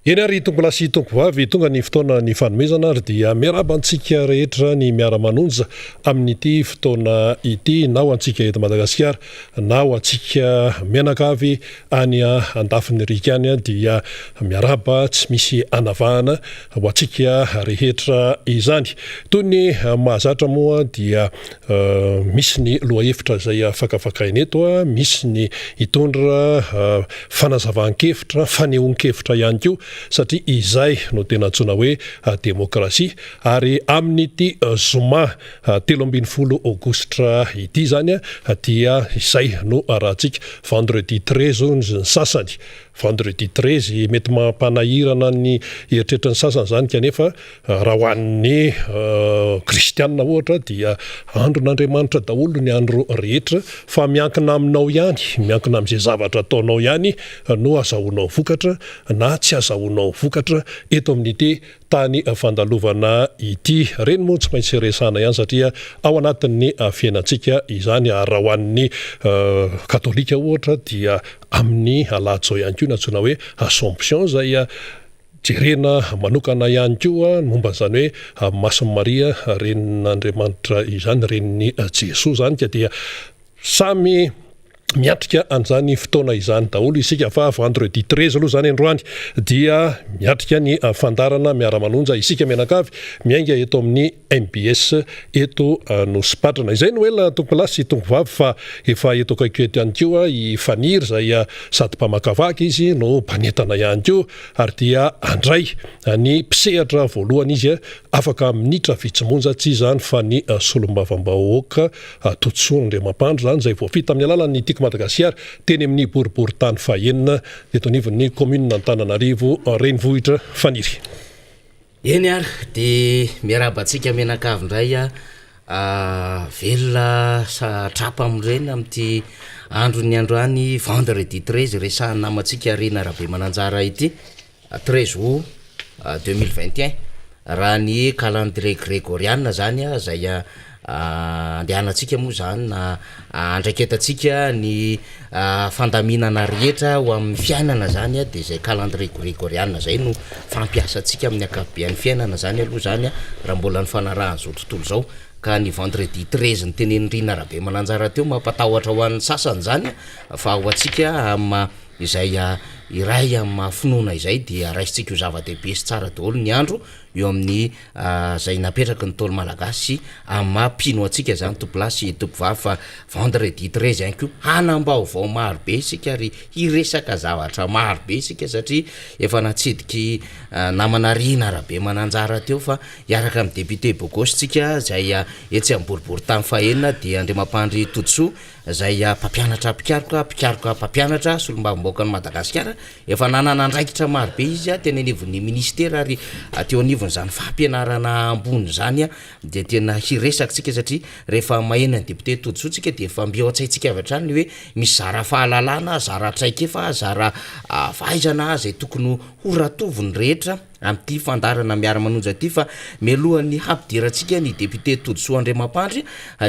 Eny ary tompolahy sy tompovavy, tonga ny fotoana ny fanomezana ary dia miarahaba antsika rehetra ny miara-manonja amin'ity fotoana ity na ho antsika eto Madagasikara na ho antsika mianakavy any andafin'ny riaka any dia miarahaba tsy misy anavahana ho antsika rehetra izany. Toy ny mahazatra moa dia misy ny lohahevitra izay fakafakaina eto, misy ny hitondra fanazavan-kevitra, fanehoan-kevitra ihany koa satria izay no tena antsoina hoe demokrasia ary amin'ity zoma 13 aogositra ity izany dia izay no arahantsika, vendredi 13 hoy ny sasany, vendredi 13 mety mampanahirana ny eritreritry ny sasany izany kanefa Raha ho an'ny kristianina ohatra dia andron'Andriamanitra daholo ny andro rehetra fa miankina aminao ihany, miankina amin'izay zavatra ataonao ihany no azahoanao vokatra na tsy azahoanao vokatra eto amin'ity tany fandalovana ity. Ireny moa tsy maintsy resahana ihany satria ao anatin'ny fiainantsika izany ary raha ho an'ny katolika ohatra dia amin'ny alahady izao ihany koa ny antsoina hoe Assomption izay Jerena manokana ihany koa ny momba an'izany hoe Masin'i Maria renin'Andriamanitra izany, renin'i Jesoa izany ka dia samy miatrika an'izany fotoana izany daholo isika fa vendredi 13 aloha izany androany dia miatrika ny fandaharana miara-manonja isika mianakavy miainga eto amin'ny mbs eto Anosipatrana. Izay no ela tompokolahy sy tompovavy fa efa eto akaiky eto ihany koa i Faniry izay sady mpamakavaky izy no mpanentana ihany koa ary dia handray ny mpisehatra voalohany izy afaka minitra vitsy monja, tsy iza izany fa ny solombavambahoaka Todisoa Andriamampandry izany izay voafita amin'ny alalan'ny Tiako Madagasikara teny amin'ny boriborintany fahenina eto anivon'ny kaominina Antananarivo renivohitra Faniry. Eny ary dia miarahaba antsika mianakavy indray aho velona sa trapa amin'ireny amin'ity andron'ny androany vendredi 13 resahan'ny namantsika Rina Rabemananjara ity 13 août 2021 raha ny calendrier gregoriana zany izay Andehanantsika moa izany na andraiketantsika ny fandaminana rehetra ho amin'ny fiainana izany dia izay calendrier gregoriana izay no fampiasantsika amin'ny ankapobean'ny fiainana izany aloha izany raha mbola ny fanarahan'izao tontolo izao ka ny vendredi 13 notenenin'i Rina Rabemananjara teo mampatahotra ho an'ny sasany izany fa ho antsika amin'ny maha izay iray amin'ny maha finoana izay dia raisintsika ho zava-dehibe sy tsara daholo ny andro eo amin'ny izay napetraky ny Ntaolo Malagasy sy amin'ny maha mpino antsika izany tompolahy sy tompovavy fa vendredi 13 ihany koa hanam-baovao maro be isika ary hiresaka zavatra maro be isika satria efa natsidiky namana Rina Rabemananjara teo fa hiaraka amin'ny député Bogosy tsika izay etsy amin'ny boriborintany fahenina dia Andriamampandry Todisoa izay mpampianatra mpikaroka mpikaroka mpampianatra solombavambahoakan'i Madagasikara Efa nanana andraikitra marobe izy teny anivon'ny minisitera ary teo anivon'izany fampianarana ambony izany dia tena hiresaka isika satria rehefa maheno an'i député Todisoa tsika dia efa mby ao an-tsaintsika avy hatrany ny hoe misy zara fahalalana, zara traikefa, zara fahaizana izay tokony ho ratovin'ny rehetra. amin'ity fandaharana miara-manonja ity fa mialohan'ny hampidirantsika ny député Todisoa Andriamampandry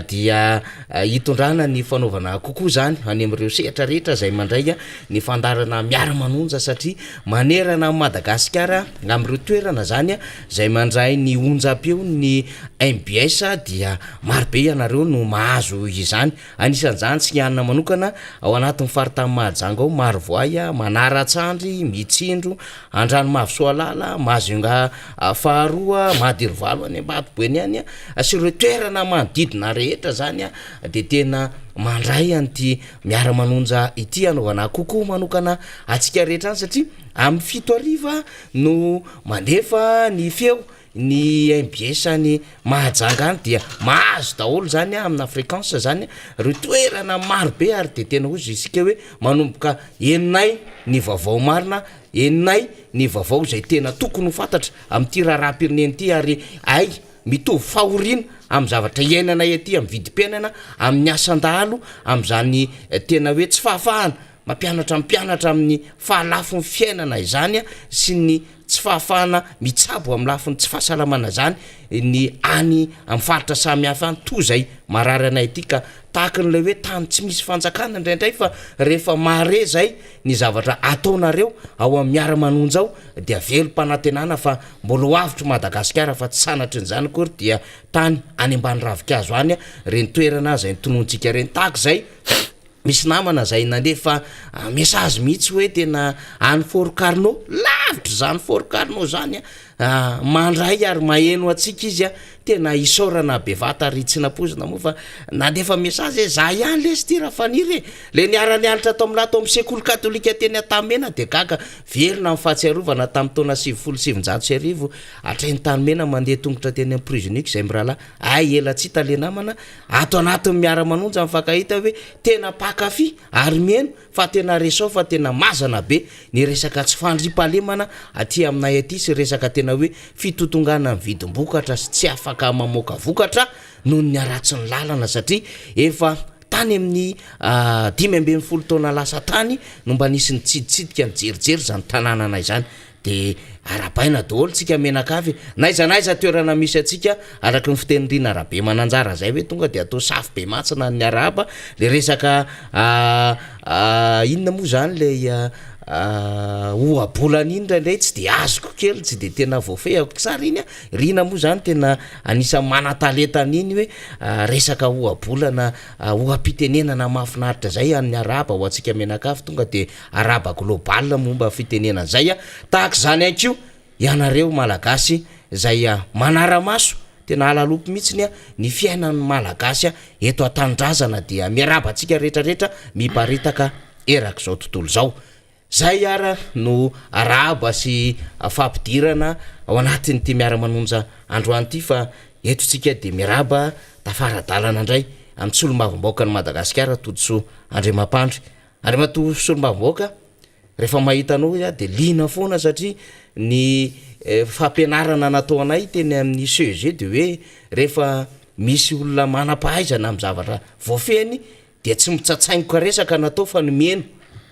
dia hitondrana ny fanaovana kokoa izany any amin'ireo sehatra rehetra izay mandray ny fandaharana miara-manonja satria manerana an'i Madagasikara amin'ireo toerana izany izay mandray ny onjam-peo ny mbs dia marobe ianareo no mahazo izany Anisan'izany Tsinganina manokana ao anatin'ny faritany Mahajanga ao, Marovoay, Manaratsandry, Mitsindro, Andranomavo Soalala, Majunga faharoa, Madirivalo any Ambatoboeny any sy ireo toerana manodidina rehetra izany dia tena mandray an'ity miara-manonja ity hanaovana kokoa manokana antsika rehetra any satria amin'ny 7 hariva no mandefa ny feo Ny mbs any Mahajanga any dia mahazo daholo zany amina fréquence zany reo toerana maro be ary de tena hozy isika hoe manomboka henonay ny vaovao marina, henonay ny vaovao izay tena tokony ho fantatra amin'ity raharaham-pirenena ity ary hay mitovy fahoriana amin'ny zavatra iainanay aty amin'ny vidim-piainana, amin'ny asan-dahalo, amin'izany tena hoe tsy fahafahana mampianatra ny mpianatra amin'ny fahalafon'ny fiainana izany sy ny. tsy fahafahana mitsabo amin'ny lafiny tsy fahasalamana izany ny any amin'ny faritra samihafa any toa izay marary anay aty ka tahaky ny ilay hoe tany tsy misy fanjakana indraindray fa rehefa mahare izay ny zavatra ataonareo ao amin'ny miara-manonja ao dia velom-panantenana fa mbola ho avotry Madagasikara fa tsy sanatrin'izany akory dia tany any ambany ravinkazo any ireny toerana izay notononintsika ireny tahaka izay Misy namana zay nandefa message mihitsy hoe tena any Fort Carnot, lavitra zany Fort Carnot zany a, mandray ary maheno antsika izy a, tena isaorana bevata ary tsy nampoizina moa fa nandefa message hoe za ihany lesy ty Rafaniry e, le niara-nianatra tao amin'lah tao amin'ny sekoly katolika teny Antanimena de gaga, velona ny fahatsiarovana tamin'ny taona 1990 hatreny Antanimena mandeha tongotra teny amin'ny Prisonix zay mirahalahy, hay ela tsy hita le namana, Ato anatin'ny miara-manonja mifankahita hoe tena mpankafy ary miheno fa tena resao fa tena mazana be ny resaka tsy fandriampahalemana aty aminay aty sy resaka tena hoe fitotonganan'ny vidim-bokatra sy tsy afaka mamoaka vokatra noho ny haratsin'ny lalana satria efa tany amin'ny 15 taona lasa tany no mba nisy nitsiditsidika nijerijery izany tanànanay izany De arahabaina daholo tsika mianakavy e! N'aiza n'aiza toerana misy antsika, araky ny fitenin'i Rina Rabemananjara zay hoe tonga de atao safo be mantsina ny arahaba, le resaka inona moa zany le ohabolana iny indraindray tsy de azoko kely, tsy de tena voafehiko tsara iny an, Rina moa zany tena anisan'ny manan-talenta an'iny hoe resaka ohabolana, oham-pitenenana mahafinaritra zay an'ny arahaba ho antsika mianakavy tonga de Arahaba global momba fitenenana zay a! Tahaka izany ihany koa ianareo Malagasy izay manara-maso, tena alalopy mihitsiny a, ny fiainan'ny Malagasy eto an-tanindrazana dia miarahaba antsika rehetra rehetra miparitaka erak'izao tontolo izao. Zay ara no arahaba sy fampidirana ao anatin'ity miara-manonja androany ity fa eto tsika dia miarahaba tafara-dalana indray amin'ny solombavambahoakan'i Madagasikara Todisoa Andriamampandry. Andriamatoa Solombavambahoaka, rehefa mahita anao aho dia liana foana satria ny fampianarana natao anay teny amin'ny CEG dia hoe rehefa misy olona manam-pahaizana amin'ny zavatra voafehiny dia tsy mitsatsaingoka resaka no atao fa ny miheno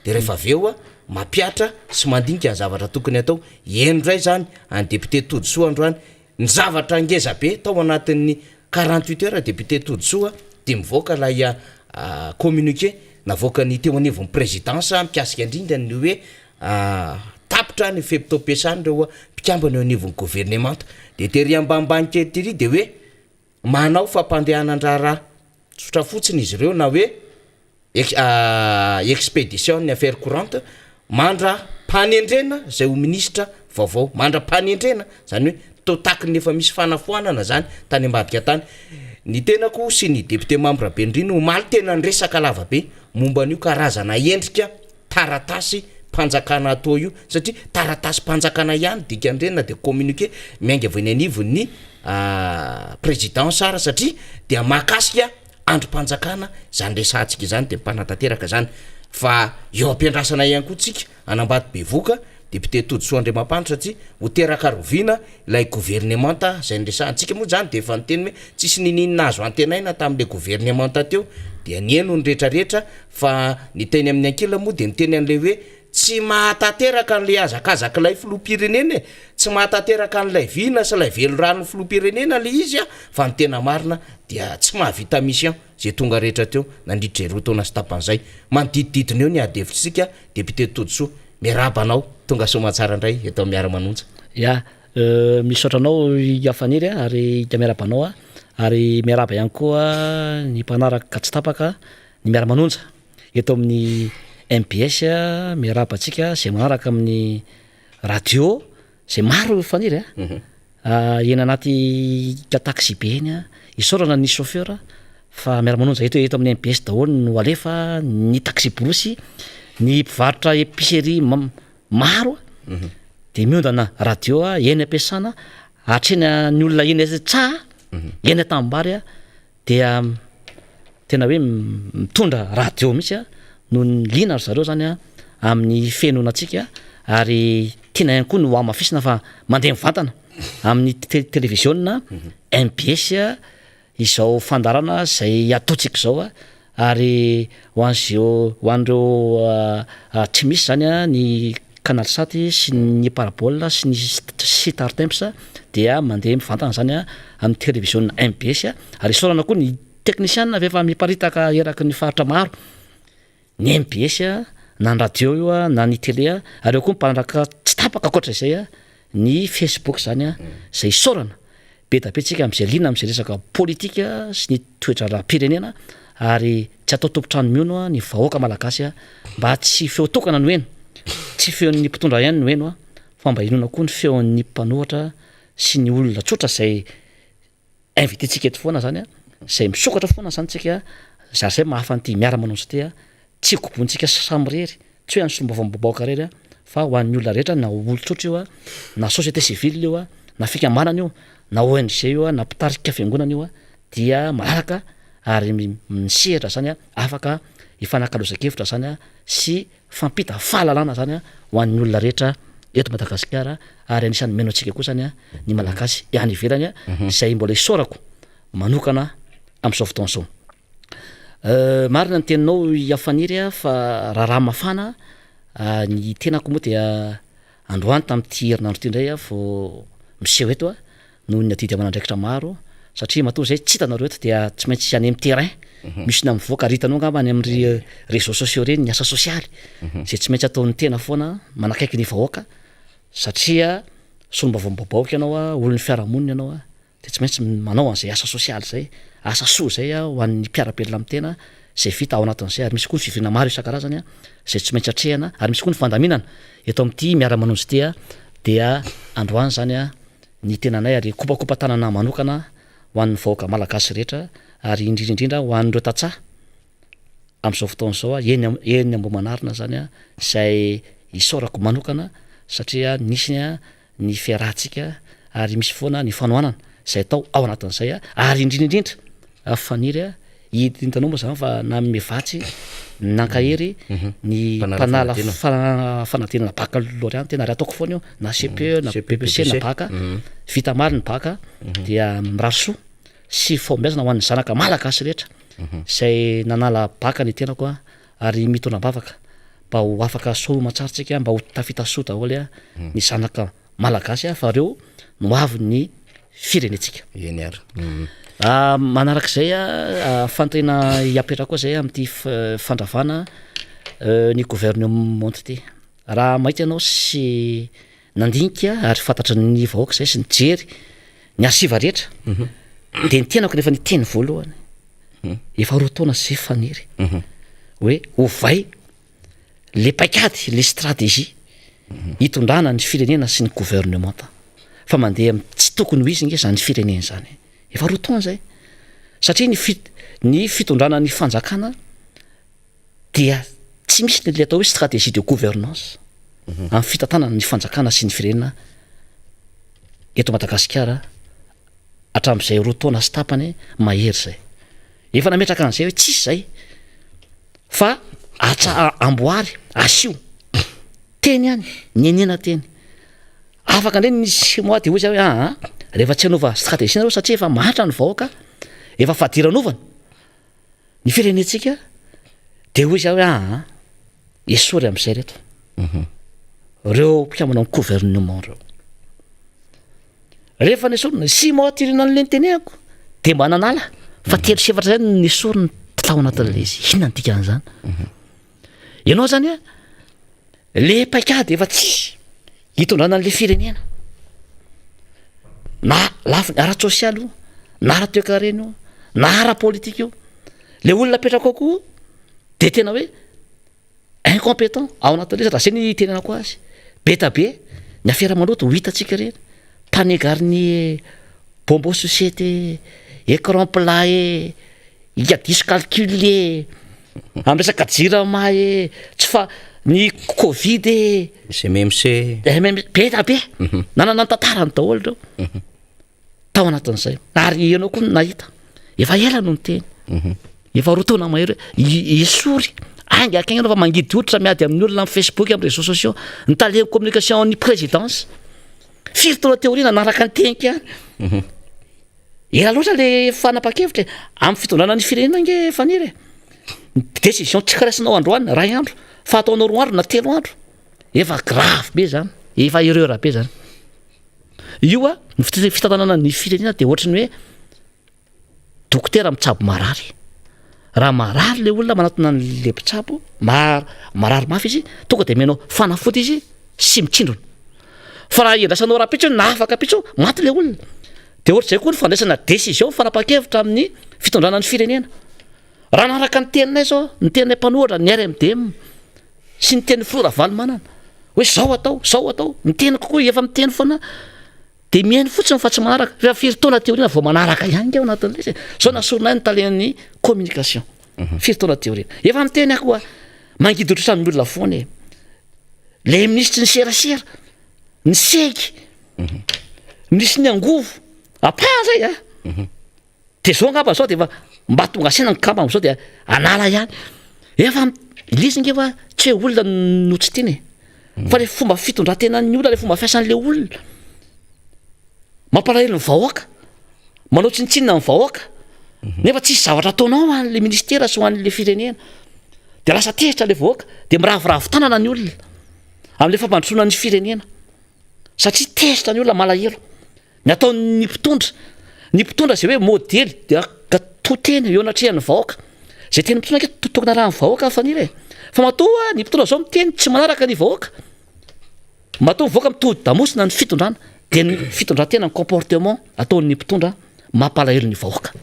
dia rehefa avy eo mampihatra sy mandinika ny zavatra tokony atao. Heno indray izany an'i député Todisoa androany Ny zavatra ngeza be tao anatin'ny 48 heures député Todisoa dia mivoaka ilay communiqué navoakan'ny teo anivon'ny présidence mikasika indrindra ny hoe tapitra ny fe-potoam-piasan'ireo mpikambana eo anivon'ny governemanta. Dia tery ambanimbany kely tery dia hoe manao fampandehanan-draharaha tsotra fotsiny izy ireo na hoe expédition ny affaires courantes mandra-panendrena izay ho minisitra vaovao, mandra-panendrena, izany hoe toa tahaky ny efa misy fanafoanana izany tany ambadika tany. Ny tenako sy ny député membre Rabenirina omaly tena niresaka lava be momba an'io karazana endrika taratasy mpanjakana atao io satria taratasy mpanjakana ihany dikan'ireny na dia communiqué miainga avy eny anivon'ny présidence ara satria dia mahakasika andrim-panjakana izany resahantsika izany dia mpanatanteraka izany fa eo am-piandrasana ihany koa tsika an'Ambato Bevoka député Todisoa Andriamampandry satria ho teraka roviana ilay governemanta izay niresahantsika moa izany dia efa niteny hoe tsisy niniana azo antenaina tamin'ilay governemanta teo dia niheno ny rehetrarehetra fa ny teny amin'ny ankilany moa dia niteny an'ilay hoe Tsy mahatanteraka an'ilay hazakazak'ilay filoham-pirenena e! Tsy mahatanteraka an'ilay vina sy ilay veliranon'ny filoham-pirenena ilay izy a! Fa ny tena marina dia tsy mahavita mission izay tonga rehetra teo nandritra izay roa taona sy tapany izay. Manodidididina eo ny ady hevitr'isika Député Todisoa. Miarahaba anao tonga soamantsara indray eto amin'ny Miara-manonja. Ya, misaotra anao Iafaniry a, ary dia miarahaba anao aho, ary miarahaba ihany koa ny mpanaraka tsy tapaka ny Miara-manonja. Eto amin'ny mbs miarahaba antsika izay manaraka amin'ny radio izay maro Faniry a, eny anaty taxi be eny a, isaorana ny chauffeur fa miara-manonja eto eto amin'ny mbs daholo no alefa ny taxi brousse, ny mpivarotra epicerie maro de miondana radio eny am-piasana hatreny ny olona eny an-tsaha, eny an-tanimbary Dia tena hoe mitondra radio mihitsy a, noho ny liana ry zareo zany a amin'ny fihenoana antsika ary tiana ihany koa ny ho hamafisina fa mandeha mivantana amin'ny televiziona mbs izao fandaharana izay ataontsika izao a, ary ho an'izeo ho an'ireo tsy misy zany a ny. Canalsat sy ny Parabole sy ny Sitartemps dia mandeha mivantana izany amin'ny televiziona mbs ary isaorana koa ny teknisianina fa efa miparitaka eraky ny faritra maro ny mbs na ny radio io na ny tele ary eo koa ny mpanaraka tsy tapaka ankoatra izay ny Facebook izany izay isaorana be da be tsika amin'izay liana amin'izay resaka politika sy ny toe-draharaham-pirenena ary tsy atao tompon-trano mihono ny vahoaka malagasy mba tsy feo tokana no heno, tsy feon'ny mpitondra ihany no heno fa mba henoina koa ny feon'ny mpanohatra sy ny olona tsotra izay invité-ntsika eto foana zany izay misokatra foana zany tsika zary zay mahafa an'ity miara-manonja ity tsy kobontsika samirery Tsy hoe an'ny solombavambahoaka irery fa ho an'ny olona rehetra na olon-tsotra io na société civile io na fikambanana io na ONG io na mpitarika fiangonana io dia malalaka ary ny sehatra zany afaka hifanakalozan-kevitra zany sy fampita fahalalana zany ho an'ny olona rehetra eto Madagasikara ary anisan'ny mino antsika koa zany ny Malagasy any ivelany izay mbola isaorako manokana amin'izao fotoana izao. Marina ny teninao Iafaniry a, fa raharaha mafana ny tenako moa dia androany tamin'ity herinandro ity indray aho vao miseho eto a, noho ny adidy aman'andraikitra maro satria matoa zay tsy hitanareo eto dia tsy maintsy any amin'ny terrain, misy na mivoaka ary hitanao angamba any amin'ny réseaux sociaux ireny ny asa sosialy zay tsy maintsy ataon'ny tena foana manakaiky ny vahoaka satria solombavambahoaka ianao a, olon'ny fiarahamonina ianao a. dia tsy maintsy manao an'izay asa sosialy izay, asa soa izay ho an'ny mpiara-belona amin'ny tena izay vita ao anatin'izay ary misy koa ny fivoriana maro isan-karazany izay tsy maintsy atrehana ary misy koa ny fandaminana eto amin'ity miara-manonja ity dia androany izany ny tenanay ary kopakopa-tanana manokana ho an'ny vahoaka malagasy rehetra ary indrindra indrindra ho an'ireo tantsaha amin'izao fotoana izao eny eny Ambohimanarina izany izay isaorako manokana satria nisy ny fiarahantsika ary misy foana ny fanohanana izay atao ao anatin'izay ary indrindra indrindra faniry a hitanao moa zany fa nanome vatsy nankahery ny mpanala fanadinana baccalauréat tena ary ataoko foana io na CPE na BEPC na bac vita maro ny bac dia mirary soa sy fahombiazana ho an'ny zanaka malagasy rehetra izay nanala bac ny tenako a ary mitondra am-bavaka mba ho afaka soa aman-tsara tsika mba ho tafita soa daholo a ny zanaka malagasy a fa reo no avin'ny firenentsika. Eny ary. Manarak'izay a fanontaniana hiapetraka koa zay amin'ity fandravana ny gouvernement ity. Raha mahita ianao sy nandinika ary fantatry ny vahoaka zay sy nijery ny archive rehetra de ny tenako rehefa niteny voalohany efa roa taona zay faniry hoe ovay le paikady le stratégie hitondrana ny firenena sy ny gouvernementa fa mandeha am tsy tokony ho izy nge zany firenena zany efa roa taona zay satria ny fi- ny fitondrana ny fanjakana dia tsy misy le atao hoe stratégie de gouvernance amin'ny fitantanana ny fanjakana sy ny firenena eto Madagasikara hatramin'izay roa taona sy tapany mahery zay. Efa nametraka an'izay hoe tsisy zay fa atsa amboary asio teny ihany nianiana teny afaka indray ny six mois de hoy zay hoe aa rehefa tsy hanova stratégie nareo satria efa mahantra ny vahoaka efa fadiranovana Ny firenentsika de hoy za hoe aa esory am'izay reto reo mpikambana am gouvernement reo. Rehefa nesorina six mois aty aoriana an'le nitenenako de mba nanala fa telo sy efatra zay no nesorina tao anatin'le izy. Inona ny dikan'izany? Ianao zany a le paikady efa tsisy hitondrana an'le firenena na lafiny ara-tsosialy io na ara-toekarena io na ara-politika io, le olona apetraka ao koa de tena hoe incompétent ao anatin'le izy raha zay ny itenenako azy, be da be ny afera maloto ho hitantsika ireny, mpanegar ny bonbon sucette e, écran plat e, Ika diso calcul e! Am resaka jirama e! Tsy fa ny covid e! Misy MMC. MMC, be da be! Nanana ny tantarany daholo ireo tao anatin'izay. Ary ianao koa nahita, efa ela no niteny, efa roa taona mahery hoe esory hainga hainga ianao fa mangidy hoditra miady amin'ny olona amin'ny Facebook, amin'ny réseaux sociaux, ny tale communication ny présidence. Firy taona teo aoriana nanaraka ny teniko ihany. Ela loatra le fanapahan-kevitra e! Amin'ny fitondrana ny firenena ange Faniry e! Ny décision tsy raisinao androany ray andro fa ataonao roa andro na telo andro. Efa grave be zany, efa erreur be zany. Io a, ny fitantanana ny firenena dia ohatry ny hoe dokotera mitsabo marary. Raha marary le olona manatona an'le mpitsabo, marary mafy izy, tonga dia omenao fanafody izy sy mitsindrona. Fa raha iandrasanao rahampitso na afaka ampitso, maty le olona. Dia ohatr'izay koa ny fandraisana décision, fanapahan-kevitra amin'ny fitondrana ny firenena. Raha nanaraka ny teninay zao, ny teninay mpanohatra, ny RMDM, sy ny tenin'ny filoha Ravalomanana, hoe zao atao, zao atao, ny teniko koa efa miteny foana, de mihaino fotsiny fa tsy manaraka, fa firy taona aty aoriana vao manaraka ihany nge ao anatin'ilay izy e. Zao nasorinay ny talen'ny communication, firy taona aty aoriana, efa miteny aho koa, mangidy ohatry samy olona foana e, le minisitry ny serasera, ny segy, minisitry ny angovo, ampahany zay a. De zao angamba zao de efa mba tonga saina ny kamba am'zao de anala ihany. Efa le izy nge fa tsy hoe olona no tsy tiana e. Fa le fomba fitondran-tenan'ny olona, le fomba fiasan'le olona. Mampalahelo ny vahoaka, manao tsinontsinona ny vahoaka. Nefa tsisy zavatra ataonao ho an'le ministera sy ho an'le firenena. De lasa tezitra le vahoaka, de miraviravy tanana ny olona am'le fampandrosoana ny firenena. Satria tezitra ny olona, malahelo. Ny ataon'ny mpitondra, ny mpitondra izay hoe modely dia ka to teny eo anatrehan'ny vahoaka. Izay tenin'ny mpitondra ange tokony arahan'ny vahoaka Faniry e. Fa matoa ny mpitondra izao miteny tsy manaraka ny vahoaka, matoa ny vahoaka mitodi-damosina ny fitondrana dia ny fitondran-tena, ny comportement ataon'ny mpitondra mampalahelo ny vahoaka.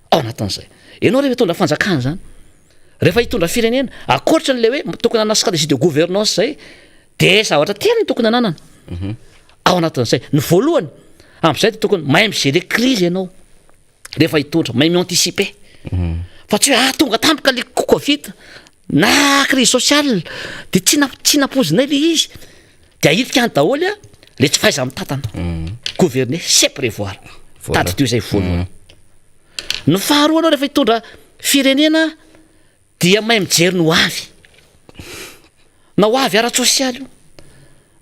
Ao anatin'izay. Ianao rehefa hitondra fanjakana izany, rehefa hitondra firenena, ankoatra an'ilay hoe tokony hanana stratégie de gouvernance izay, Dia zavatra telo no tokony ananana ao anatin'izay. Ny voalohany, amin'izay dia tokony mahay mi-gérer crise ianao rehefa hitondra, mahay mi-anticiper. Fa tsy hoe ah tonga tampoka le covid na crise sociale dia tsy na- tsy nampoizinay le izy dia ahilika any daholo a le tsy fahaiza-mitantana. Gouverner, c'est prévoir. Voilà. Tadidio izay voalohany. Ny faharoa anao rehefa hitondra firenena Dia mahay mijery ny ho avy. Na ho avy ara-tsosialy io,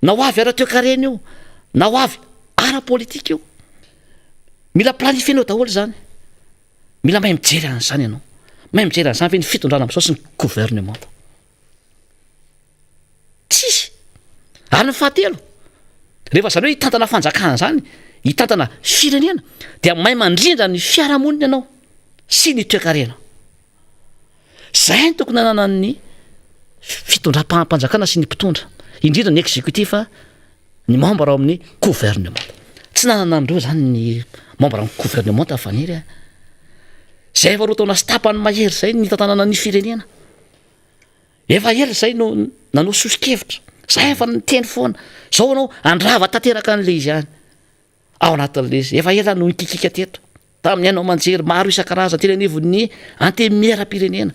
na ho avy ara-toekarena io, na ho avy ara-politika io. Mila planifienao daholo izany. Mila mahay mijery an'izany ianao. Mahay mijery an'izany ve ny fitondrana amin'izao sy ny gouvernemanta? Tsisy. Ary ny fahatelo, rehefa izany hoe hitantana fanjakana izany, hitantana firenena, dia mahay mandrindra ny fiarahamonina ianao sy ny toekarena. Izay no tokony hananan'ny fitondram-panjakana sy ny mpitondra, indrindra ny exécutif, ny membre ao amin'ny gouvernement. Tsy nanana an'ireo izany ny membre amin'ny gouvernement Faniry a. Izay efa roa taona sy tapany mahery izay ny nitantanana ny firenena. Efa ela izay no nanao soso-kevitra, zay efa niteny foana, zao ianao handrava tanteraka an'ilay izy any. Ao anatin'ilay izy, efa ela no nikikika teto, tamin'ny haino aman-jery maro isan-karazany teny anivon'ny antenimieram-pirenena.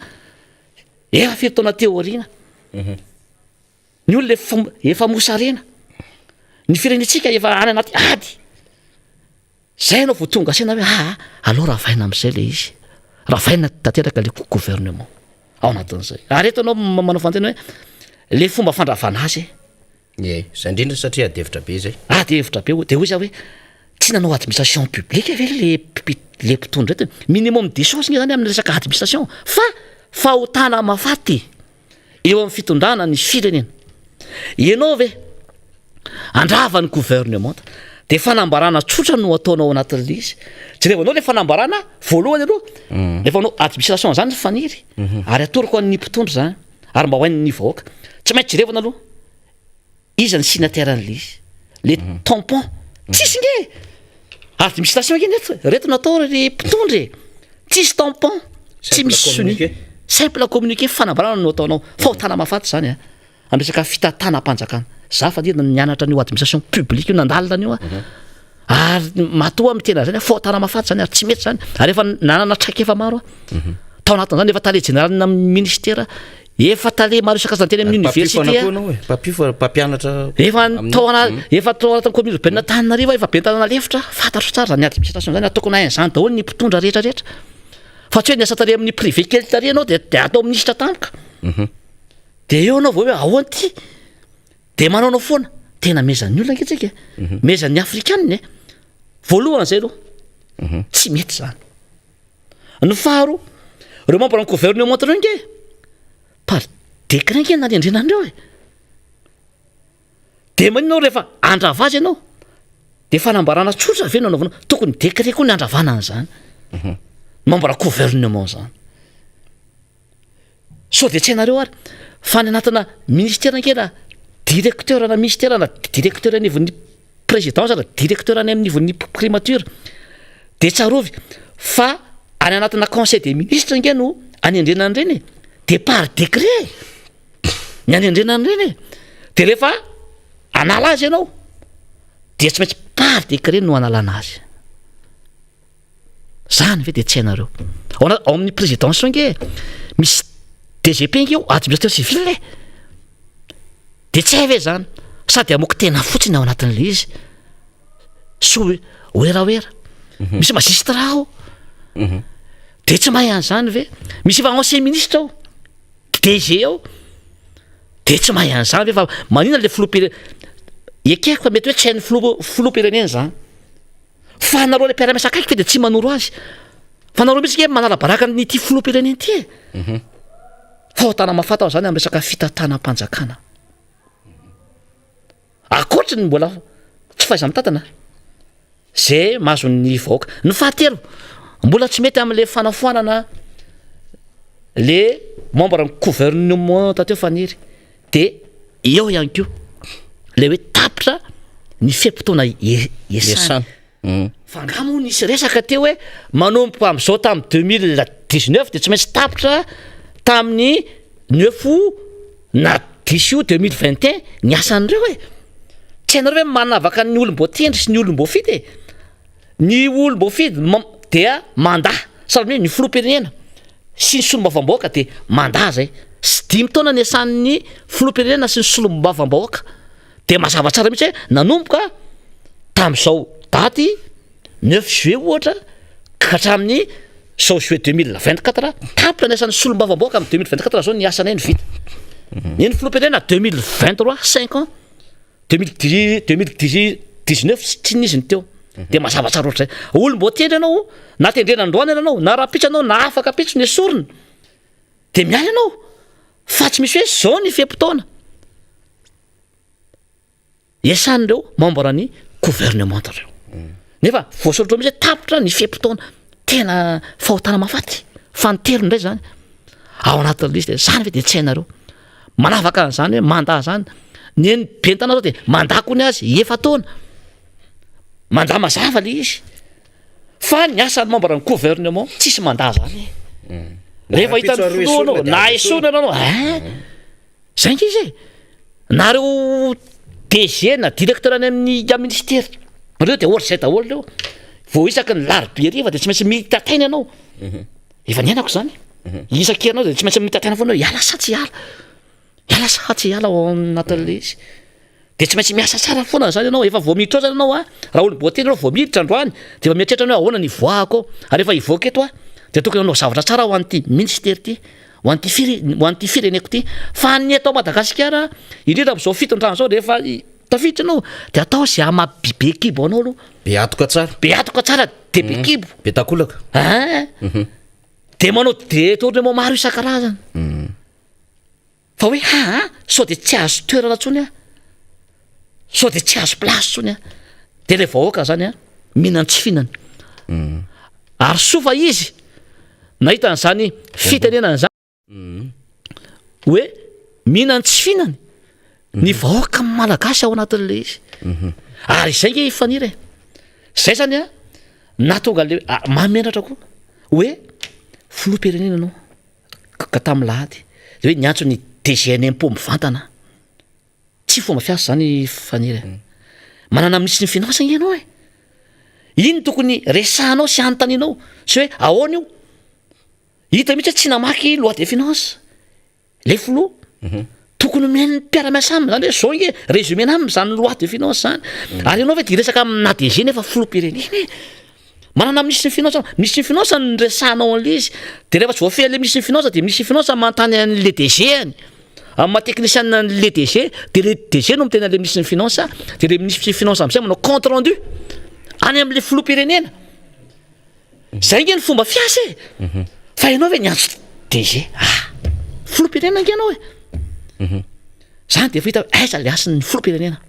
Efa firy taona teo aoriana, ny olona efa efa mosarena, ny firenentsika efa any anaty ady. Zay ianao vao tonga saina hoe aa aleo ravaina amin'izay le izy, ravaina tanteraka le gouvernement ao anatin'izay. Ary eto ianao manao fanontaniana hoe le fomba fandravana azy e. Ie, zay indrindra satria ady hevitra be zay. Ady hevitra be, de hoy za hoe tsy nanao administration publique ve le le mpitondra eto e? Minimum des choses nge zany amin'ny resaka administration fa fahotana mahafaty eo amin'ny fitondrana ny firenena. Ianao ve handrava ny gouvernementa de fanambarana tsotra no ataonao ao anatin'ilay izy. Jerevanao le fanambarana voalohany aloha, rehefa hanao administration zany Faniry, ary atoroko an'ny mpitondra zany, ary mba ho hain'ny vahoaka, tsy maintsy jerevana aloha iza ny signataire an'ilay izy, le tampon, tsisy nge e! Administration nge nefa reto natao ry mpitondra e! Tsisy tampon, tsy misy sonia, simple communiqué fanambarana no ataonao, fahotana mahafaty zany a! Amin'ny resaka fitantanam-panjakana. Za fa nirina nianatra an'io administration publique io, nandalina an'io aho. Ary matoa aho miteny an'izany, fahotana mahafaty zany ary tsy mety zany. Ary efa nanana traikefa maro aho. Tao anatin'izany efa tale jeneralina ministera, efa tale maro isan-karazany teny amin'ny université aho. Mpampiofana, mpampianatra. Efa tao ana, efa tao anatin'ny commune urbaine Antananarivo aho, efa ben'ny tanàna lefitra, fantatro tsara izany administration izany, ary tokony hahay an'izany daholo ny mpitondra rehetra rehetra. Fa tsy hoe niasa tary amin'ny privé kely tary ianao dia dia atao minisitra tampoka. Dia eo anao vao hoe ahoana ity? Dia manaonao foana. Tena mezan'ny olona ange tsika e. Mezan'ny afrikanina e. Voalohany izay aloha. Tsy mety izany. Ny faharoa, ireo membre ny gouvernement ireo ange, par décret ange nanendrena an'ireo e. De maninona ao rehefa handrava azy ianao? De fanambarana tsotra ve no anaovanao? Tokony décret koa ny handravana an'izany. Membre gouvernement zany. Sao de tsy hainareo ary fa any anatina ministera ange na directeur na ministera na directeur anivon'ny présidence na directeur any anivon'ny primature de tsarovy fa any anatina conseil des ministres ange no anendrena an'ireny e, de par décret ny anendrena an'ireny e, de rehefa anala azy ianao de tsy maintsy par décret no analana azy. Zany ve de tsy hainareo? Ao ana- ao amin'ny présidence ao ange misy DGP ange ao, administrateur civil e, de tsy hay ve zany? Sady hamoky tena fotsiny ao anatin'le izy, sy hoe werawera, misy magistrat ao, de tsy mahay an'izany ve? Misy efa ancien ministre ao, DG ao, de tsy mahay an'izany ve? Fa maninona le filoham-pire-, ekeko fa mety hoe tsy hain'ny filoha filoham-pirenena zany. Fa nareo le mpiara-miasa akaiky ve de tsy manoro azy? Fa nareo mihitsy nge manala-baraka an'ity filoham-pirenena ity e! Mhm. Fahotana mafata ao zany amin'ny resaka fitantanam-panjakana. Ankoatry ny mbola tsy fahaiza-mitantana ze mahazo ny vahoaka. Ny fahatelo, mbola tsy mety amin'le fanafoanana le membre ny gouvernement teo Faniry de eo ihany koa le hoe tapitra ny fe-potoana iasany. Fa angaha moa nisy resaka teo hoe manomboka amin'izao tamin'ny 2019 de tsy maintsy tapitra tamin'ny neuf août na dix août 2021 ny asan'ireo e? Tsy hainareo ve manavaka ny olom-boatendry sy ny olom-boafidy e? Ny olom-boafidy dia mandat, sahala amin'ny hoe ny filoham-pirenena sy ny solombavambahoaka dia mandat zay. Sy dimy taona niasan'ny filoham-pirenena sy ny solombavambahoaka dia mazava tsara mihitsy hoe nanomboka tamin'izao daty neuf juillet ohatra ka hatramin'ny zao juillet 2024 tapitra ny asan'ny solombavambahoaka amin'ny 2024 zao ny asanay no vita. Ny filoham-pirenena 2023 cinq ans. 2010 2019 tsy nisy ny teo de mazava tsara ohatr'izay olom-boatendry ianao na tendrena androany ianao na rahampitso ianao na afaka ampitso nesorina de miala ianao fa tsy misy hoe zao ny fe-potoana iasan'ireo membre ny gouvernement reo nefa voasoratra mihitsy hoe tapitra ny fe-potoana tena fahotana mahafaty fanintelony indray zany ao anatin'ilay izy de zany ve de tsy hainareo Manavaka an'izany hoe mandat zany. Ny an'ny ben'ny tanàna zao de mandat koa ny azy efa-taona. Mandat mazava le izy. Fa ny asan'ny membre ny gouvernement tsisy mandat zany e. Rehefa hitan'ny filoha anao na esorina ianao hein. Zay nge izy e. Nareo DG na directeur any amin'ny ministera reo de ohatr'izay daholo reo. Vao isaky ny larobia hariva de tsy maintsy mitataina ianao. Efa niainako zany. Isan-kerinandro dia tsy maintsy mitantana foana hoe hiala sa tsy hiala. Hiala sa tsy hiala ao anatin'ilay izy. Dia tsy maintsy miasa tsara foana zany ianao, efa vao miditra ao zany ianao a, raha olom-boatendry ianao vao miditra androany dia efa mieritreritra ny hoe ahoana ny hivoahako ao, ary rehefa hivoaka eto aho dia tokony hanao zavatra tsara ho an'ity ministera ity, ho an'ity fire- ho an'ity fireneko ity. Fa ny eto Madagasikara, indrindra amin'izao fitondrana izao rehefa tafiditra ianao dia atao izay hamaha-be kibo anao aloha. Be atoka tsara. Be atoka tsara dia be kibo. Be takolaka. Ein! Dia manao détournement maro isan-karazany. Fa hoe haa sao dia tsy azo toerana intsony aho, sao dia tsy azo place intsony aho. Dia ilay vahoaka zany an, mihinan-tsy fihinana. Ary soa fa izy nahita an'izany fitenenana izany. Hoe mihinan-tsy fihinany ny vahoaka malagasy ao anatin'ilay izy. Ary izay nge Faniry e, zay zany an nahatonga an'le mahamenatra koa hoe filoham-pirenena ianao ka tamin'ny lahady de hoe niantso ny DGN impôt mivantana, tsy fomba fiasa zany Faniry e, manana minisitry ny finance nge ianao e, iny tokony resahanao sy anontanianao sy hoe ahoana io, Hita mihitsy hoe tsy namaky loi des finances le filoha. Tokony omen'ny mpiara-miasa aminy zany hoe zao nge résumé-na aminy zany loi de finance zany. Ary ianao ve de hiresaka amina DG nefa filoham-pirenena e? Manana minisitry ny finance anao, minisitry ny finance no niresahanao an'le izy. De rehefa tsy voafehin'le minisitry ny finance de minisitry ny finance manontany an'le DG any. Amin'ny maha technicien an'le DG de le DG no miteny an'le minisitry ny finance de le minisitry ny finance am'zay manao compte rendu any am'le filoham-pirenena. Zay nge ny fomba fiasa e! Fa ianao ve niantso DG? Ah! Filoham-pirenena nge ianao e! Zany de efa hita hoe aiza le hasin'ny filoham-pirenena.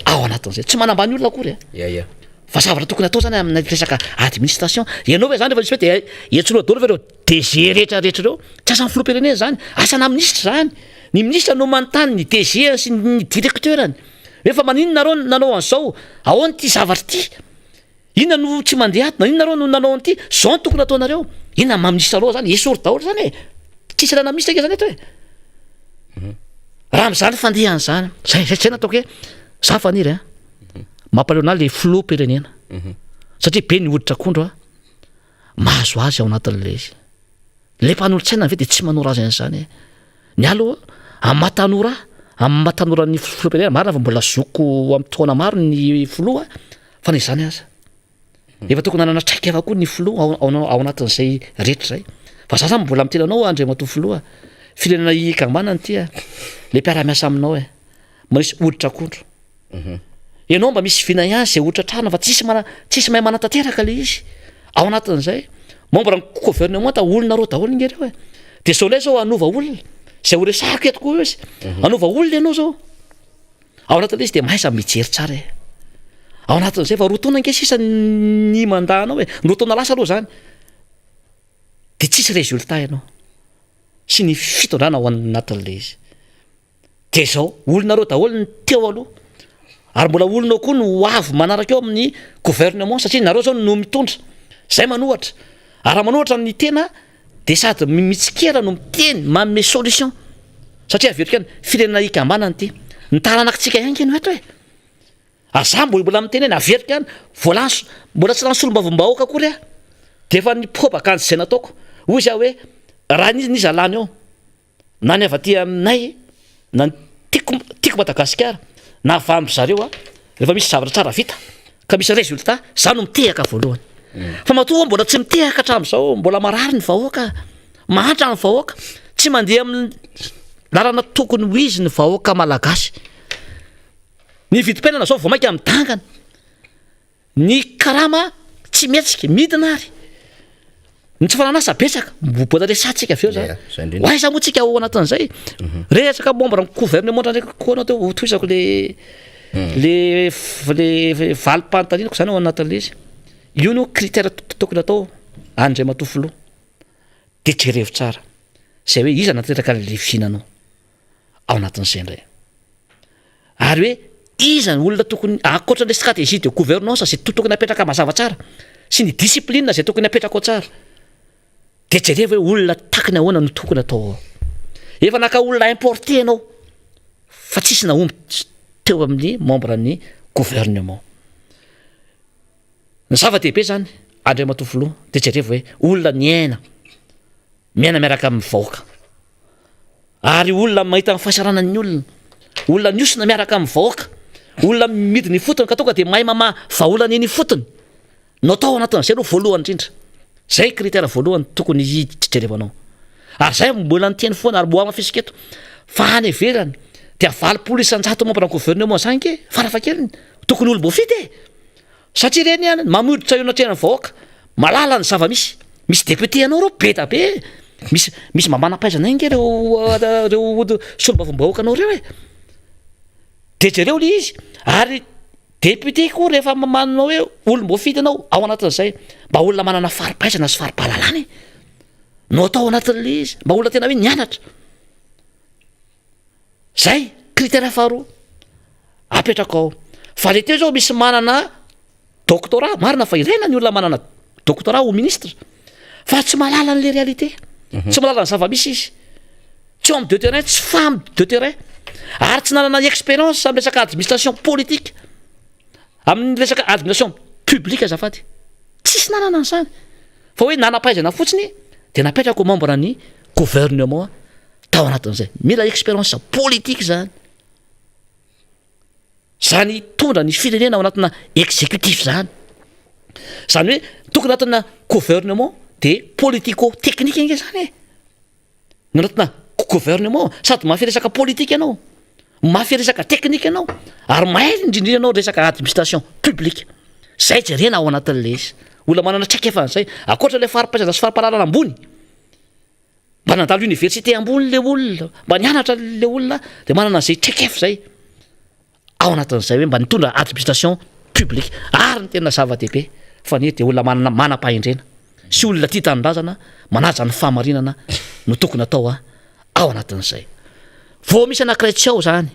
Ao anatin'izay. Tsy manambany olona akory a. Ya ya. Fa zavatra tokony atao zany amina resaka administration. Ianao ve zany rehefa misy hoe dia iantsoana daholo ve ireo DG rehetra rehetra ireo? Tsy asan'ny filoham-pirenena zany, asana minisitra zany. Ny minisitra no manontany ny DG sy ny directeur-ny hoe fa maninona nareo no nanao an'izao? Ahoana ity zavatra ity? Inona no tsy mandeha ato? Naninona nareo no nanao an'ity? Zao no tokony ataonareo. Inona maha minisitra anao zany? Esory daholo zany e. Tsisy ilana minisitra ange zany eto e. Raha amin'izany fandehany zany, zay zay zay nataoko hoe za Faniry a, mampaleo anah le filoham-pirenena satria be ny hoditr'akondro a, mahazo azy ao anatin'ilay izy. Le mpanolotsaina ve de tsy manoro azy an'izany e. Ny ahy aloha, amin'ny maha tanora ahy, amin'ny maha tanora ny filoham-pirenena, marina fa mbola zokiko amin'ny taona maro ny filoha fa na izany aza, efa tokony hanana traikefa koa ny filoha ao ao ao anatin'izay rehetra izay. Fa za zany mbola miteny anao Andriamatoa Filoha, firenena ikambanana ity a, le mpiara-miasa aminao e, manisy hoditr'akondro. Ianao mba misy vina ihany izay ho tratrarina fa tsisy mana tsisy mahay manatanteraka le izy. Ao anatin'izay, membre ny gouvernement olonareo daholo nge reo e. De zao ndray zao hanova olona, zay ho resahako eto koa izy, hanova olona ianao zao. Ao anatin'ilay izy de mahaiza mijery tsara e. Ao anatin'izay fa 2 taona nge sisa ny mandat anao e, ny 2 taona lasa aloha zany de tsisy résultat ianao sy ny fitondrana ao anatin'ilay izy. De zao, olonareo daholo ny teo aloha ary mbola olonao koa no ho avy manaraka eo amin'ny gouvernement satria nareo zao no mitondra, zay manohatra, ary raha manohatra ny tena de sady mitsikera no miteny manome solution satria averiko ihany firenena ikambanana ity, ny taranakitsika ihany nge no eto e, ary za mbola miteny ihany averiko ihany voalany mbola tsy lany solombavambahoaka akory aho de efa ny propagandy zay nataoko, hoy za hoe raha n'iza n'iza lany eo. Na ny avy aty aminay na ny tiako tiako Madagasikara na avy amin-dry zareo a, rehefa misy zavatra tsara vita ka misy résultat, za no mitehaka voalohany. Fa matoa mbola tsy mitehaka hatramin'izao, mbola marary ny vahoaka, mahantra ny vahoaka, tsy mandeha amin'ny lalana tokony ho izy ny vahoaka malagasy. Ny vidim-piainana zao vao mainka midangana. Ny karama tsy mihetsika, midina ary. Ny tsy fanan'asa betsaka, mbola resahantsika avy eo zany. Ho aiza moa tsika ao anatin'izay? Resaka membre ny gouvernement ndraiky koa anao teo, hotohizako le le le valim-panontaniako zany ao anatin'le izy. Io no critère tokony atao Andriamatoa Filoha. De jerevo tsara zay hoe iza nahatanteraka an'le vinanao ao anatin'izay indray. Ary hoe iza ny olona tokony, ankoatra ilay stratégie de gouvernance izay tokony apetraka mazava tsara sy ny discipline izay tokony apetraka ao tsara, dia jerevo hoe olona tahaka ny ahoana no tokony atao ao. Efa naka olona importé ianao fa tsisy nahomby teo amin'ny membre ny gouvernement. Ny zava-dehibe zany Andriamatoa Filoha dia jerevo hoe olona niaina, miaina miaraka amin'ny vahoaka. Ary olona mahita ny fahasaranan'ny olona, olona mihosina miaraka amin'ny vahoaka, olona midina ifotony ka tonga dia mahay mamaha vahaolana eny ifotony no atao anatin'izay aloha voalohany indrindra. Izay critère voalohany tokony hijerevanao. Ary izay mbola niteny foana ary mbo hamafisiko eto fa any ivelany dia 80% membre ny gouvernement zany nge farafahakeliny tokony olom-boafidy e! Satria ireny ihany mamoditra eo anatrehan'ny vahoaka, mahalala ny zava-misy. Misy député anao ireo be da be e! Misy misy mba manam-pahaizana ange ireo ireo solombavambahoakanao ireo e! De jereo le izy, ary député koa rehefa manao hoe olom-boafidy ianao ao anatin'izay, mba olona manana fari-pahaizana sy fari-pahalalana e! No atao ao anatin'le izy, mba olona tena hoe nianatra. Zay critère faharoa apetrako ao. Fa le teo zao misy manana doctorat, marina fa ilaina ny olona manana doctorat ho ministre, fa tsy mahalala an'le réalité, tsy mahalala ny zava-misy izy, tsy homme de terrain, tsy femme de terrain, ary tsy nanana expérience amin'ny resaka administration politique, amin'ny resaka administration publique azafady, tsisy nanana an'izany, fa hoe nanam-pahaizana fotsiny de napetraka ho membre ny gouvernement. tao anatin'izay. Mila expérience politique zany. Zany hitondra ny firenena ao anatina exécutif zany. Zany hoe tokony anatina gouvernement de politico technique ange zany e. Ny anatina gouvernement sady mahafehy resaka politique ianao, mahafehy resaka technique ianao ary mahay indrindrindra ianao resaka administration publique. Zay jerena ao anatin'le izy. Olona manana traikefa an'izay ankoatra ilay fari-pahaizana sy fari-pahalalana ambony. Mba nandalo université ambony le olona, mba nianatra le olona de manana an'izay traikefa zay. ao anatin'izay hoe mba nitondra administration publique. Ary ny tena zava-dehibe fa ny dia olona manana manam-pahendrena sy olona tia tanindrazana, manaja ny fahamarinana no tokony atao ao anatin'izay. Vao misy anankiray tsy ao zany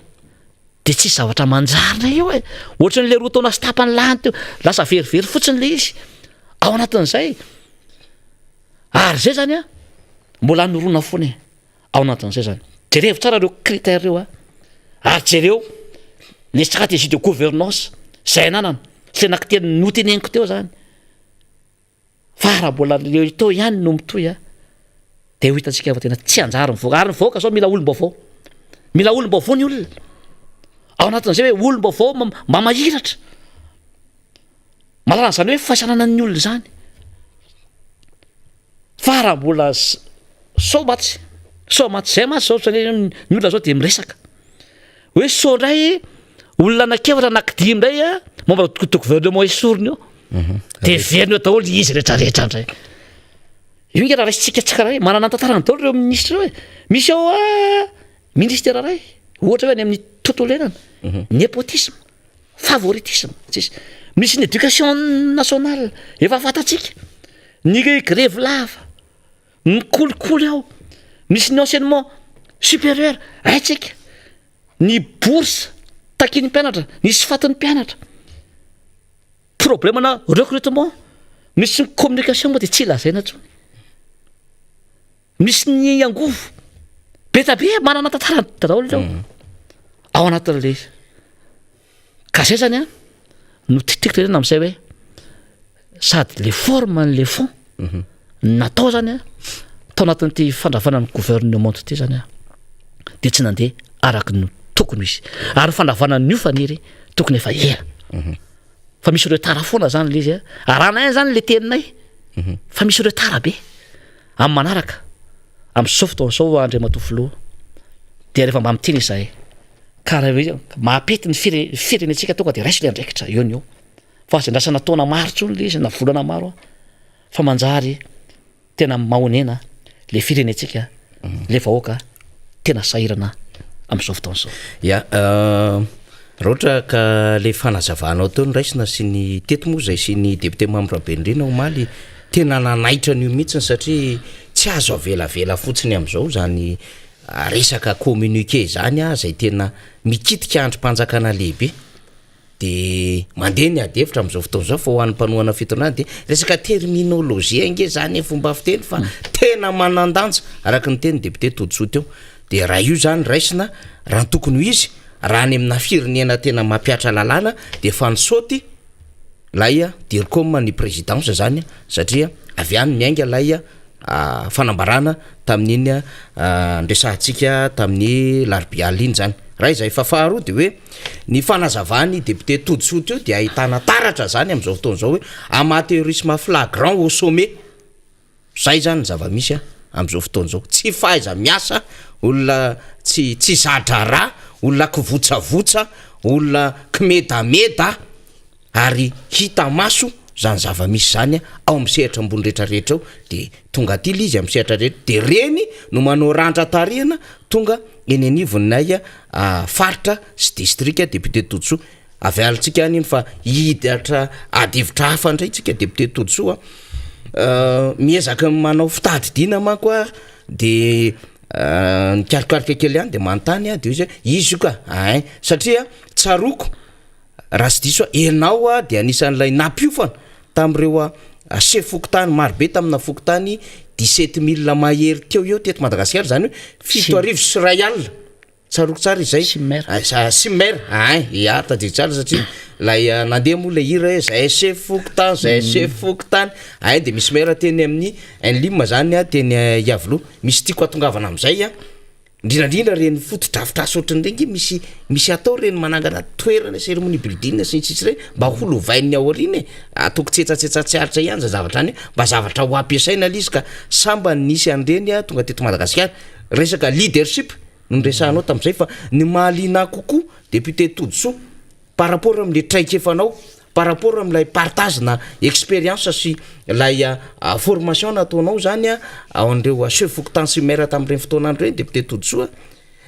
de tsisy zavatra manjary ndray eo e. Ohatran'le 2 taona sy tapany lany teo, lasa verivery fotsiny le izy ao anatin'izay. Ary zay zany a, mbola hanorona foana e, ao anatin'izay zany. Jerevo tsara ireo critères ireo a, ary jereo le stratégie de gouvernance zay ananana, sy le anankitelo noteneniko teo zany. Fa raha mbola le teo ihany no mitohy a, de ho hitantsika fa tena tsy hanjary ny vahoaka. Ary ny vahoaka zao mila olom-baovao, mila olom-baovao ny olona. Ao anatin'izay hoe olom-baovao mba mahiratra, mahalala an'izany hoe faisanana ny olona izany. Fa raha mbola sao mantsy, sao mantsy, zay mantsy zao satria ny olona zao de miresaka hoe sao ndray olona anankiefatra anankidimy ndray a membre de gouvernement esorina eo, de heverina eo daholo izy rehetrarehetra ndray. Io nge raha raisintsika tsirairay, manana ny tantarany daholo ireo ministra ireo e. Misy ao a ministera iray, ohatra hoe any amin'ny tontolo iainana, népotisme, favoritisme, tsisy. Misy ny éducation nationale, efa fantatsika, ny grevy lava, ny kolikoly ao, misy ny enseignement supérieur, haintsika, ny bourse takian'ny mpianatra, ny sy fatin'ny mpianatra, problème na recrutement, misy ny communication moa de tsy lazaina intsony, misy ny angovo be da be, manana tantarany daholo ireo ao anatin'le izy. Ka zay zany a no tiatiako tenenina am'izay hoe sady le forme ny le fond natao zany a tao anatin'ity fandravana ny gouvernement ity zany a de tsy nandeha araky ny tokony izy. Ary ny fandravana ny io Faniry tokony efa ela, fa misy retard foana zany le izy a. Arahanay zany le teninay fa misy retard be amin'ny manaraka am'izao fotoana izao. Andriamatoa Filoha, de rehefa mba miteny izahay ka raha hoe mampety ny firenentsika, tonga de raiso le andraikitra eo ny eo, fa aza andrasana taona maro intsony le izy na volana maro a, fa manjary tena mahonena le firenentsika, le vahoaka tena sahirana am'izao fotoana izao. Ya, raha ohatra ka le fanazavanao teo no raisina sy ny teto moa zay sy ny député Mamy Rabenirina omaly, tena nanaitra an'io mihitsiny satria tsy azo avelavela fotsiny am'izao zany resaka communiqué zany a, zay tena mikitika andrim-panjakana lehibe. De mandeha ny ady hevitra am'izao fotoana izao, fa ho an'ny mpanohana fitondrana de resaka terminologie ange zany, fomba fiteny, fa tena manan-danja araka ny teny député Todisoa teo. De raha io zany raisina, raha ny tokony ho izy, raha any amina firenena tena mampihatra lalàna, de efa nisaoty lay dircom ny présidence zany, satria avy any miainga lay fanambarana tamin'iny ndresahantsika tamin'ny larobia iny zany. Raha izay, fa faharoa de hoe ny fanazavany député Todisoa teo de ahitana taratra zany am'izao fotoana izao hoe amateurisme flagrant au sommet zay zany ny zava-misy a am'izao fotoana izao. Tsy fahaiza miasa, olona tsy zadraraha, olona kivotsavotsa, olona kimedameda, ary hita maso zany zava-misy zany ao amin'ny sehatra ambony rehetrarehetra ao. De tonga aty le izy amin'ny sehatra rehetra, de reny no manao randra tarihana tonga eny anivonay faritra sy distrika. Député Todisoa, avy alintsika any iny fa hidatra ady hevitra hafa indray tsika. Député Todisoa, miezaka manao fitadidiana manko a, de nikarokaroka kely ihany de manontany a, de izy hoe izy io ka ain, satria tsaroko raha sy diso ianao a, de anisan'ilay nampiofana tamin'ireo a chef fokontany marobe tamina fokontany 17 000 mahery teo eo teto Madagasikara zany, hoe 1107, tsaroko tsara izay. Sy maire. Sy maire ain, ia, tadidio tsara satria lay nandeha moa le hira hoe zay chef fokontany, zay chef fokontany ain, de misy maire teny amin'ny Inlim zany a, teny Iavoloha. Misy tiako atongavana am'izay a, indrindrandrindra reny fotodrafitrasa ohatran'ireny nge misy atao reny, manangana toerana, cérémonie, building sy ny sisy reny, mba ho lovain'ny aoriana e, ataoko tsetsatsetsa tsy aritra ihany za zavatra any, mba zavatra ho ampiasaina le izy. Ka sambany nisy an'ireny a tonga teto Madagasikara, resaka leadership no nresahanao tam'izay. Fa ny mahaliana kokoa, député Todisoa, par rapport am'le traikefanao, par rapport am'ilay partage na expérience sy lay formation nataonao zany a ao an'ireo chef fokontany sy maire tamin'ireny fotoanandro reny, député Todisoa.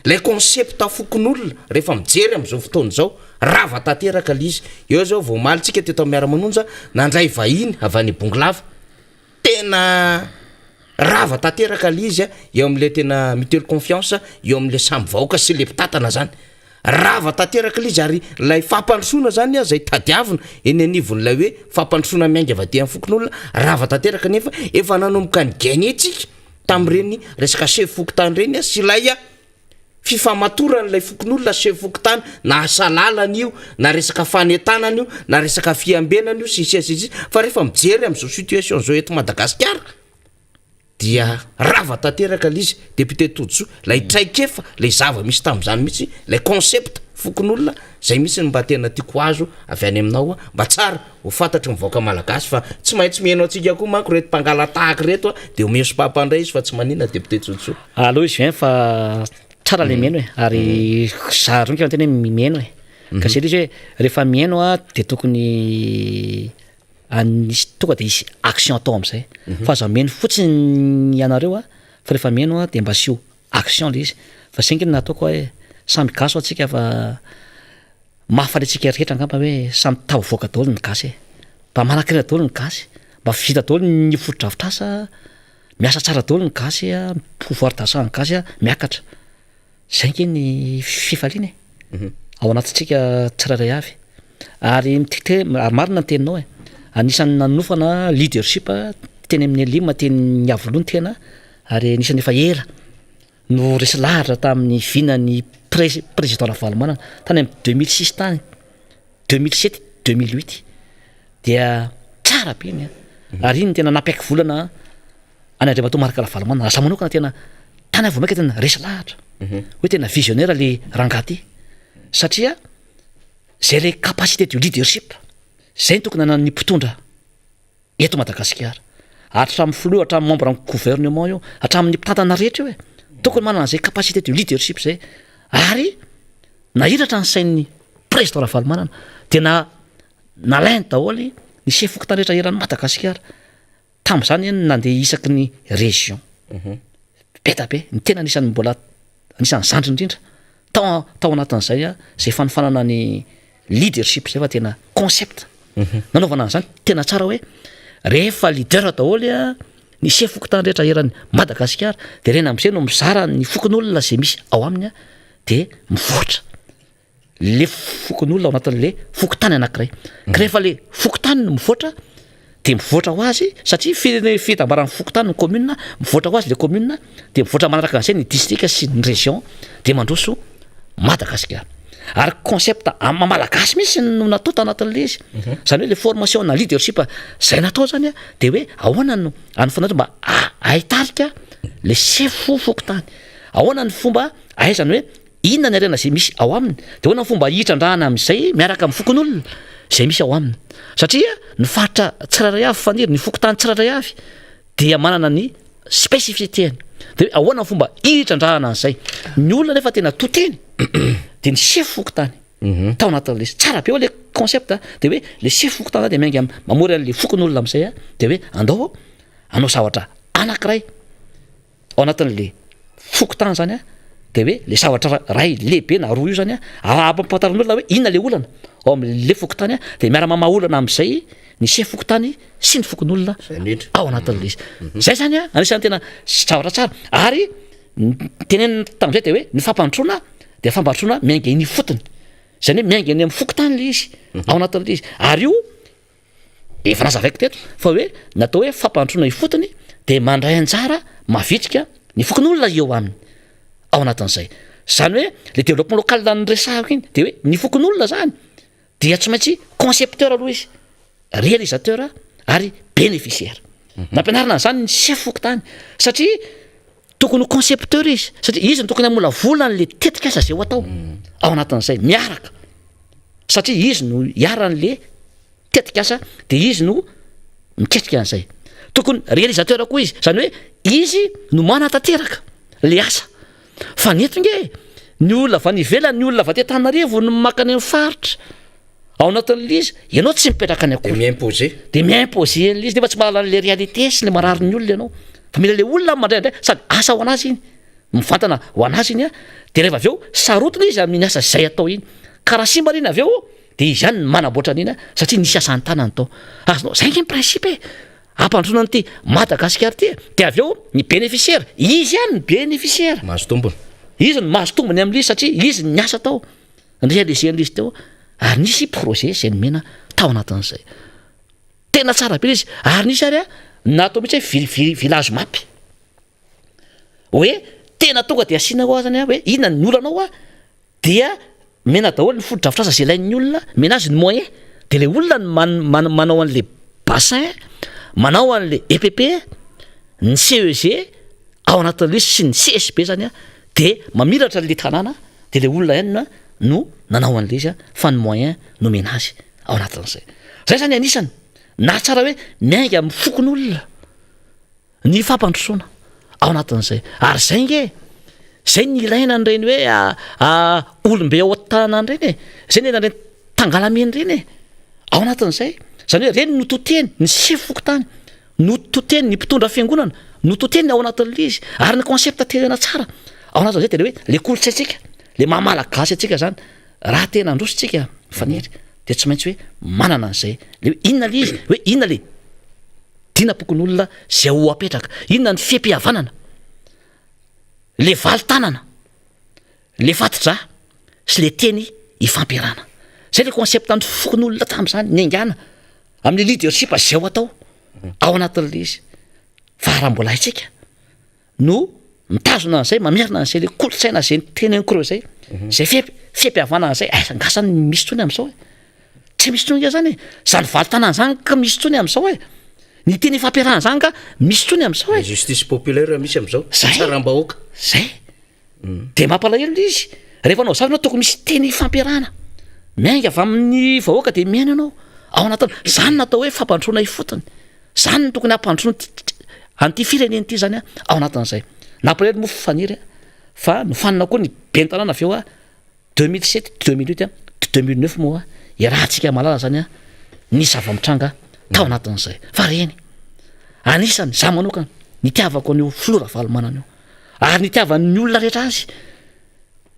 Ilay concept fokonolona rehefa mijery amin'izao fotoana izao, rava tanteraka ilay izy. Eo izao vao omaly tsika teto amin'ny Miara-manonja nandray vahiny avy any Bongolava. Tena rava tanteraka ilay izy eo amin'ilay tena mutuelle confiance eo amin'ilay samy vahoaka sy ilay mpitantana zany. Rava tanteraka ilay izy ary ilay fampandrosoana zany izay tadiavina eny anivon'ilay hoe fampandrosoana miainga avy aty amin'ny fokonolona, rava tanteraka nefa efa nanomboka ni-gagner tsika tamin'ireny resaka chef fokontany ireny sy ilay fifamatoran'ilay fokonolona chef fokontany na asa lalana io na resaka fanentanana io na resaka fiambenana io sy ny sisa sy ny sisa fa rehefa mijery amin'izao situation izao eto Madagasikara dia rava tanteraka ilay izy. Député Todisoa, ilay traikefa, ilay zava-misy tamin'izany mihitsy, ilay concept fokonolona, izay mihitsy no mba tena tiako ho azo avy any aminao, mba tsara ho fantatry ny vahoaka malagasy fa tsy maintsy mihaino antsika koa manko ireto mpangala-tahaka ireto dia omeo sopapa indray izy fa tsy maninona Député Todisoa. Aleo izy viens fa tsara le mihaino e, ary za roa tena hoe mihaino e, ka zay le izy hoe rehefa mihaino a de tokony Anisy tonga de hisy action atao amizay fa aza mihaino fotsiny ianareo a fa rehefa mihaino a de mba asio action le izy fa zay nge no nataoko hoe samy gasy hoa tsika fa mahafaly antsika rehetra angamba hoe samy tafavoaka daholo ny gasy e mba manankarena daholo ny gasy mba vita daholo ny fotodrafitrasa miasa tsara daholo ny gasy a pouvoir d'achat ny gasy a miakatra Zay ange ny fifaliana e, ao anatintsika tsirairay avy. Ary mitete, ary marina ny teninao e, anisan'ny nanofana leadership teny amin'ny Elim teny Iavoloha ny tena, ary anisan'ny efa ela no resy lahatra tamin'ny vinan'ny pré- président Ravalomanana, tany amin'ny 2006 tany, 2007, 2008, dia tsara be iny an, ary iny no tena nampiaiky volana an'i Andriamatoa Marc Ravalomanana, raha za manokana tena tany aho vao maika tena resy lahatra hoe tena visionnaire le rangahy ty satria zay le capacité de leadership zay no tokony ananan'ny mpitondra eto Madagasikara, hatramin'ny filoha hatramin'ny membre ny gouvernement io, hatramin'ny mpitantana rehetra io e, tokony manana an'izay capacité de leadership zay ary nahiratra ny sain'ny président Ravalomanana de na nalainy daholo ny chef fokontany rehetra eran'i Madagasikara. Tamin'izany eny nandeha isaky ny région. Be da be, ny tena anisan'ny mbola anisan'ny zandriny indrindra tao tao anatin'izay a, zay fanofanana ny leadership zay fa tena concept nanaovana an'izany tena tsara hoe rehefa leader daholo a ny chef fokontany rehetra eran'i Madagasikara de ireny am'izay no mizara ny fokonolona zay misy ao aminy a de mivoatra. le fokonolona ao anatin'le fokontany anankiray ka rehefa le fokontany no mivoatra de mivoatra ho azy satria fi- fitambaran'ny fokontany ny commune mivoatra ho azy le commune de mivoatra manaraka an'izay ny district sy ny région de mandroso Madagasikara ary concept amin'ny maha malagasy mihitsy no natao tanatin'le izy zany hoe le formation na leadership zay natao zany a de hoe ahoana no anofanareo mba ahitarika le sefo fokontany ahoana ny fomba ahaizany hoe Inona ny harena izay misy ao aminy? Dia ahoana ny fomba hitrandrahana amin'izay miaraka amin'ny fokonolona izay misy ao aminy? Satria ny faritra tsirairay avy Faniry, ny fokontany tsirairay avy dia manana ny spécificité-ny. Dia hoe ahoana ny fomba hitrandrahana an'izay? Ny olona nefa tena to teny dia ny sefo fokontany tao anatin'ilay izy. Tsara be eo ilay concept a, dia hoe ilay sefo fokontany dia miainga mamory an'ilay fokonolona amin'izay a, dia hoe andao hanao zavatra anankiray. ao anatin'le fokontany zany a de hoe le zavatra ray lehibe na roa io zany a ampahafantarin'olona hoe inona le olana ao am'le fokontany a de miara-mamaha olana am'zay ny chef fokontany sy ny fokonolona ao anatin'le izy zay zany a anisan'ny tena zavatra tsara ary ny tenenina tam'zay de hoe ny fampandrosoana de fampandrosoana miainga eny ifotony zany hoe miainga eny am'fokontany le izy ao anatin'le izy ary io Efa nazavaiko teto fa hoe ny atao hoe fampandrosoana ifotony dia mandray anjara mavitrika ny fokonolona eo aminy ao anatin'izay. Zany hoe le développement local noresahako iny de hoe ny fokonolona zany dia tsy maintsy concepteur aloha izy, réalisateur ary bénéficiaire. Nampianarina an'izany ny chef fokontany satria tokony ho concepteur izy satria izy no tokony hamolavola an'le tetikasa zay ho atao ao anatin'izay miaraka satria izy no iharan'le tetikasa de izy no miketrika an'izay. Tokony réalisateur koa izy, zany hoe izy no manatanteraka le asa. Fa ny eto nge ny olona avy any ivelany, ny olona avy aty Antananarivo no maka any amin'ny faritra ao anatin'le izy, ianao tsy mipetraka any akory. De mi-imposer. De mi-imposer an'le izy nefa tsy mahalala an'le réalité sy le marary ny olona ianao. Fa mila le olona mandray indray sady asa ho an'azy iny. Mivantana ho an'azy iny de rehefa avy eo sarotiny izy amin'iny asa izay atao iny. Ka raha simba iny avy eo de izy ihany no manamboatra an'iny satria nisy asa an-tanany tao. Azonao, zay ange ny principe e! Hampandrosoana an'ity Madagasikara ity e! De avy eo ny bénéficiaire, izy ihany ny bénéficiaire. Mahazo tombony. Izy no mahazo tombony amin'ilay izy satria izy no niasa tao, ni-réaliser an'ilay izy teo ary nisy projet izay nomena tao anatin'izay. Tena tsara be ilay izy ary nisy ary natao mihitsy hoe vi- village map. Hoe tena tonga dia asiana hoa zany hoe inona ny olana ao dia mena daholo ny fotodrafitrasa izay ilain'ny olona, mena azy ny moyen, dia ilay olona no manao an'ilay bassin, manao an'ilay EPP, ny CEG ao anatin'ilay izy sy ny CSB zany an, dia mamiratra an'ilay tanàna dia ilay olona ihany no nanao an'ilay izy fa ny moyen nomena azy ao anatin'izay. Zay zany anisany nahatsara hoe miainga amin'ny fokonolona. Ny fampandrosoana ao anatin'izay. Ary izay nge, izay ny ilaina an'ireny hoe olom-be ao an-tanàna ireny e, izay ny ilaina an'ireny tangalamena ireny e, ao anatin'izay. Izany hoe ireny no to teny, ny sefo fokontany no to teny, ny mpitondra fiangonana no to teny ao anatin'ilay izy. Ary ny concept tena tsara ao anatin'izay dia ilay hoe ilay kolontsaintsika, ilay maha malagasy antsika izany. Raha tena handroso tsika Faniry dia tsy maintsy hoe manana an'izay, ilay hoe inona ilay izy, hoe inona ilay Dinam-pokonolona izay ho apetraka. Inona ny fehi-pihavanana? Le valin-tanana, le fati-drà sy le teny ifampiarahana. Zay le concept ny fokonolona tamin'izany, niaingàna amin'ny leadership izay ho atao ao anatin'ilay izy. Fa raha mbola haintsika no mitazona an'izay, mamerina an'izay le kolontsaina izay niteneniko ireo izay, izay fe-pihavanana izay, aiza angaha zany misy intsony amin'izao e? Tsy misy intsony ange zany e! Zany valin-tanana zany ka misy intsony amin'izao e! Ny teny ifampiarahana zany ka misy intsony amin'izao e! Justice populaire misy amin'izao, Zay. fitsaram-bahoaka. Zay. De mampalahelo le izy, rehefa anao zavatra tokony misy teny ifampiarahana, miainga avy amin'ny vahoaka de mihaino ianao ao anatin'ny, zany no atao hoe fampandrosoana ifotony. Zany no tokony hampandrosoana an'ity firenena ity zany ao anatin'izay. Nampalahelo moa Faniry fa nofanina koa ny ben'ny tanàna avy eo 2007, 2008, 2009 moa iarahantsika mahalala zany ny zava-mitranga tao anatin'izay. Fa reny, anisany za manokana nitiavako an'io filoha Ravalomanana io ary nitiavan'ny olona rehetra azy,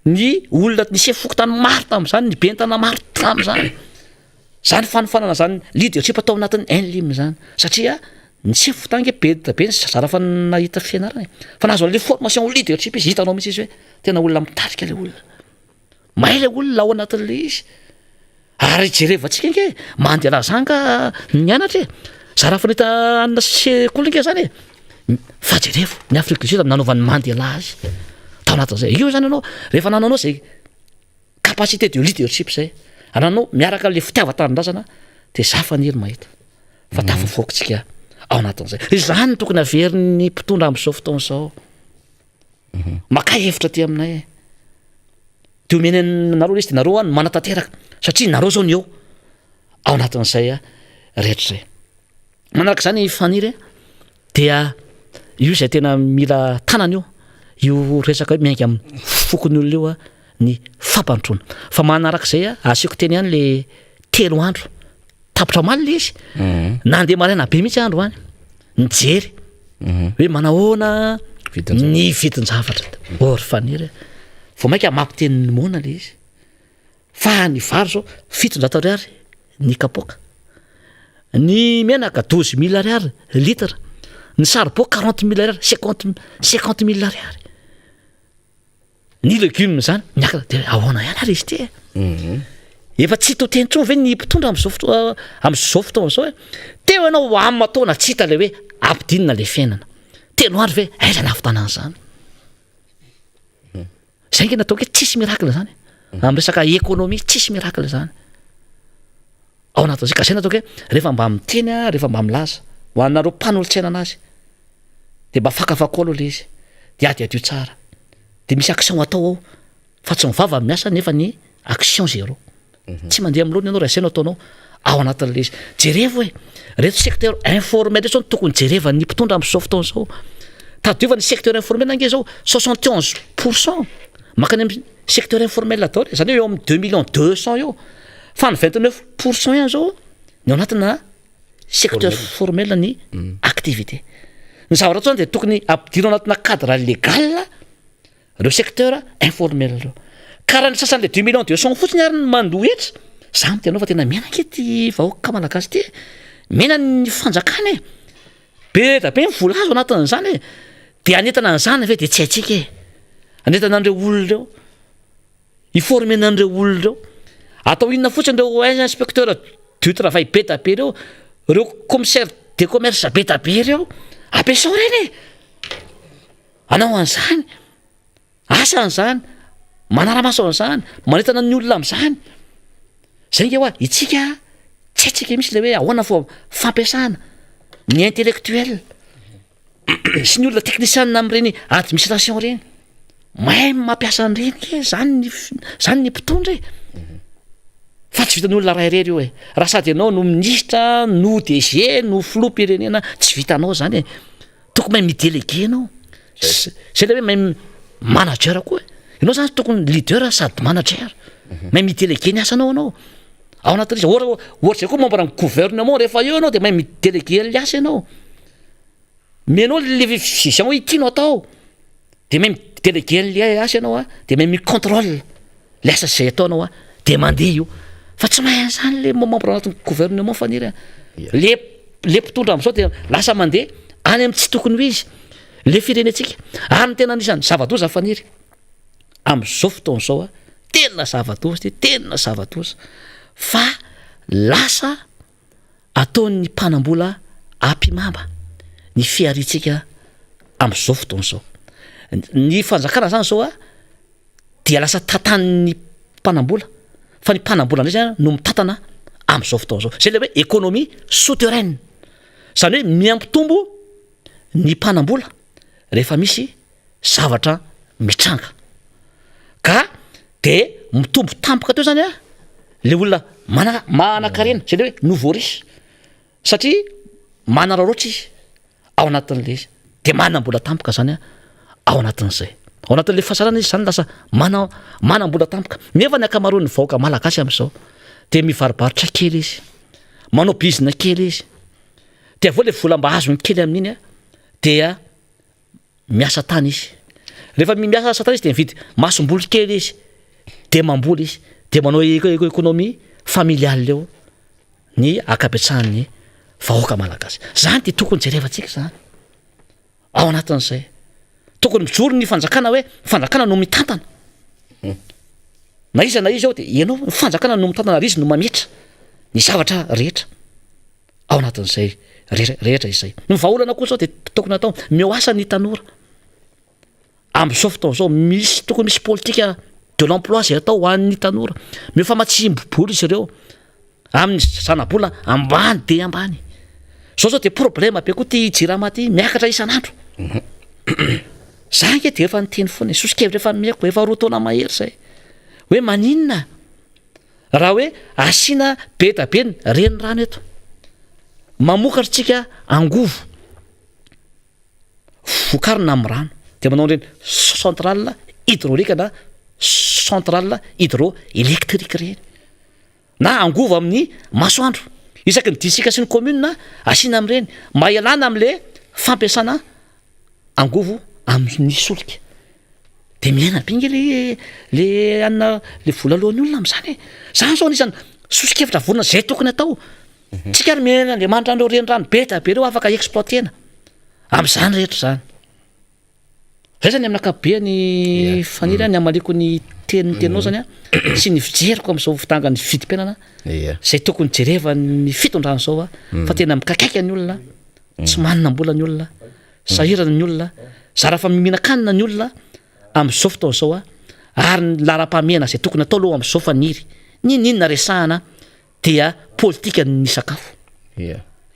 ny olona ny sefo fokontany maro tamin'izany, ny ben'ny tanàna maro tamin'izany. Zany fanofanana zany leadership tao anatin'ny NLIM zany satria ny sefo tany nge be dia be ny zara fa nahita fianarana e, fa nahazo an'le formation leadership izy, hitanao mihitsy izy hoe tena olona mitarika le olona, mahay le olona ao anatin'le izy, ary jerevantsika nge Mandela zany nga nianatra e, zara fa nahita anona sekoly nge zany e, fa jerevo ny Afrique du Sud nanaovan'i Mandela azy tao anatin'izay, io zany ianao rehefa nananao zay Capacité de leadership zay ananao miaraka amle fitiavan-tanindrazana de za faniry mahita fa tafavoaka tsika ao anatin'izay. Izany no tokony averin'ny mpitondra am'izao fotoana izao. Maka hevitra aty aminay. De omeny anareo le izy de nareo no manatanteraka satria nareo zao no eo ao anatin'izay rehetra zay. Manaraka izany Faniry dia io izay tena mila tanana io, io resaka hoe miainga amin'ny fokon'olona io ny fampandrosoana. Fa manaraka izay asiako teny ihany le telo andro, tapitra omaly le izy, nandeha maraina be mihitsy aho androany nijery hoe manahoana ny vidin-javatra. Oh ry Faniry a, vao mainka mampiteny ny moana le izy. Fa ny vary zao 700 ariary ny kapoaka, ny menaka 12 mille ariary litre, ny saribao 40 mille ariary, 50 50 mille ariary, ny legume zany miakatra de ahoana ihany ary izy ity e? Efa tsy to teny intsony ve ny mpitondra am'zao fotoa- am'zao fotoana zao e? Teo ianao aman-taona tsy hita le hoe ampidinina le fiainana, telo andro ve aiza ny hahavitana an'izany? Zay nge nataoko hoe tsisy miracle zany amin'ny resaka économie, tsisy miracle zany ao anatin'izay. Ka zay nataoko hoe rehefa mba miteny aho, rehefa mba milaza ho anareo mpanolotsaina anazy de mba fakafakao aloha le izy, de adiadio tsara, de misy action atao ao fa tsy mivava miasa nefa ny action zéro. Tsy mandeha amin'ny laoniny ianao raha izay no ataonao ao anatin'ilay izy. Jerevo e, reto secteur informel reto zao no tokony jerevan'ny mpitondra amin'izao fotoana izao. Tadidio fa ny secteur informel ange zao 71 % mankany amin'ny secteur informel daholo e, zany hoe eo amin'ny 2 millions 200 eo. Fa ny 29 % ihany zao ny ao anatina secteur formel ny activité. Ny zavatra atao zany dia tokony ampidirina ao anatina cadre légal. Reo secteur informel reo. Ka raha ny sasany le 2 millions 200 fotsiny ary ny mandoa hetra, za miteny anao fa tena mena ange ty vahoaka malagasy ty e, mena ny fanjakana e, be da be ny vola azo anatin'izany e, de hanentana an'izany ve de tsy haintsika e, hanentana an'ireo olona ireo, hi-former-na an'ireo olona ireo, atao inona fotsiny ireo inspecteur du travail be da be reo, reo commissaire de commerce be da be reo, ampiasao reny e, anao an'izany, asa an'izany, manara-maso an'izany, manentana ny olona am'izany, zay nge hoa itsika tsy haintsika mihitsy le hoe ahoana fo fampiasana ny intellectuel sy ny olona technicien am'ireny administration reny, mahay mampiasa an'ireny ke zany ny zany ny mpitondra e, fa tsy vitan'ny olona ray irery io e, raha sady ianao no minisitra no DG no filoham-pirenena tsy vitanao zany e, tokony mahay mi-déléguer anao, zay le hoe mahay manager koa e, ianao zany tokony leader sady manager, mahay mi-déléguer ny asanao anao ao anatin'izy, ohatra ohatra zay koa membre ny gouvernement rehefa eo anao de mahay mi-déléguer an'le asa ianao, menao le vision hoe ity no atao de mahay mi-déléguer an'le asa ianao a, de mahay mi-contrôle le asa zay ataonao a, de mandeha io, fa tsy mahay an'izany le membre anatin'ny gouvernement Faniry a, le mpitondra am'izao de lasa mandeha any amy tsy tokony ho izy le firenentsika. Ary ny tena anisan'ny zava-doza Faniry am'izao fotoana zao a, tena zava-doza ty, tena zava-doza fa lasa ataon'ny mpanambola ampimamba ny fiaritsika am'izao fotoana zao. Ny fanjakana zany zao a dia lasa tantanin'ny mpanambola, fa ny mpanambola ndray zany no mitantana am'izao fotoana zao, zay le hoe économie souterraine, zany hoe miampitombo ny mpanambola rehefa misy zavatra mitranga ka de mitombo tampoka teo zany a le olona mana manan-karena, zay le hoe nouveau riche, satria manararaotra izy ao anatin'le izy de manam-bola tampoka zany a ao anatin'izay, ao anatin'le fahasalana izy zany lasa mana manam-bola tampoka. Nefa ny ankamaroan'ny vahoaka malagasy am'izao de mivarobarotra kely izy, manao bizina kely izy, de aveo le vola mba azony kely amin'iny a dia miasa tany izy, rehefa miasa tany izy de mividy masomboly kely izy, de mamboly izy, de manao économie familiale eo ny ankabetsahan'ny vahoaka malagasy. Zany de tokony jerevantsika zany ao anatin'izay, tokony mijoro ny fanjakana hoe fanjakana no mitantana na iza na iza ao, de ianao ny fanjakana no mitantana ary izy no mametra ny zavatra rehetra ao anatin'izay rehetra izay. Ny vahaolana koa zao de tokony atao meo asa ny tanora am'izao fotoana zao, misy tokony misy politique de l'emploi zay atao ho an'ny tanora, meo famatsim-bola izy ireo amin'ny zanabola ambany de ambany zao. Zao de problème be koa ty Jirama ty miakatra isan'andro za nke, de efa niteny foana e, soso-kevitra efa miako efa 2 taona mahery zay hoe maninona raha hoe asiana be da be ny renirano eto mamokatra tsika angovo vokarina amy rano, de manao an'ireny centrale hydraulique na centrale hydroélectrique reny na angovo amin'ny masoandro isaky ny distrika sy ny commune asiana am'ireny mba ialana am'le fampiasana angovo amin'ny solika, de miaina be nge le anina le vola alohan'ny olona am'izany e. Zany zao anisan'ny soso-kevitra vorona zay tokony atao tsika, ary miaina Andriamanitra an'ireo renirano be da be reo afaka exploitena am'izany rehetra zany. Zay zany amin'ny ankapobeany Faniry a, ny amaliko ny teniteninao zany a sy ny fijeriko am'izao fidangan'ny vidim-piainana zay tokony jerevany fitondrana zao a, fa tena mikakaika ny olona, tsy manana-mbola ny olona, sahirana ny olona, zara fa mihinan-kanina ny olona am'izao fotoana zao a. Ary ny laharam-pahamehana zay tokony atao aloha am'izao Faniry, nininona resahana dia politika ny sakafo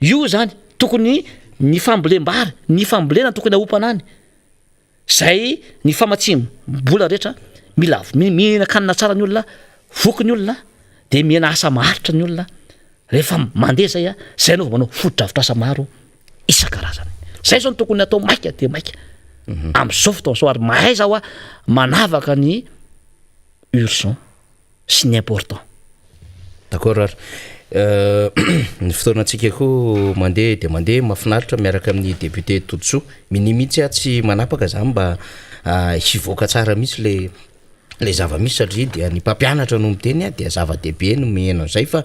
io zany, tokony ny fambolem-bary, ny fambolena tokony aompana any zay, ny famatsim-bola rehetra mila mihinan-kanina tsara ny olona, voky ny olona, de mihena asa maharitra ny olona. Rehefa mandeha zay a zay anao vao manao fotodrafitrasa maro isan-karazany, zay zao no tokony atao maika de maika am'izao fotoana zao. Ary mahaiza aho a manavaka ny urgent sy ny important. D'accord ary. Ny fotoanantsika koa mandeha dia mandeha, mahafinaritra miaraka amin'ny député Todisoa. Minia mihitsy aho tsy manapaka zany mba hivoaka tsara mihitsy le le zava-misy satria dia ny mpampianatra no miteny a, dia zava-dehibe no miheno an'izay fa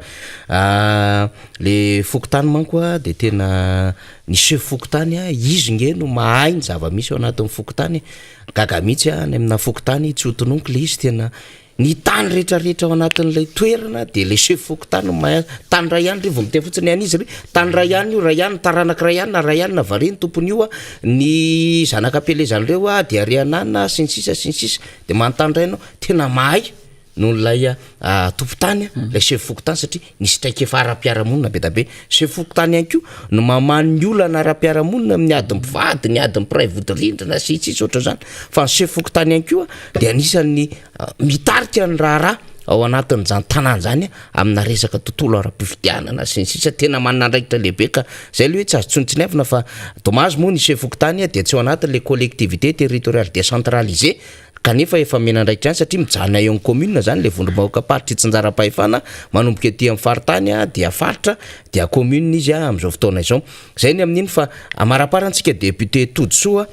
le fokontany manko a de tena ny chef fokontany a izy nge no mahay ny zava-misy ao anatin'ny fokontany e, gaga mihitsy aho any amina fokontany tsy ho tononiko le izy tena Ny tany rehetra rehetra ao anatin'ilay toerana dia ilay chef fokontany no mahay azy. Tany iray ihany ry vao miteny fotsiny any izy ry tany iray ihany io, iray ihany ny taranaka iray ihany na iray ihany na vare ny tompon'io a, ny zanaka am-pielezan'ireo a dia ary anana sy ny sisa sy ny sisa. Dia manontany indray ianao, tena mahay noho ilay tompon-tany ilay chef fokontany satria nisy traikefa ara-piarahamonina be dia be. Chef fokontany ihany koa no mamaha ny olana ara-piarahamonina amin'ny adin'ny mpivady, ny adin'ny mpiray vodirindrina sy ny sisa ohatran'izany. Fa ny chef fokontany ihany koa dia anisan'ny mitarika ny raharaha ao anatin'izany tanàna izany amina resaka tontolo ara-pifidianana sy ny sisa. Tena manana andraikitra lehibe ka zay aloha hoe tsy azo tsinontsiniavina fa dommage moa ny chef fokontany dia tsy ao anatin'ilay collectivité territoriale décentralisée kanefa efa omena andraikitra ihany satria mijanona eo amin'ny commune zany le vondrom-bahoakam-paritra itsinjaram-pahefana manomboka ety amin'ny faritany dia faritra dia commune izy amin'izao fotoana izao. Zay ny amin'iny fa amaraparantsika député Todisoa,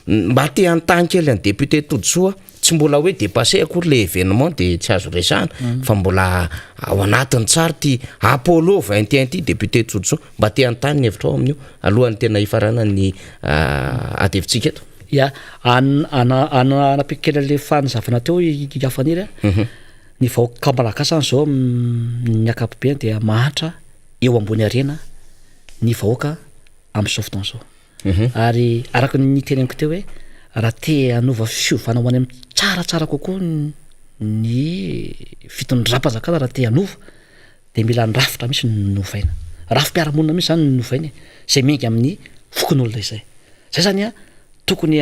mba te hanontany kely an'i député Todisoa, tsy mbola hoe dépassé akory le événement de tsy azo resahana fa mbola ao anatiny tsara ity Apollo 21 ity député Todisoa, mba te hanontany ny hevitrao amin'io alohan'ny tena hifaranan'ny ady hevitsika eto. Ya, an- ana- ana- anampiako kely an'le fanazavana teo i Faniry a, ny vahoaka malagasy zany zao amin'ny ankapobeny dia mahantra eo ambony harena ny vahoaka amin'izao fotoana izao. Ary araka ny niteneniko teo hoe raha te hanova fiovana ho any amin'ny tsaratsara kokoa ny fitondram-panjakana raha te hanova dia mila ny rafitra mihitsy no novaina. Rafi-piarahamonina mihitsy zany no novaina e, izay miainga amin'ny fokonolona izay. Zay zany a tokony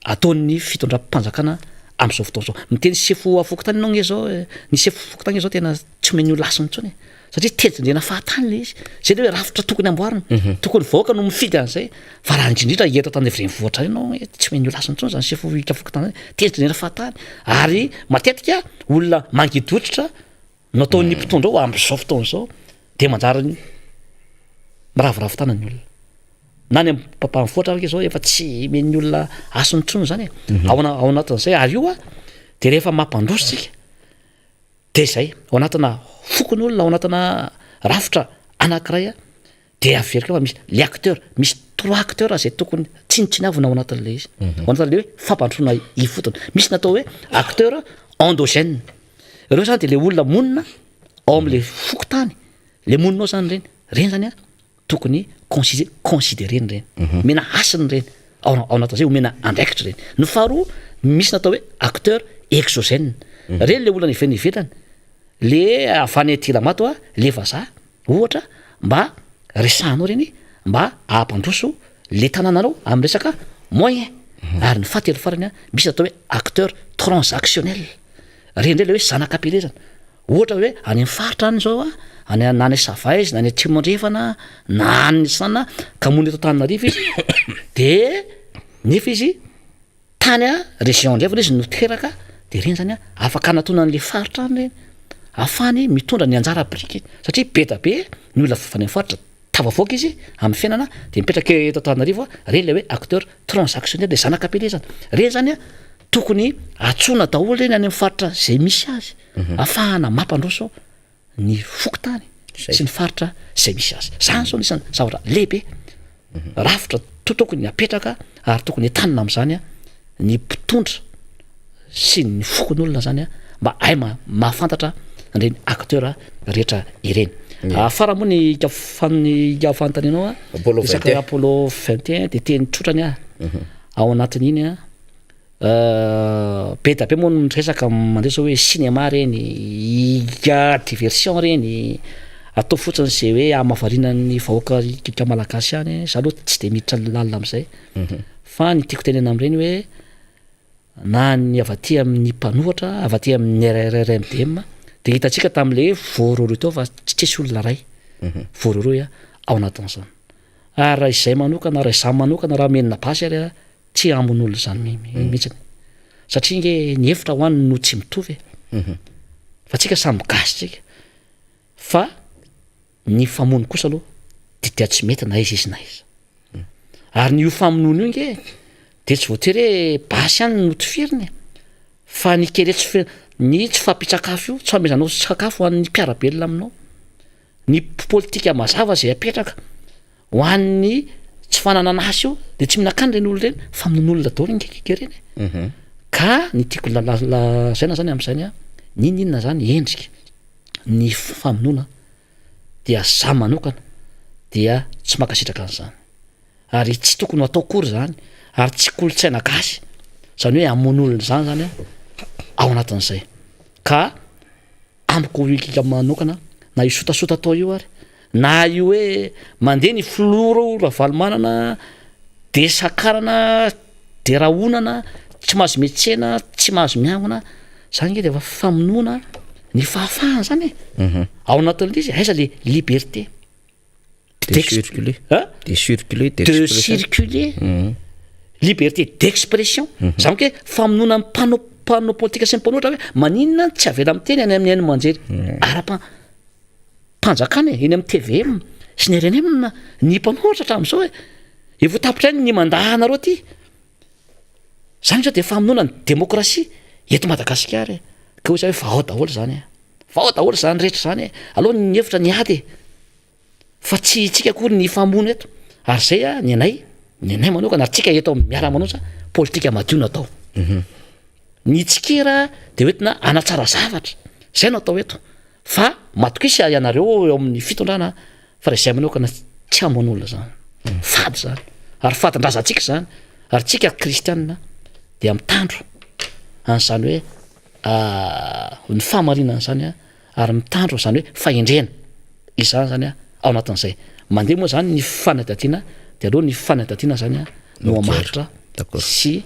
ataon'ny fitondram-panjakana amin'izao fotoana izao. Miteny sefo fokontany ianao nge zao, ny sefo fokontany nge zao tena tsy omen'ny olona hasiny intsony e, satria tezin-drena fahatany le izy, zay le hoe rafitra tokony amboarina, tokony vahoaka no mifidy an'izay, fa raha indrindrindra eto Antananarivo renivohitra any ianao tsy omen'ny olona hasiny intsony zany sefo fokontany zany, tezin-drena fahatany, ary matetika olona mangidy hoditra no ataon'ny mpitondra ao amin'izao fotoana izao dia manjary miraviravy tanana ny olona. Na ny mpampanivohitra ary izao efa tsy omen'ny olona hasiny intsony izany e. Mhm. Ao ao anatin'izay ary io a dia rehefa mampandroso tsika dia izay ao anatina fokon'olona ao anatina rafitra anankiray a Dia averiko eo fa misy le acteur, misy trois acteurs izay tokony tsinontsiniavina ao anatin'ilay izy, ao anatin'ilay hoe fampandrosoana ifotony. Misy ny atao hoe acteur endogène, ireo zany dia le olona monina ao amin'ilay fokontany, le monina ao zany ireny, ireny zany an tokony consi- considerena ireny, omena hasina ireny, ao ao anatin'izay omena andraikitra ireny. Ny faharoa misy ny atao hoe acteur exogène, ireny le olona avy any ivelany, le avy any aty Lamato an, le vazaha, Ohatra mba resahanao ireny mba ahampandroso le tanànanao amin'ny resaka moyen. Ary ny fahatelo farany an, misy atao hoe acteur transactionnel. Ireny indray le hoe zanak'ampielezana. Ohatra hoe any amin'ny faritra any zao an, any na any Sava izy na any Atsimo Andrefana na any Sana ka monina eto Antananarivo izy de nefa izy Tany a région andrefana izy no teraka de reny zany a afaka anatona an'le faritra any reny afahany mitondra ny anjara birikiny satria be da be ny olona avy any amin'ny faritra tafavoaka izy amin'ny fiainana de mipetraka eto Antananarivo a reny le hoe acteur transactionnel le zanak'ampielezana reny zany a tokony antsoina daholo reny any amin'ny faritra zay misy azy afahana mampandroso ny fokontany sy ny faritra izay misy azy. Zany zao anisan'ny zavatra lehibe rafitra to tokony apetraka ary tokony entanina amin'izany ny mpitondra sy ny fokonolona zany mba hay mahafantatra an'ireny acteur rehetra ireny. Farany moa ny fan- fanontanianao a, resaka Apollo 21 de teny tsotra ny ahy ao anatin'iny a. Be da be moa ny miresaka mandeha zao hoe cinéma reny, diversion reny, atao fotsiny zay hoe hamavariana ny vahoaka isika malagasy any, za aloha tsy de miditra lalina am'zay fa ny tiako tenenina am'reny hoe na ny avy aty amin'ny mpanohatra, avy aty amin'ny RRMDM de hitantsika tam'le voarohirohy teo fa tsisy olona ray voarohirohy ao anatin'izany ary raha izay manokana, raha izaho manokana raha omenina basy ary aho Tsy hamono olona izany mihitsiny. Satria nge ny hevitra ho any no tsy mitovy e. Fa tsika samy gasy tsika. Fa Ny famono kosa aloha de dia tsy mety na aiza izy na aiza. Ary ny io famonoana io nge de tsy voatery hoe basy ihany no tifirina e, fa ny kere tsy fe- ny tsy fahampian-tsakafo io, tsy fanomezanao sakafo ho an'ny mpiara-belona aminao, ny politika mazava zay apetraka ho an'ny tsy fananana asa io de tsy mihinan-kanina ireny olona ireny, famonoan'olona daholo nge kika ireny e. Ka ny tiako la- la- lazaina zany am'zany a, n'inon'inona zany endrika ny famonoana dia za manokana dia tsy mankasitraka an'izany ary tsy tokony ho atao akory zany ary tsy kolontsaina gasy zany hoe hamono olona zany zany ao anatin'izay ka amiko ikika manokana na io sotasota atao io ary na io hoe mandeha ny filoha Ravalomanana de sakanana de rahonana tsy mahazo miantsena tsy mahazo miangona zany nge de efa famonoana ny fahafahana zany e mhm. ao anatin'le izy aiza le liberté de circuler Hein? de circuler de circuler mhm. liberté d'expression mhm. zany hoe famonoana ny mpanao mpanao politika sy ny mpanohitra hoe maninona tsy avela miteny any amin'ny haino aman-jery ara-pa mpanjakana e eny amin'ny TVM sy ny RNM ny mpanohitra hatramin'izao e efa tapitra ihany ny mandat anareo ty zany zao de famonoana ny demokrasia eto Madagasikara e ka hoy za hoe vao daholo zany e vao daholo zany rehetra zany e aloha ny hevitra ny ady e fa tsy tsika akory ny famono eto ary zay a ny anay ny anay manokana ary tsika eto amin'ny miara-manosa politika madio no atao mhm. ny tsikera de hoentina anatsara zavatra zay no atao eto Fa matokisa ianareo eo amin'ny fitondrana fa raha izay manokana tsy hamono olona zany. Fady zany. Ary fadin-drazantsika zany. Ary tsika kristianina dia mitandro an'izany hoe ny fahamarinana zany ary mitandro an'izany hoe fahendrena izany zany ao anatin'izay. Mandeha moa zany ny fanadihadiana de aleo ny fanadihadiana zany no hamaritra sy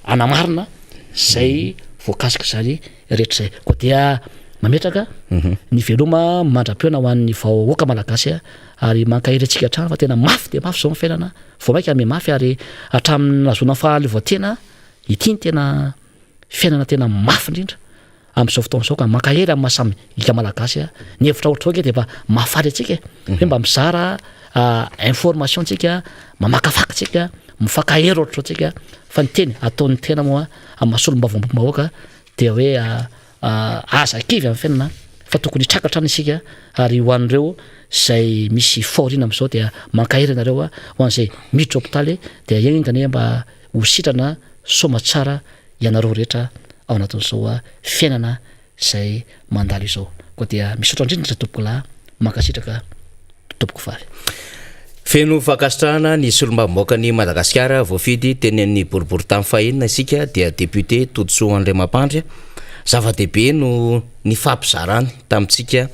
hanamarina zay voakasika izany rehetra izay. Koa dia mametraka mhm. ny veloma mandra-pihaona ho an'ny vahoaka malagasy ary mankahery antsika hatrany fa tena mafy dia mafy izao ny fiainana, vao mainka mihamafy ary hatramin'ny nahazoana fahaleovantena ity ny tena fiainana tena mafy indrindra amin'izao fotoana izao ka mankahery amin'ny maha samy ika malagasy a ny hevitra ohatr'izao ange dia efa mahafaly antsika e hoe mba mizara information tsika mamakafaka tsika mifankahery ohatr'izao tsika fa ny teny ataon'ny tena moa amin'ny maha solombavambahoaka dia hoe aza kivy amin'ny fiainana fa tokony hitraka hatrany isika ary ho an'ireo izay misy fahoriana amin'izao dia mankahery anareo a ho an'izay miditra hopitaly dia enga anie mba ho sitrana soamatsara ianareo rehetra ao anatin'izao fiainana izay mandalo izao. Koa dia misaotra indrindra tompokolahy, mankasitraka tompoko vavy. Feno fankasitrahana ny solombavambahoakan'i Madagasikara voafidy teny amin'ny boriborintany fahenina isika dia député Todisoa Andriamampandry. Zava-dehibe no nifampizarany tamintsika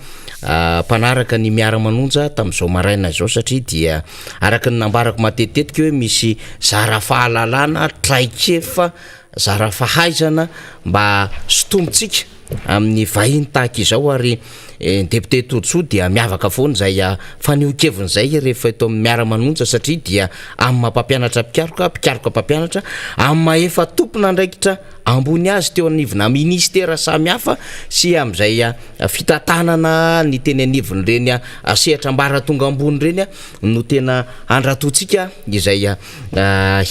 mpanaraka ny miara-manonja tamin'izao maraina izao satria dia araka ny nambarako matetitetika hoe misy zara fahalalana, traikefa, zara fahaizana mba sintomintsika amin'ny vahiny tahaka izao ary ny député Todisoa dia miavaka foana izay fanehoan-keviny izay rehefa eto amin'ny miara-manonja satria dia amin'ny maha mpampianatra mpikaroka, mpikaroka mpampianatra, amin'ny maha efa tompon'andraikitra ambony azy teo anivona ministera samihafa sy amin'izay fitantanana ny teny anivon'ireny sehatra ambaratonga ambony ireny no tena handratontsika izay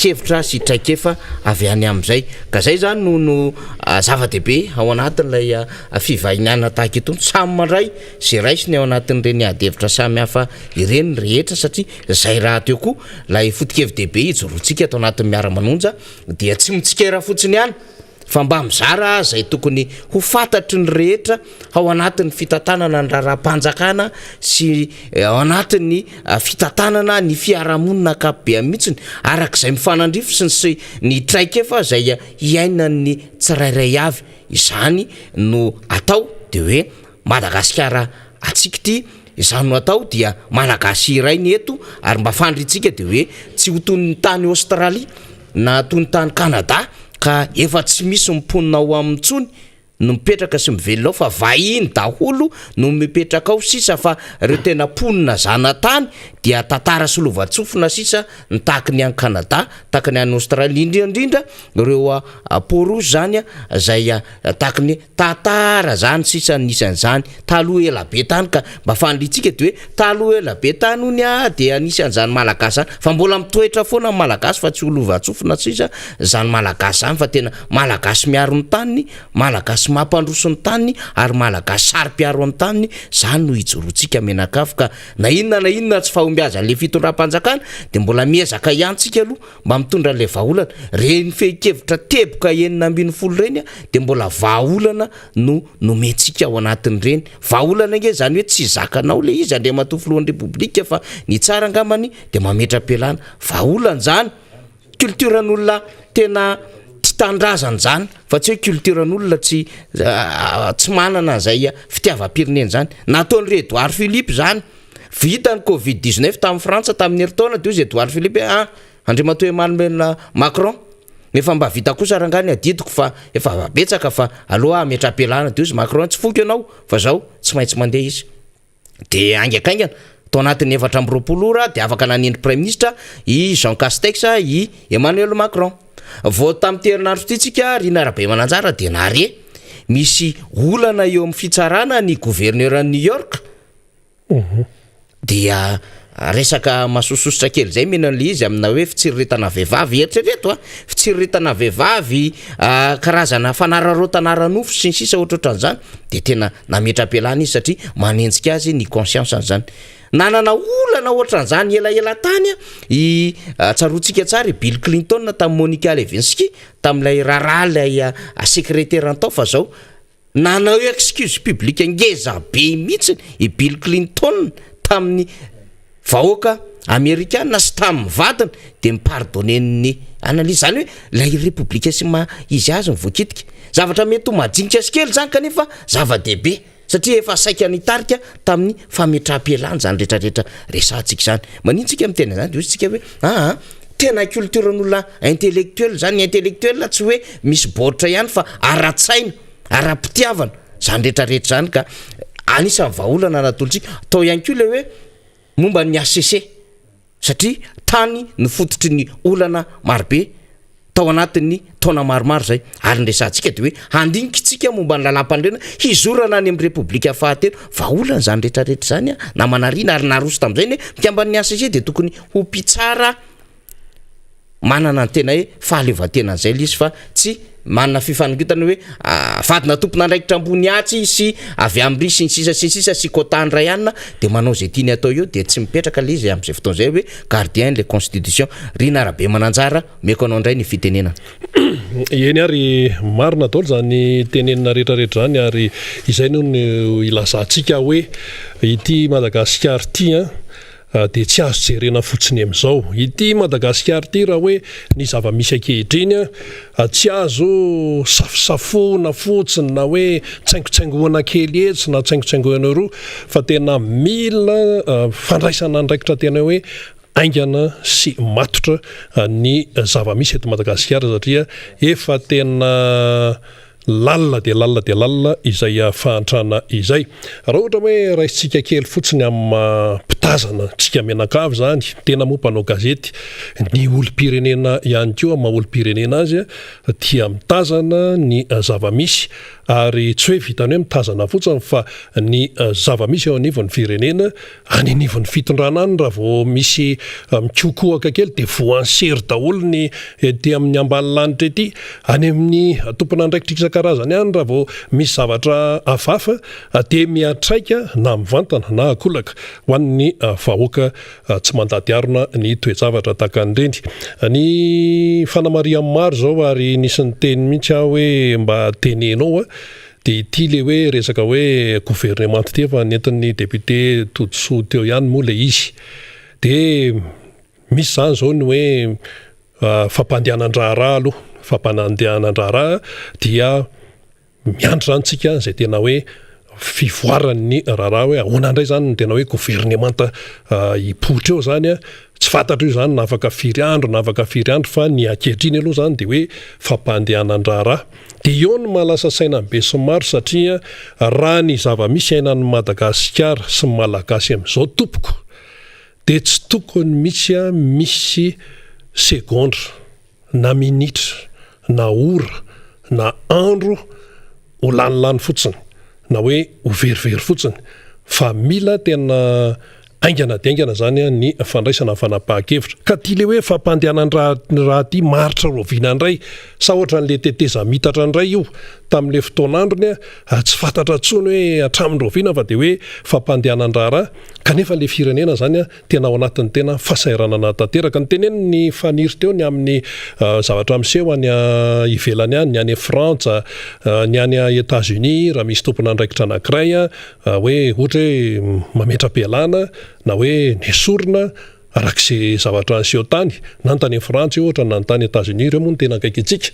hevitra sy traikefa avy any amin'izay. Ka izay izany no no zava-dehibe ao anatin'ilay fivahinianana tahaka itony. Samy mandray izay raisiny ao anatin'ireny ady hevitra samihafa ireny ny rehetra satria izay rahateo koa ilay foto-kevi-dehibe ijoroantsika ato anatin'ny miara-manonja dia tsy mitsikera fotsiny ihany fa mba mizara izay tokony ho fantatry ny rehetra ao anatin'ny fitantanana ny raharaham-panjakana sy ao anatin'ny fitantanana ny fiarahamonina ankapobeany mihitsiny araka izay mifanandrify sy ny sy ny traikefa izay iainan'ny tsirairay avy. Izany no atao dia hoe Madagasikara antsika ity, izany no atao dia Malagasy iray ny eto ary mba fandrintsika dia hoe tsy ho toy ny tany Australie na toy ny tany Canada ka efa tsy misy ny mponina ao aminy intsony. no mipetraka sy mivelona ao fa vahiny daholo no mipetraka ao sisa fa ireo tena mponina zanatany dia tantara sy lovantsofina sisa ny tahaky ny any Canada, tahaky ny any Australie indrindra indrindra ireo peau rouge zany zay tahaky ny tantara zany sisa ny isan'izany taloha ela be tany ka mba fanilitsika de hoe taloha ela be tany hony a de anisan'izany malagasy zany fa mbola mitoetra foana ny malagasy fa tsy ho lovantsofina sisa zany malagasy zany fa tena malagasy miaro ny taniny, malagasy mampandroso ny taniny ary malagasy saro-piaro amin'ny taniny, zany no ijoroantsika mianakavy ka na inona na inona tsy fahombiazan'le fitondram-panjakana de mbola miezaka ihany tsika aloha mba mitondra an'ilay vahaolana. Ireny fehin-kevitra teboka 16 ireny dia mbola vahaolana no nomentsika ao anatin'ireny. Vahaolana ange izany hoe tsy zakanao ilay izy Andriamatoa Filohan'ny Repoblika fa ny tsara angambany dia mametra-pialana. Vahaolana izany. Culture-n'olona tena tia tanindrazana izany fa tsy hoe culture-n'olona tsy tsy manana an'izay fitiavam-pirenena izany. Nataon'i Edouard Philippe izany. Vita ny covid 19 tamin'i Frantsa tamin'ny herintaona dia hoy izy Edouard Philippe hoe ah Andriamatoa Emmanuel Macron efa mba vita kosa rangahy ny adidiko fa efa betsaka fa aleo aho hametra-pialana dia hoy izy Macron tsy foiko ianao fa zao tsy maintsy mandeha izy dia haingankaingana tao anatin'ny 24 ora dia afaka nanendry praiminisitra i Jean Castex i Emmanuel Macron vao tamin'ity herinandro ity tsika Rina Rabemananjara dia nahare misy olana eo amin'ny fitsarana ny gouverneur New York Dia resaka masososotra kely zay mino an'le izy amina hoe fitsiriritana vehivavy, eritrereto a, fitsiriritana vehivavy, karazana fanararaotana ara-nofo sy ny sisa ohatrohatran'izany, de tena nametra-pialana izy satria manenjika azy ny conscience-ny zany. Nanana olana ohatran'izany elaela tany a, i tsaroantsika tsara i Bill Clinton tamin'i Monica Lewinsky tamin'ilay raharaha ilay sekreterany tao fa zao Nanao excuse publique ngeza be mihitsy i Bill Clinton tamin'ny vahoaka amerikana sy tamin'ny vadiny de mi-pardonner-ny analyse. Zany hoe ilay repoblika sy maha izy azy no voakitika. Zavatra mety ho majinika sy kely zany kanefa zava-dehibe satria efa saika nitarika tamin'ny fametraham-pialana izany retraretra resahantsika izany. Maninona tsika miteny an'izany de hoy tsika hoe aa tena culture-n'olona intellectuel zany, ny intellectuel tsy hoe misy baoritra ihany fa ara-tsaina, ara-pitiavana, zany retraretra zany ka anisan'ny vahaolana natolotsika. Tao ihany koa le hoe momba ny HCC satria tany no fototry ny olana marobe tao anatin'ny taona maromaro izay ary ny resahantsika dia hoe handinika isika momba ny lalàmpanorenana hizorana any amin'ny repoblika fahatelo. Vahaolana izany rehetrarehetra izany namana Rina ary naroso tamin'izay ny hoe mpikamban'ny HCC dia tokony ho mpitsara manana ny tena hoe fahaleovantenany izay ilay izy fa tsy manana fifanongotana hoe vadina tompon'andraikitra ambony atsy sy avy amin'ry sy ny sisa sy ny sisa sy quota ny ray alina dia manao izay tiany atao eo dia tsy mipetraka ilay izy amin'izay fotoana izay hoe gardien le constitution. Rina Rabemananjara, omeko anao indray ny fitenenana. Eny ary marina daholo izany tenenina rehetrarehetra izany ary izay no ilazantsika hoe ity Madagasikara ity an dia tsy azo jerena fotsiny amin'izao. Ity Madagasikara ity raha hoe ny zava-misy ankehitriny, tsy azo safosafoana fotsiny na hoe tsaingotsaingohana kely etsy na tsaingotsaingohana eroa fa tena mila fandraisana andraikitra tena hoe haingana sy matotra ny zava-misy eto Madagasikara satria efa tena Lalina dia lalina dia lalina izay fahantrana izay. Raha ohatra hoe raisintsika kely fotsiny amin'ny maha mpitazana antsika mianakavy izany, tena moa mpanao gazety, ny olom-pirenena ihany koa amin'ny maha olom-pirenena azy dia mitazana ny zava-misy ary tsy hoe vitan'ny hoe mitazana fotsiny fa ny zava-misy eo anivon'ny firenena Any anivon'ny fitondrana any raha vao misy mikohokohaka kely dia voan'ny sery daholo ny ety amin'ny ambany lanitra ety. Any amin'ny tompon'andraikitra isan-karazany any raha vao misy zavatra hafahafa dia miantraika na mivantana na ankolaka ho an'ny vahoaka tsy mandady harona ny toe-javatra tahaka an'ireny. Ny fanamarihan'ny maro izao ary nisy niteny mihitsy aho hoe mba teneno ao Dia ity le hoe resaka hoe gouvernement ity efa nentin'ny député Todisoa teo ihany moa le izy. Dia misy izany izao ny hoe fampandehanan-draharaha aloha, fampandehanan-draharaha dia miandry izany tsika izay tena hoe fivoaran'ny raharaha hoe ahoana indray izany ny tena hoe governemanta hipoitra eo izany an. Tsy fantatra io izany na afaka firy andro na afaka firy andro fa ny ankehitriny aloha izany dia hoe fampandehanan-draharaha. Dia eo no mahalasa saina ny besinimaro satria raha ny zava-misy iainan'i Madagasikara sy ny Malagasy amin'izao tompoko dia tsy tokony mihitsy misy segondra na minitra na ora na andro ho lanilany fotsiny na hoe ho verivery fotsiny fa mila tena haingana dia haingana izany ny fandraisana ny fanapahan-kevitra. Ka ity ilay hoe fampandehanan-draharaha ity maharitra rahoviana indray sa ohatran'ilay tetezamitatra indray io tamin'ilay fotoan'androny tsy fantatra intsony hoe hatramin'ny rahoviana fa dia hoe fampandehanan-draharaha kanefa ilay firenena izany tena ao anatin'ny tena fahasahiranana tanteraka. Notenenin'i Faniry teo ny amin'ny zavatra miseho any ivelany any, ny any Frantsa, ny any Etats-Unis, raha misy tompon'andraikitra anankiray hoe ohatra hoe mametra-pialana na hoe nesorina araka izay zavatra niseho tany, na ny tany Frantsa io ohatra na ny tany Etats-Unis, ireo moa no tena akaiky antsika.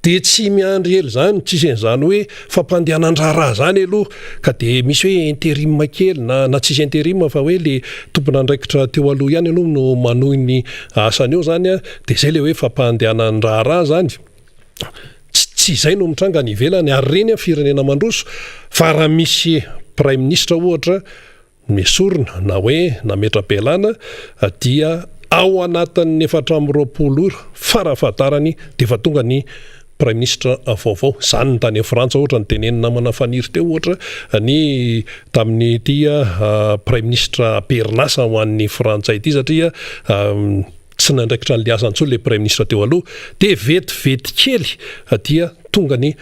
Dia tsy miandry ela izany, tsisy an'izany hoe fampandehanan-draharaha izany aloha ka dia misy hoe interim kely na na tsisy interim fa hoe le tompon'andraikitra teo aloha ihany aloha no manohy ny asany eo izany an, dia izay ilay hoe fampandehanan-draharaha izany. Tsy tsy izay no mitranga any ivelany ary ireny an firenena mandroso fa raha misy praiminisitra ohatra Nesorina na hoe nametra-pialana dia ao anatin'ny 24 ora farafahatarany dia efa tonga ny praiminisitra vaovao. Izany ny tany Frantsa ohatra notenenin'ny namana Faniry teo ohatra ny tamin'ity praiminisitra am-perinasa ho an'ny frantsay ity satria tsy nandraikitra an'ilay asa intsony ilay praiminisitra teo aloha dia vetivety kely dia tonga ny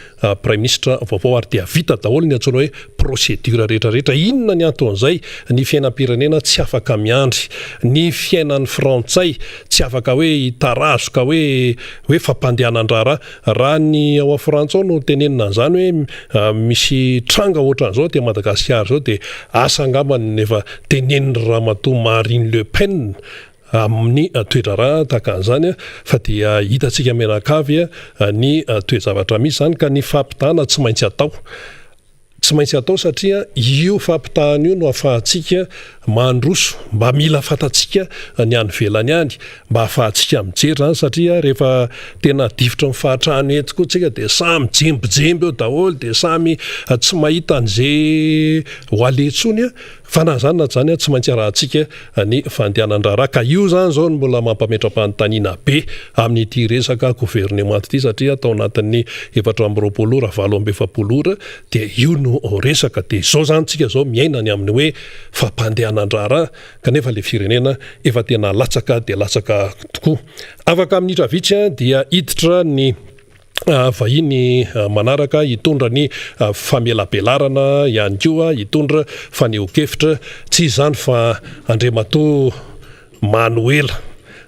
praiminisitra vaovao ary dia vita daholo ny antsoina hoe procédure rehetra rehetra. Inona ny anton'izay? Ny fiainam-pirenena tsy afaka miandry. Ny fiainan'ny frantsay tsy afaka hoe hitarazoka hoe hoe fampandehanan-draharaha. Raha ny ao Frantsa ao no tenenina an'izany hoe misy tranga ohatran'izao aty Madagasikara izao dia asa angamba ny efa tenenin'i Ramatoa Marine Le Pen amin'ny toe-draharaha tahaka an'izany fa dia hitantsika mianakavy ny toe-javatra misy izany ka ny fampitahana tsy maintsy atao. Tsy maintsy atao satria io fampitahana io no ahafahantsika mandroso, mba mila fantatsika ny any ivelany any mba ahafahantsika mijery izany satria rehefa tena difotry ny fahatrano eto koa tsika dia samy jembijemby eo daholo dia samy tsy mahita an'izay ho aleha intsony. Fa na izany na tsy izany, tsy maintsy arahantsika ny fandehanan-draharaha. Ka io izany izao no mbola mampametra-panontaniana be amin'ity resaka governemanta ity satria tao anatin'ny 24 ora, 48 ora dia io no resaka. Dia izao izany tsika izao miaina ny amin'ny hoe fampandehanan-draharaha kanefa ilay firenena efa tena latsaka dia latsaka tokoa. Afaka minitra vitsy dia hiditra ny. vahiny manaraka hitondra ny famelabelarana ihany koa hitondra fanehoan-kevitra, tsy iza izany fa Andriamatoa Manoela.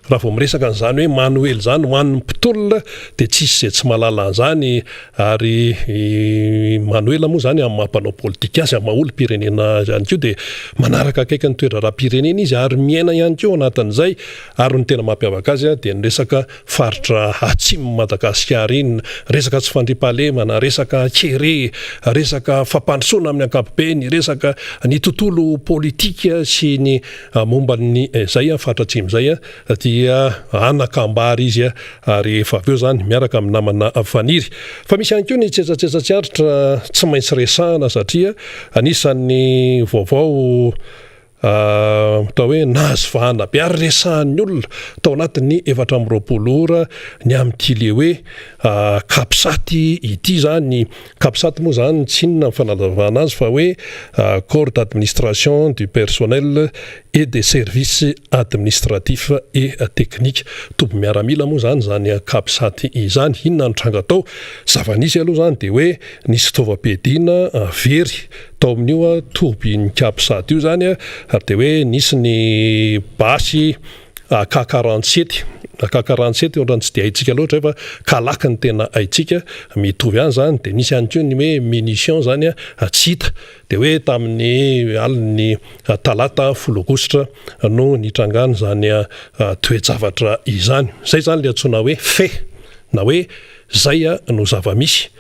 Raha vao miresaka an'izany hoe Manoela izany ho an'ny mpitolona dia tsisy izay tsy mahalala an'izany ary i Manoela moa izany amin'ny maha mpanao politika azy, amin'ny maha olom-pirenena azy ihany koa dia manaraka akaiky ny toe-draharaham-pirenena izy ary miaina ihany koa ao anatin'izay ary ny tena mampiavaka azy dia ny resaka faritra atsimon'i Madagasikara iny, resaka tsy fandriampahalemana, resaka kere, resaka fampandrosoana amin'ny ankapobeny, resaka ny tontolo politika sy ny momba ny izay faritra atsimo izay dia anakambary izy ary efa avy eo izany miaraka amin'ny namana Faniry. Fa misy ihany koa ny tsetsatsetsa tsy aritra tsy maintsy resahana satria anisan'ny vaovao Atao hoe nahazo vahana be ary resahan'ny olona tao anatin'ny 24 ora ny amin'ity le hoe Capsat ity izany. Capsat moa izany tsy inona ny fanazavana azy fa hoe Corps d'administration du personnel et des services administratifs et techniques. Toby miaramila moa izany izany Capsat izany. Inona no tranga tao? Zava-nisy aloha izany dia hoe nisy fitaovam-piadiana very Tao amin'io tobin'ny Capsat io izany ary dia hoe nisy ny basy AK 47, AK 47 ohatran'ny tsy dia haintsika loatra fa kalaky no tena haintsika, mitovy ihany izany, dia nisy ihany koa ny hoe munition izany tsy hita, dia hoe tamin'ny alin'ny talata 10 aogositra no nitrangan'izany toe-javatra izany. Izay izany ilay antsoina hoe fait na hoe izay no zava-misy.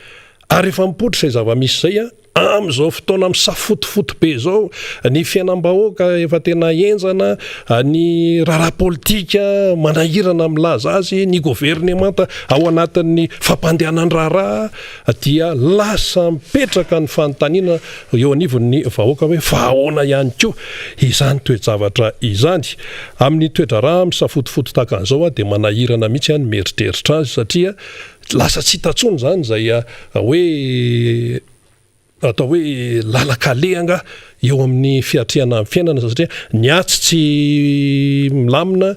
Ary rehefa mipoitra izay zava-misy izay. Amin'izao fotoana misafotofoto be izao, ny fiainam-bahoaka efa tena henjana, ny raharaha politika manahirana milaza azy, ny governemanta ao anatin'ny fampandehanan-draharaha dia lasa mipetraka ny fanontaniana eo anivon'ny vahoaka hoe fa ahoana ihany koa izany toe-javatra izany. Amin'ny toe-draharaha misafotofoto tahaka an'izao dia manahirana mihitsy ny mieritreritra azy satria Lasa tsy hita intsony izany izay hoe atao hoe lalan-kaleha angaha eo amin'ny fiatrehana ny fiainana satria ny atsy tsy milamina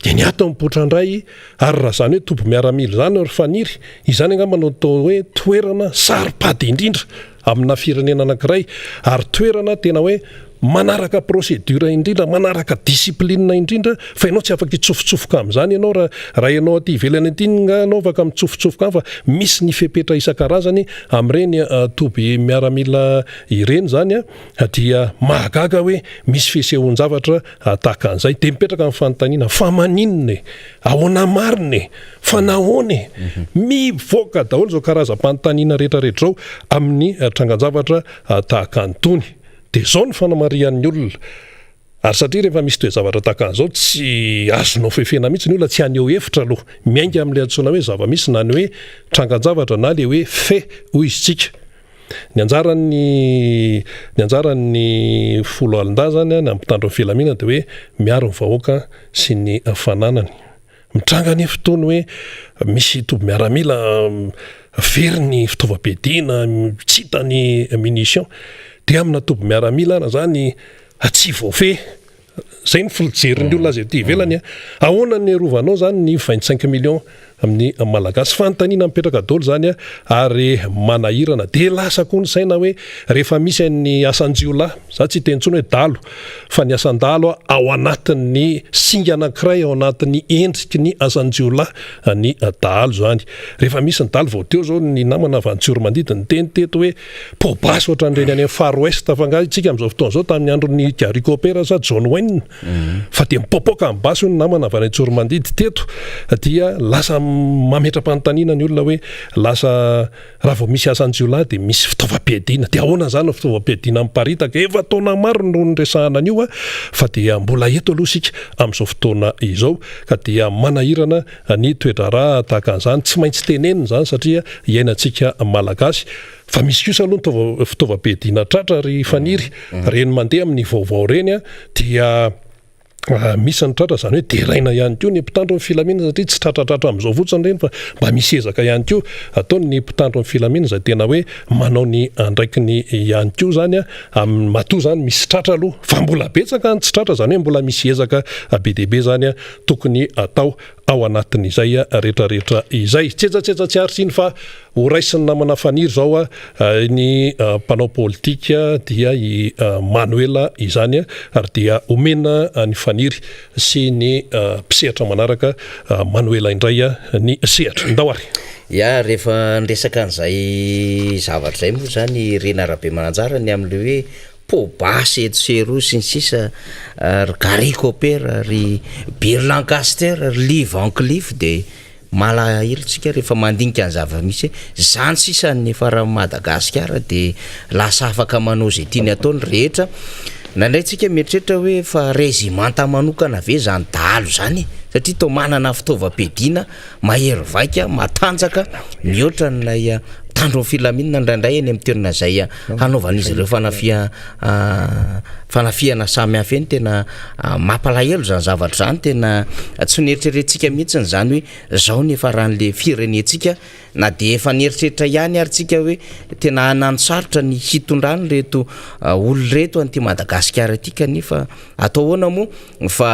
dia ny ato mipoitra indray ary raha izany hoe toby miaramila izany ry Faniry, izany angamba no atao hoe toerana saro-pady indrindra amina firenena anankiray ary toerana tena hoe manaraka procédure indrindra, manaraka discipline indrindra fa ianao tsy afaka hitsofotsofoka amin'izany ianao raha raha ianao aty ivelany aty nga ianao afaka mitsofotsofoka any fa misy ny fepetra isan-karazany amin'ireny toby miaramila ireny izany dia mahagaga hoe misy fisehoan-javatra tahaka an'izay dia mipetraka ny fanontaniana fa maninona e? Ahoana marina e? Fa nahoana e? Mivoaka daholo izao karazam-panontaniana rehetra rehetra izao amin'ny trangan-javatra tahaka an'itony. Dia izao ny fanamarihan'ny olona, ary satria rehefa misy toe-javatra tahaka an'izao tsy azonao fefena mihitsy ny olona tsy haneho hevitra aloha, miainga amin'ilay antsoina hoe zava-misy na ny hoe trangan-javatra na ilay hoe fait hoy isika. Ny anjaran'ny ny anjaran'ny foloalindahy izany na ny mpitandro ny filaminana dia hoe miaro ny vahoaka sy ny fananany. Mitranga anefa itony hoe misy toby miaramila very ny fitaovam-piadiana, tsy hita ny munitions. Dia amina toby miaramila ary izany tsy voafehy. Izay ny fijerin'ny olona azy aty ivelany. Ahoana ny arovanao izany ny 25 millions amin'ny Malagasy? Fanontaniana mipetraka daholo izany ary manahirana. Dia lasa koa ny saina hoe rehefa misy ny asan-jiolahy, za tsy hiteny intsony hoe dalo, fa ny asan-dalo ao anatin'ny singa anankiray ao anatin'ny endriky ny asan-jiolahy ny dahalo izany. Rehefa misy ny dalo, vao teo izao ny namana avy any Tsiroamandidy niteny teto hoe Poa-basy ohatran'ireny any amin'ny Far West fa angaha isika amin'izao fotoana izao tamin'ny andron'i Gary Cooper sa John Wayne fa dia mipoapoaka ny basy hoy ny namana avy any Antsoromandidy teto dia lasa mametra-panontaniana ny olona hoe lasa raha vao misy asan-jiolahy dia misy fitaovam-piadiana dia ahoana izany ny fitaovam-piadiana miparitaka efa taona maro no niresahana an'io fa dia mbola eto aloha isika amin'izao fotoana izao ka dia manahirana ny toe-draharaha tahaka an'izany tsy maintsy tenenina izany satria iainantsika Malagasy Fa misy kosa aloha ny fitaovam-piadiana tratra ry Faniry, ireny mandeha amin'ny vaovao ireny dia misy ny tratra, izany hoe deraina ihany koa ny mpitandro ny filaminana satria tsy tratratratra amin'izao fotsiny ireny fa mba misy ezaka ihany koa ataon'ny mpitandro ny filaminana izay tena hoe manao ny andraikiny ihany koa izany amin'ny matoa izany misy tratra aloha fa mbola betsaka ny tsy tratra, izany hoe mbola misy ezaka be dia be izany tokony atao ao anatin'izay rehetrarehetra izay. Tsetsatsetsa tsy ary iny fa ho raisin'ny namana Faniry izao ny mpanao politika dia i Manoela izany ary dia omena an'i Faniry sy ny mpisehatra manaraka Manoela indray ny sehatra. Ndao ary. Ya, rehefa niresaka an'izay zavatra izay moa izany i Rina Rabemananjara ny amin'ilay hoe poa-basy etsy sy eroa sy ny sisa, ry Gary Cooper, ry Bill Lancaster, ry Lee Van Cleef dia malahelo tsika rehefa mandinika ny zava-misy hoe zany sisa ny niafaran'i Madagasikara dia lasa afaka manao izay tiany atao ny rehetra. Indraindray tsika mieritreritra hoe fa rezimanta manokana ve zany dahalo zany e? Satria toa manana fitaovam-piadiana mahery vaika, matanjaka mihoatra an'ilay mpitandro ny filaminana indraindray eny amin'ny toerana izay hanaovan'izy ireo fanafihana fanafihana samihafa eny. Tena mampalahelo izany zavatra izany, tena tsy noeritreretintsika mihitsy izany hoe izao ny hiafaran'ilay firenentsika, na dia efa nieritreritra ihany ary tsika hoe tena hanano sarotra ny hitondrana ireto olona ireto an'ity Madagasikara ity kanefa atao ahoana moa fa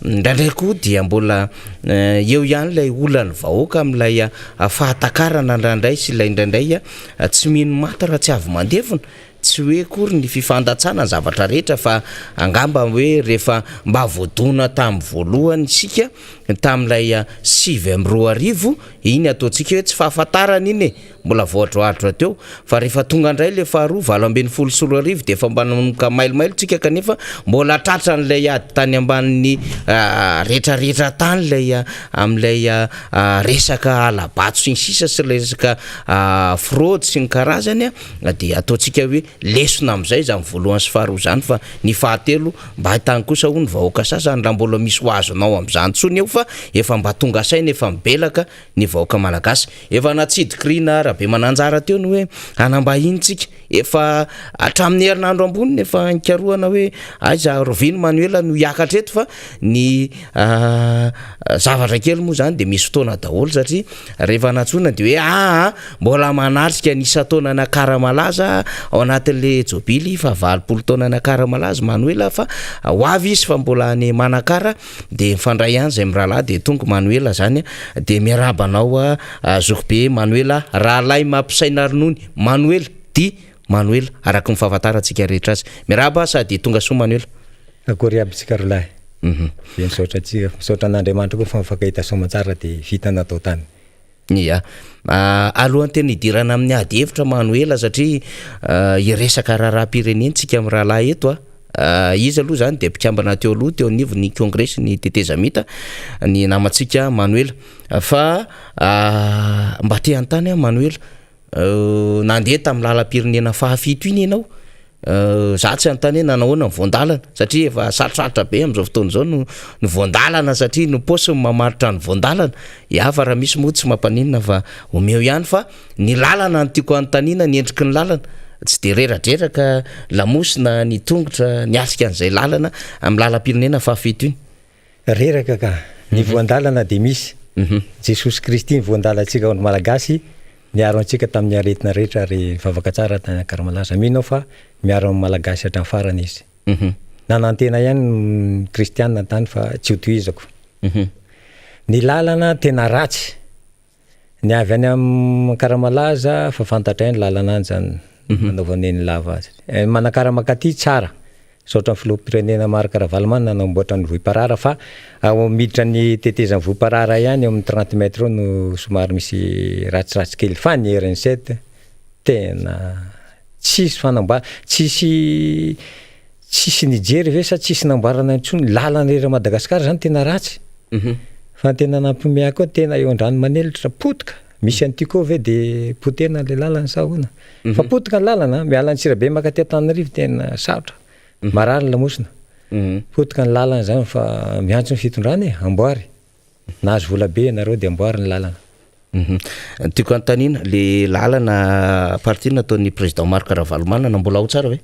indraindray koa dia mbola eo ihany ilay olan'ny vahoaka amin'ilay fahatakarana indraindray sy ilay indraindray tsy mino maty raha tsy avy mandevona, tsy hoe akory ny fifandatsana ny zavatra rehetra fa angamba hoe rehefa mba voadona tamin'ny voalohany isika. tamin'ilay 2009 iny, ataontsika hoe tsy fahafantarana iny e, mbola voadroadroa teo, fa rehefa tonga indray ilay faharoa 2018 dia efa mba nanomboka mailomailo tsika, kanefa mbola tratran'ilay ady tany ambanin'ny retraretra tany ilay amin'ilay resaka hala-bato sy ny sisa sy ilay resaka fraude sy ny karazany, dia ataontsika hoe lesona amin'izay izany voalohany sy faharoa izany, fa ny fahatelo mba ahitany kosa hono vahoaka sasany raha mbola misy ho azonao amin'izany intsony eo, fa efa mba tonga saina, efa mibelaka ny vahoaka malagasy. Efa natsidiky Rina Rabemananjara teo ny hoe hanambahiny tsika, efa hatramin'ny herinandro amboniny efa nikarohana hoe aiza Rovino Manuel no hiakatra eto, fa ny zavatra kely moa izany dia misy fotoana daholo, satria rehefa nantsoina dia hoe aa mbola manatrika ny isan-taonan'i Ankaramalaza ao anatin'le jobily faha 80 taonan'i Ankaramalaza Manuel, fa ho avy izy fa mbola any Manakara, dia mifandray ihany izay mirahalahy dia tonga Manuel zany, dia miarahaba anao zokibe Manuel, rahalahy mampisaina ronono Manuel di Manuel araka ny fahafantarantsika rehetra azy. Miarahaba sady tonga soa Manuel. Akory aby tsika rolahy. Dia misaotra antsika, misaotra an'Andriamanitra koa fa mifankahita soamantsara dia vita natao tany. Ia. Alohan'ny tena hidirana amin'ny ady hevitra Manoela satria hiresaka raharaham-pirenena tsika mirahalahy eto a. Izy aloha izany dia mpikambana teo aloha teo anivon'ny kongresy ny tetezamita ny namantsika Manoela. Fa mba te hanontany aho Manoela, Nandeha tamin'ny lalam-pirenena fahafito iny ianao, za tsy hanontany hoe nanao ahoana ny voan-dalana satria efa sarotrarotra be amin'izao fotoana izao no ny voan-dalana satria ny paosy no mamaritra ny voan-dalana, ya fa raha misy moa tsy mampaninona fa omeo ihany fa ny lalana no tiako hanontaniana, ny endriky ny lalana, tsy de reradreraka lamosina ny tongotra niatrika an'izay lalana amin'ny lalam-pirenena fahafito iny. Reraka ka! Ny voan-dalana dia misy. Jesosy Kristy ny voan-dalantsika ondry Malagasy, niaro antsika tamin'ny aretina rehetra ary nivavaka tsara tany Ankaramalaza. Mino aho fa miaro ny Malagasy hatramin'ny farany Izy. Nanantena ihany ny kristianina tany fa tsy ho tohizako. Ny lalana tena ratsy. Ny avy any Ankaramalaza fa fantatray ny lalana any zany nanaovana eny lava azy. Manakara mankaty tsara. Misaotra ny filoham-pirenena Marc Ravalomanana nanamboatra ny Vohiparara fa ao miditra ny tetezan'i Vohiparara ihany eo amin'ny 30 mètres eo no somary misy ratsiratsy kely fa ny RN 7 tena tsisy fanamboarana, tsisy tsisy nijery ve sa tsisy namboarana intsony, lalana eran'i Madagasikara zany tena ratsy. Fa ny tena nampiomehy ahy koa tena eo Andranomanelatra potika, misy an'ity koa ve de potehina le lalana sa ahoana? Fa potika ny lalana, miala Antsirabe mankaty Antananarivo tena sarotra, marary ny lamosina. Potika ny lalana zany fa miantso ny fitondrana e, amboary. Nahazo vola be ianareo de amboary ny lalana. Ny tiako anontaniana, le lalana partie nataon'ny président Marc Ravalomanana mbola ao tsara ve?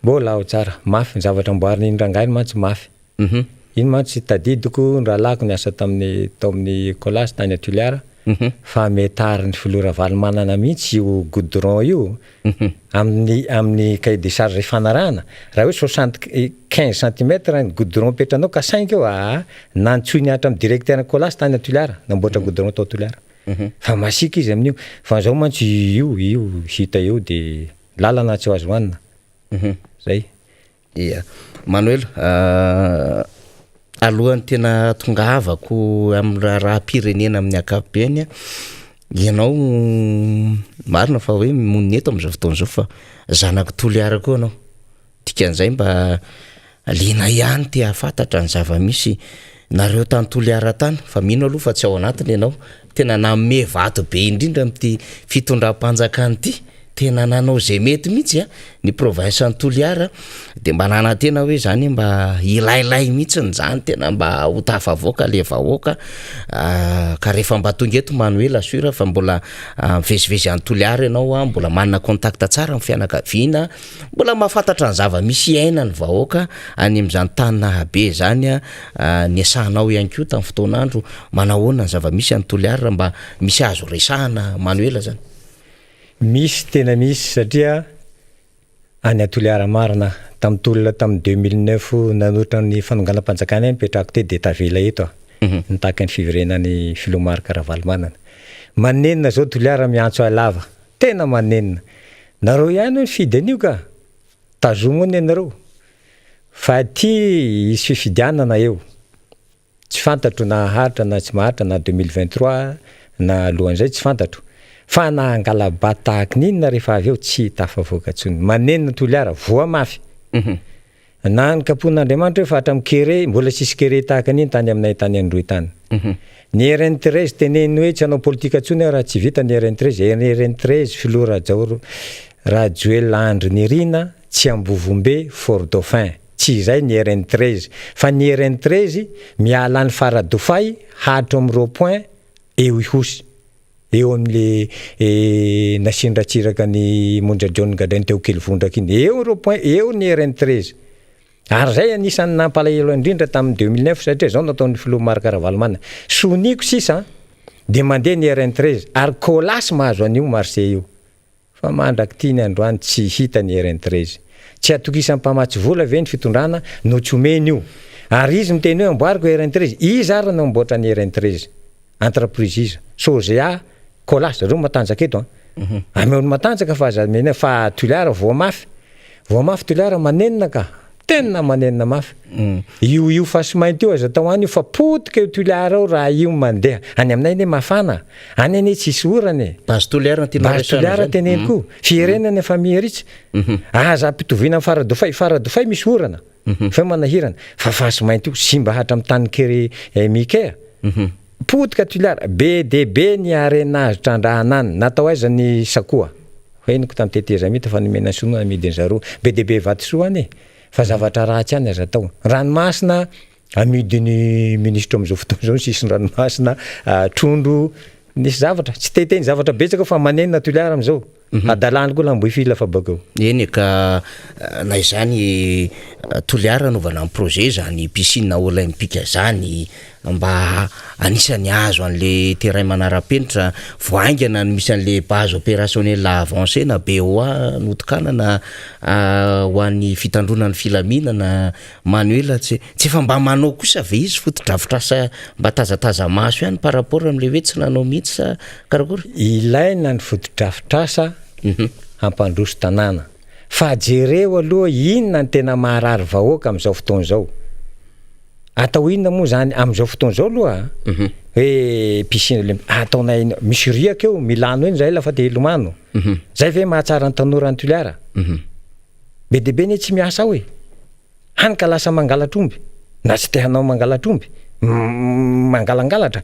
Mbola ao tsara, mafy ny zavatra amboarin'iny rangahy iny mantsy mafy. Iny mantsy tadidiko ny rahalahiko niasa tamin'ny tao amin'ny Colas tany Toliara fa metarin'ny filoha Ravalomanana mihitsy io goudron io amin'ny amin'ny cahier de charge ifanarahana, raha hoe 75 centimètre ny goudron apetranao ka cinq eo aa nantsoiny hatramin'ny directeur ny Colas tany Toliara namboatra goudron tao Toliara fa masiaka izy amin'io fa zao mantsy io io hita eo de lalana tsy ho azo hohanina zay. Ia. Manuel, alohan'ny tena hahatongavako amin'ny raharaham-pirenena amin'ny ankapobeny, ianao marina fa hoe monina eto amin'izao fotoana izao fa zanak'i Toliara koa ianao. Dikan'izay mba liana ihany te hahafantatra ny zava-misy nareo tany Toliara tany fa mino aloha fa tsy ao anatiny ianao. Tena nanome vato be indrindra amin'ity fitondram-panjakana ity. Tena nanao izay mety mihitsy a, ny province an'i Toliara de mba nanantena hoe zany mba hilailay mihitsiny zany tena mba ho tafavoaka le vahoaka ka rehefa mba tonga eto Manoela sur fa mbola mivezivezy any Toliara ianao a, mbola manana contact tsara amin'ny fianakaviana, mbola mahafantatra ny zava-misy iainan'ny vahoaka any amin'izany tany nahabe zany a, niasanao ihany koa tamin'ny fotoan'andro, manahoana ny zava-misy any Toliara mba misy azo resahana Manoela zany? Misy tena misy satria any Toliara marina tamin'ny tolona tamin'ny 2009 nanohitra ny fanonganam-panjakana iny nipetrahako teto dia tavela eto aho nitaky ny fiverenan'ny filoha Marc Ravalomanana. Manenina zao Toliara miantso ahy lava, tena manenina. Nareo ihany hoy nifidy an'io ka! Tazomo hono ianareo fa aty hisy fifidianana eo. Tsy fantatro na haharitra na tsy maharitra na 2023 na alohan'izay tsy fantatro. Fa na hangala-bato tahaky ny inona rehefa avy eo tsy tafavoaka intsony. Manenina Toliara, voa mafy. Na ny kapohin'Andriamanitra eo fa hatramin'ny kere, mbola tsisy kere tahaka an'iny tany aminay tany Androy tany. Ny RN 13 teneniny hoe tsy hanao politika intsony aho raha tsy vita ny RN 13, RN 13 filoha Rajaoro Rajoelina Andry Nirina tsy Ambovombe Fort Dauphin, tsy izay ny RN 13 fa ny RN 13 miala any Faradofay hatro amin'ny rond point eo Ihosy. Eo amin'le nasian-dRatsiraka an'i Monja John gadrainy teo Kelivondraka iny. Eo ireo point, eo ny RN 13. Ary izay anisan'ny nampalahelo indrindra tamin'ny 2009 satria izao no nataon'ny filoha Marc Ravalomanana. Soniako sisa an, dia mandeha ny RN 13 ary Colas mahazo an'io marché io. Fa mandrak'ity ny androany tsy hita ny RN 13. Tsy atokisan'ny mpamatsy vola ve ny fitondrana no tsy omeny io? Ary izy miteny hoe amboariko RN 13, iza ary no hamboatra ny RN 13? Entreprise iza? Sogea, Colas, zareo matanjaka eto an. Ameo ny matanjaka fa aza omena fa Toliara voa mafy. Voa mafy Toliara manenina ka. Tena manenina mafy. Io io fasimainty io aza atao any io fa potika io Toliara ao raha io mandeha. Any aminay anie mafana. Any anie tsisy orana e. Base Toliara no tianao Base resahana Toliara zany. teneniko. Fiherenana efa miha-ritsy. Aza ampitoviana amin'ny Faradofay. Faradofay misy orana. Fa manahirana fa fasy mainty io simba hatramin'ny tany kere Mike a. Potika Toliara, be dia be ny harena azo trandrahana any, natao aiza ny sakoa? Henoko tamin'ny tetezamita fa nomena ny sinoa namidiny zareo, be dia be vatosoa any e, fa zavatra ratsy any aza atao. Ranomasina amidin'ny minisitra amin'izao fotoana izao ny sisin-dranomasina, trondro, nisy zavatra, tsy te hiteny zavatra betsaka fa manenina Toliara amin'izao. Hadalany koa Lambohifila fa bakeo. Eny e ka na izany Toliara anaovana ny projet zany piscine olympique zany mba anisany azo anle terrain manarapenitra vao haingana no misy anle base opérationnelle avancée na BOA notokanana ho an'ny fitandroana ny filaminana Manuela tsy tsy efa mba manao kosa ve izy fotodrafitrasa mba tazataza-maso ihany par rapport amin'ilay hoe tsy nanao mihitsy sa karakory? Ilaina ny fotodrafitrasa hampandroso tanàna fa jereo aloha inona ny tena maharary vahoaka amin'izao fotoana izao. Atao inona moa izany amin'izao fotoana izao aloha hoe piscine olympique ataonay inona? Misy riaka eo Milano eny zahay lafa te hilomano. Zay ve mahatsara ny tanora any Toliara? Be dia be anie tsy miasa ao e! Hany ka lasa mangalatr'omby, na tsy te hanao mangalatr'omby, mangalangalatra,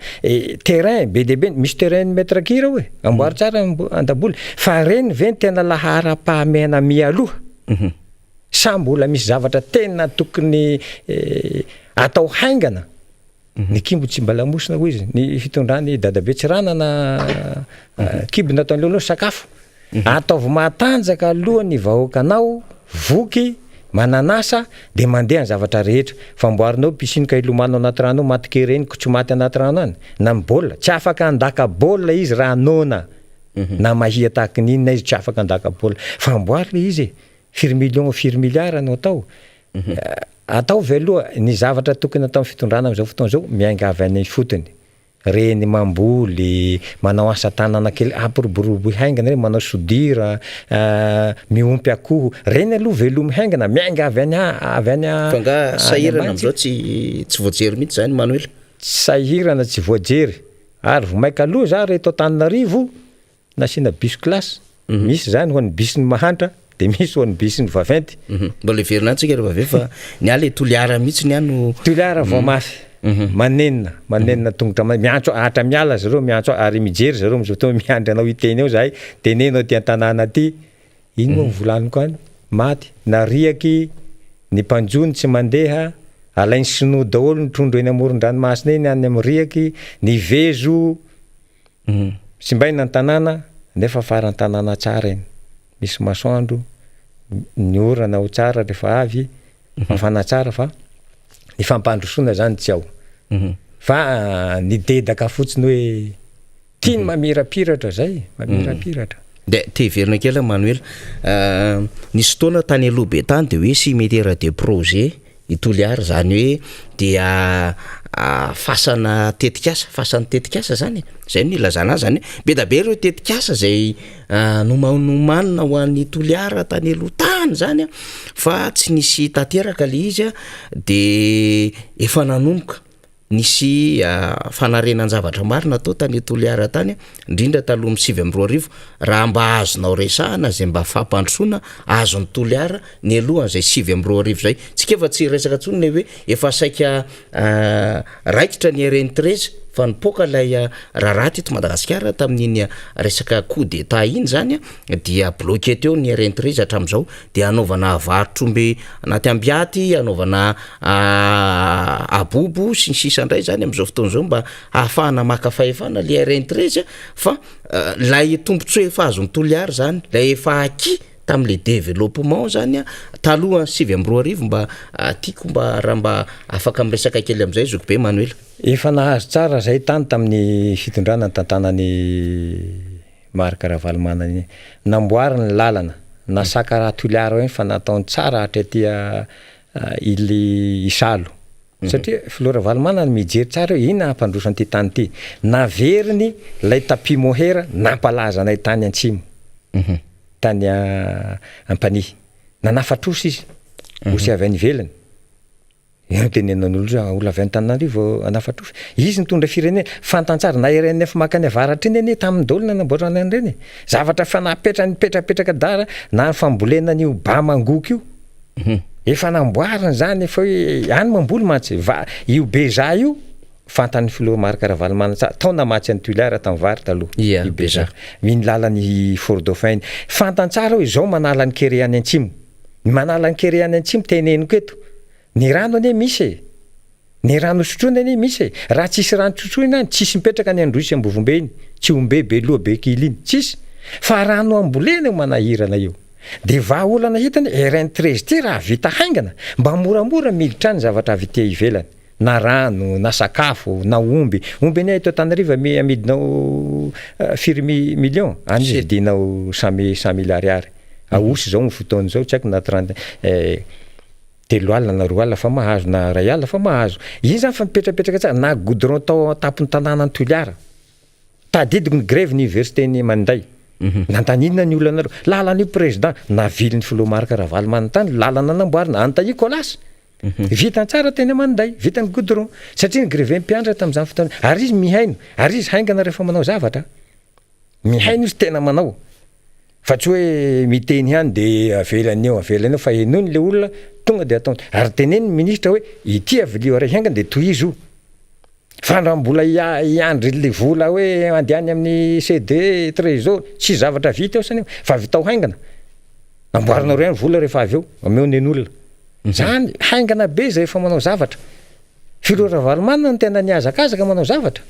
terrain be dia be, misy terrain ny maitre kira ao e, amboary tsara Andaboly, fa reny ve ny tena laharam-pahamehana mialoha? Sa mbola misy zavatra tena tokony atao haingana? Ny kimbo tsy mba lamosina hoy izy, ny fitondran'i dadabe Tsiranana kibo nataony aloha sakafo. Ataovy matanjaka aloha ny vahoakanao, voky, manan'asa, dia mandeha ny zavatra rehetra. Fa amboarinao piscine ka hilomano anaty rano ao, maty kere iny ko tsy maty anaty rano any, na ny baolina, tsy afaka handaka baolina izy raha noana, na mahia tahaky ny inona izy tsy afaka handaka baolina. Fa amboary le izy e, firy millions, firy milliards no atao. Ataovy aloha ny zavatra tokony ataon'ny fitondrana amin'izao fotoana izao, miainga avy any ifotony. Reny mamboly, manao asa tanana kely, ampiroboroboy haingana ireny, manao soudure, miompy akoho, reny aloha velomy haingana, miainga avy any avy any Fa nga sahirana amin'izao tsy tsy voajery mihitsy zany Manoela? Sahirana tsy voajery, ary vao maika loza ary eto Antananarivo, Nasiana bus classe, misy zany ho an'ny bus ny mahantra de misy ho an'ny bus ny vaventy. Mbola hiverina any tsika rehefa avy eo fa ny ahy le Toliara mihitsy ny ahy no. Toliara vao mafy, manenina, manenina tongotra ma- miantso ahatra miala zareo miantso ary mijery zareo am'zao fotoana miandry anao hiteny eo zahay, teneno aty an-tanàna aty, ino moa ny volaniko any, maty, nariaky ny mpanjono tsy mandeha, alain'ny sinoa daholo ny trondro eny amoron-dranomasina eny any amin'ny riaky, ny vezo, Simbaina ny tanàna nefa faran'ny tanàna tsara iny, misy masoandro, ny orana ao tsara rehefa avy, mafana tsara fa ny fampandrosoana zany tsy ao. Fa ny dedaka fotsiny hoe tia ny mamirapiratra zay, mamirapiratra. Dia te hiverina kely aho Manoela, nisy fotoana tany aloha be tany dia hoe cimetière de projet i Toliara, izany hoe dia fasana tetikasa, fasan'ny tetikasa zany e, zay no ilazana azy, zany hoe be dia be ireo tetikasa zay nomanomanina ho an'i Toliara tany aloha tany zany an, fa tsy nisy tanteraka le izy an, de efa nanomboka. Nisy fanarenan-javatra maro natao tany Toliara tany, indrindra talohan'ny 2009. Raha mba azonao resahana izay mba fampandrosoana azon'i Toliara nialohan'izay 2009 izay. Tsika efa tsy hiresaka intsony ilay hoe efa saika raikitra ny RN 13 fa nipoaka ilay raharaha teto Madagasikara tamin'iny resaka coup d'Etat iny izany dia bloqué teo ny RN 13 hatramin'izao dia hanaovana varotr'omby anaty ambiaty, hanaovana abobo sy ny sisa indray zany amin'izao fotoana izao mba hahafahana maka fahefana le RN 13 fa lay tombontsoa efa azon'i Toliara zany, lay efa acquis tam'le développement zany a talohan'ny 2009 mba tiako mba raha mba afaka miresaka kely am'izay zokibe Manuel. Efa nahazo tsara zay tany tamin'ny fitondrana nitantanan'i Marc Ravalomanana iny. Namboariny ny lalana, na Sakaraha Toliara iny fa nataony tsara hatraty Île Isalo. Satria Filoha Ravalomanana mijery tsara hoe inona hampandroso an'ity tany ity. Naveriny ilay tapis mohair nampalaza anay tany antsimo, tany Ampanihy. Nanafa-trosa izy, osy avy any ivelany. Eo no tenenan'olona hoe olona avy any Antananarivo hanafa-trosa. Izy nitondra firenena. Fantany tsara, na RNF mankany avaratra iny anie taminy daholo nanamboarana an'ireny e. Zavatra efa napetrany nipetrapetraka dara na ny fambolena an'io Bamangoky io. Efa namboariny zany efa hoe any mamboly mantsy. Va, io Beja io fantan'ny filoha Marc Ravalomanana tsara. Tao namatsy an'i Tuléar tamin'ny vary taloha. Ia, Io Beja. Beja. Iny lalan'i Fort Dauphin iny. Fantany tsara hoe izao manala ny kere any antsimo. Ny manala ny kere any antsimo teneniko eto. Ny rano anie misy e! Ny rano sotroina anie misy e! Raha tsisy rano sotroina any, tsisy mipetraka any Androy sy Ambovombe iny, Tsihombe, Beloha, Bekily iny. Tsisy. Fa rano ambolena io manahirana io. Dia vahaolana hitany, RN 13 ity raha vita haingana, mba moramora miditra any zavatra avy ety ivelany. Na rano, na sakafo, na omby. Omby anie eto Antananarivo amidinao firy millions? Any izy vidinao cent mille ariary. Aosy izao amin'ny fotoana izao, tsy haiko na trente, 3 alina na 2 alina fa mahazo, na 1 alina fa mahazo. Iny zany fa mipetrapetraka tsara, na goudron tao an-tampon'ny tanànan'i Toliara. Tadidiko ny grève ny université-n'i Maninday. Nandany inona ny olanareo? Lalana io président, navilin'ny filoha Marc Ravalomanana tany, lalana namboarina, Antahiako Colas. Vitany tsara teny Maninday, vita ny goudron. Satria ny greve mpianatra tamin'izany fotoana, ary izy mihaino, ary izy haingana rehefa manao zavatra. Mihaino izy tena manao. Fa tsy hoe miteny ihany de avelany eo, avelany eo fa henoiny le olona tonga de ataony. Ary teneno ny ministra hoe ity avilio aray haingana de tohizo io. Fa raha mbola hiandry le vola hoe andeha any amin'ny CD, trésor, tsisy zavatra vita eo sany eo, fa vitao haingana. Amboarinareo ihany vola rehefa avy eo, omeo nen'olona. Zany haingana be zay efa manao zavatra. Filoha Ravalomanana no tena nihazakazaka manao zavatra.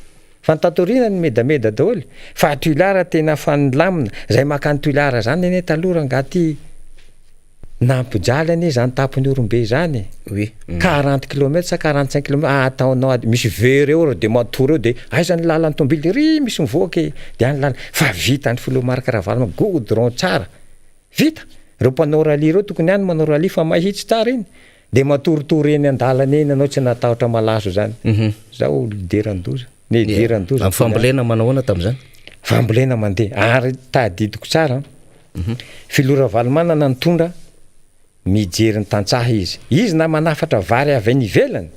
Fa ny tato aoriana ny medameda daholo. Fa Tuilara tena fa nilamina. Zay makany Tuilara zany anie taloha rangaha ty nampijaly anie zany tapon'i Orombe zany e. Oui. 40 kilomètres sa 45 kilomètres ah, ataonao ady misy very eo de matory eo de aiza ny lalan'ny tomobily ry misy mivoaka e de any lalana fa vita ny filoha Marc Ravalomanana goudron tsara vita reo mpanao rallye reo tokony any manao rallye fa mahitsy tsara iny de matoritory eny an-dalana eny anao tsy natahotra malaso zany zao lideran-doza ny lideran-doza Amin'ny fambolena manao ahoana tamin'izany? Fambolena mandeha ary tadidiko tsara filoha Ravalomanana nitondra mijery ny tantsaha izy izy na manafatra vary avy any ivelany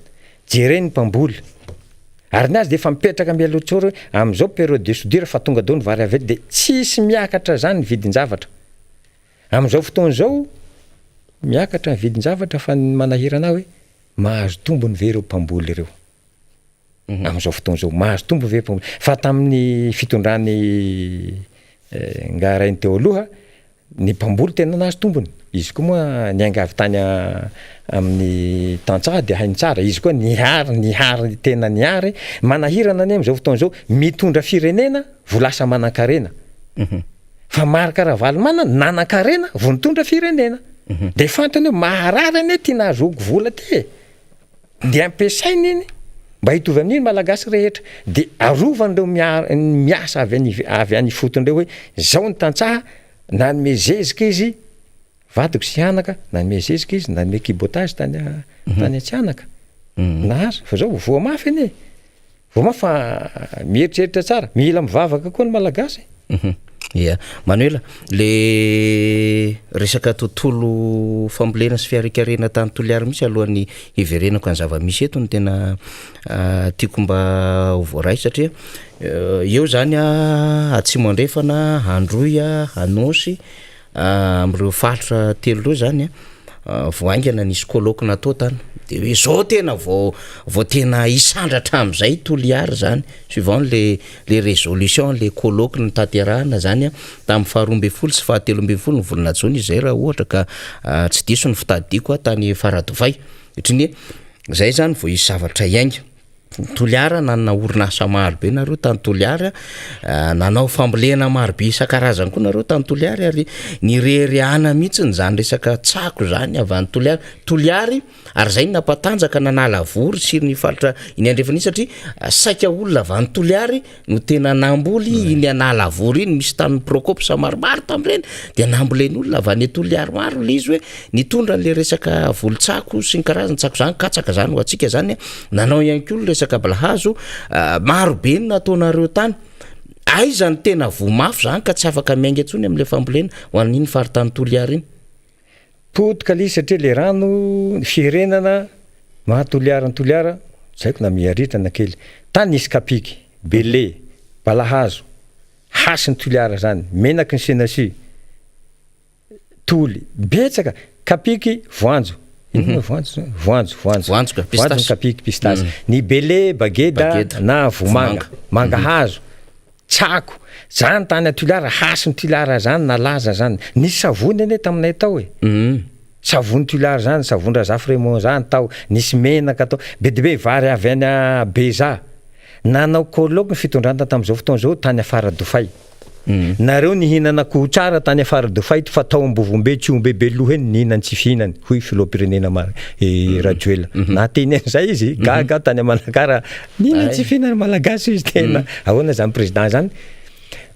jereny ny mpamboly ary ny azy de efa mipetraka mialoha tsara hoe amin'izao période de soudure fa tonga daholo ny vary avy eto de tsisy miakatra zany ny vidin-javatra amin'izao fotoana izao miakatra ny vidin-javatra fa ny manahirana ahy hoe mahazo tombony ve ireo mpamboly ireo amin'izao fotoana izao mahazo tombony ve mpamboly fa tamin'ny fitondrany ngarainy teo aloha ny mpamboly tena nahazo tombony izy koa moa niainga avy tany amin'ny tantsaha de hainy tsara izy koa nihary nihary tena nihary manahirana anie amin'izao fotoana izao mitondra firenena vo lasa manan-karena fa Marc Ravalomanana nanan-karena vo nitondra firenena de fantany hoe maharary anie ty nahazoako vola ty e de ampiasainy iny mba hitovy amin'iny malagasy rehetra de arovan'ireo miasa avy any avy any ifotony reo hoe zao ny tantsaha nanome zezika izy vadiko sy anaka nanome zezika izy nanome kibotage tany tany Antsihanaka nahazo fa zao voa mafy anie voa mafy fa mieritreritra tsara mila mivavaka koa ny malagasy. Ia. Manuel, le resaka tontolo fambolena sy fiarikarena tany Toliara mihitsy alohan'ny hiverenako ny zava-misy eto no tena tiako mba ho voaray satria eo zany Atsimo Andrefana, Androy, Anôsy, amin'ireo faritra telo ireo zany vao haingana nisy colloque natao tany de hoe zao tena vao vao tena hisandratra amin'izay Toliara zany suivant le le résolution le colloque notanterahana zany tamin'ny faharoa ambin'ny folo sy fahatelo ambin'ny folo ny volana jona izy zay raha ohatra ka tsy diso ny fitadidiako tany Faradofay, ohatry ny hoe zay zany vao hisy zavatra hiainga. Toliara nanana orinasa maro be nareo tany Toliara, nanao fambolena maro be isan-karazany koa nareo tany Toliara ary nireharehana mihitsiny zany resaka tsako zany avy any Toliara. Toliary ary zay no nampatanjaka nanala vory sy ny faritra iny andrefana iny satria saika olona avy any Toliary no tena namboly iny Analavory iny, misy tanin'ny Procops maromaro tamin'ireny de nambolen'olona avy any Toliary maro le izy hoe nitondra an'le resaka volon-tsako sy ny karazany, tsako zany, katsaka zany ho antsika zany, nanao ihany koa ny resaka balahazo, maro be ny nataonareo tany. Aiza no tena voa mafy zany ka tsy afaka miainga intsony amin'le fambolena ho an'iny faritany Toliary iny? Potika le izy satria le rano, ny fiherenana maha Toliara an'i Toliara, tsy haiko na miha-ritra na kely. Tany nisy kapiky, bele, balahazo, hasin'i Toliara zany, menaky ny senasy, toly, betsaka, kapiky, voanjo, inona voanjo zany? Voanjo, voanjo, Voanjo ka, voanjo ny pistache. kapiky, pistache. Ny bele, bageda, Bageda. na vomanga, Vomanga. mangahazo, Tsako. Zany tany Toliara, hasin'i Toliara zany nalaza zany. Nisy savony anie taminay tao e. Savony Toliara zany, savony Razafy Raymond zany tao, nisy menaka tao, be dia be vary avy any Bezaha. Nanao colloque ny fitondrana tamin'izao fotoana izao tany Faradofay. Nareo nihinana akoho tsara tany Faradofay fa tao Ambovombe, Tsihombe, Beloha eny nihinany tsy fihinany, hoy filoham-pirenena Mar Rajoelina. Nahateny an'izay izy, gaga aho tany Manakara. Nino tsy fihinana malagasy izy tena. Ahoana zany président zany?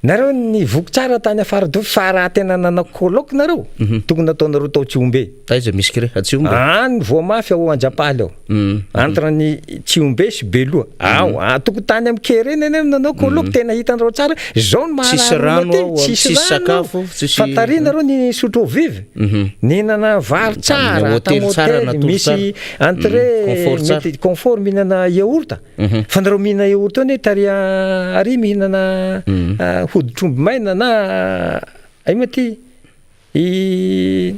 Nareo nivoky tsara tany Afaradofy fa raha tena nanao colloque nareo, tokony nataonareo tao Tsihombe. Taiza misy kire? A Tsihombe? Any Voamafy ao Anjapaly ao. Entre ny Tsihombe sy Beloha. Ao, a tokony tany amin'ny Kereny anie no nanao colloque tena hitanareo tsara. Zao no maharary Tsisy olona rano aty, ao, tsisy tsisy rano. sakafo, tsisy Fa tary nareo nisotro eau vive. Nihinana vary tsara, Tamin'ny tamin'ny hôtely tsara, hôtely, natory misy tsara. entrée, Confort tsara. mety confort mihinana yaourt. Fa nareo mihinana yaourt eo anie tary ary mihinana hoditr'omby maina na ino ma ty i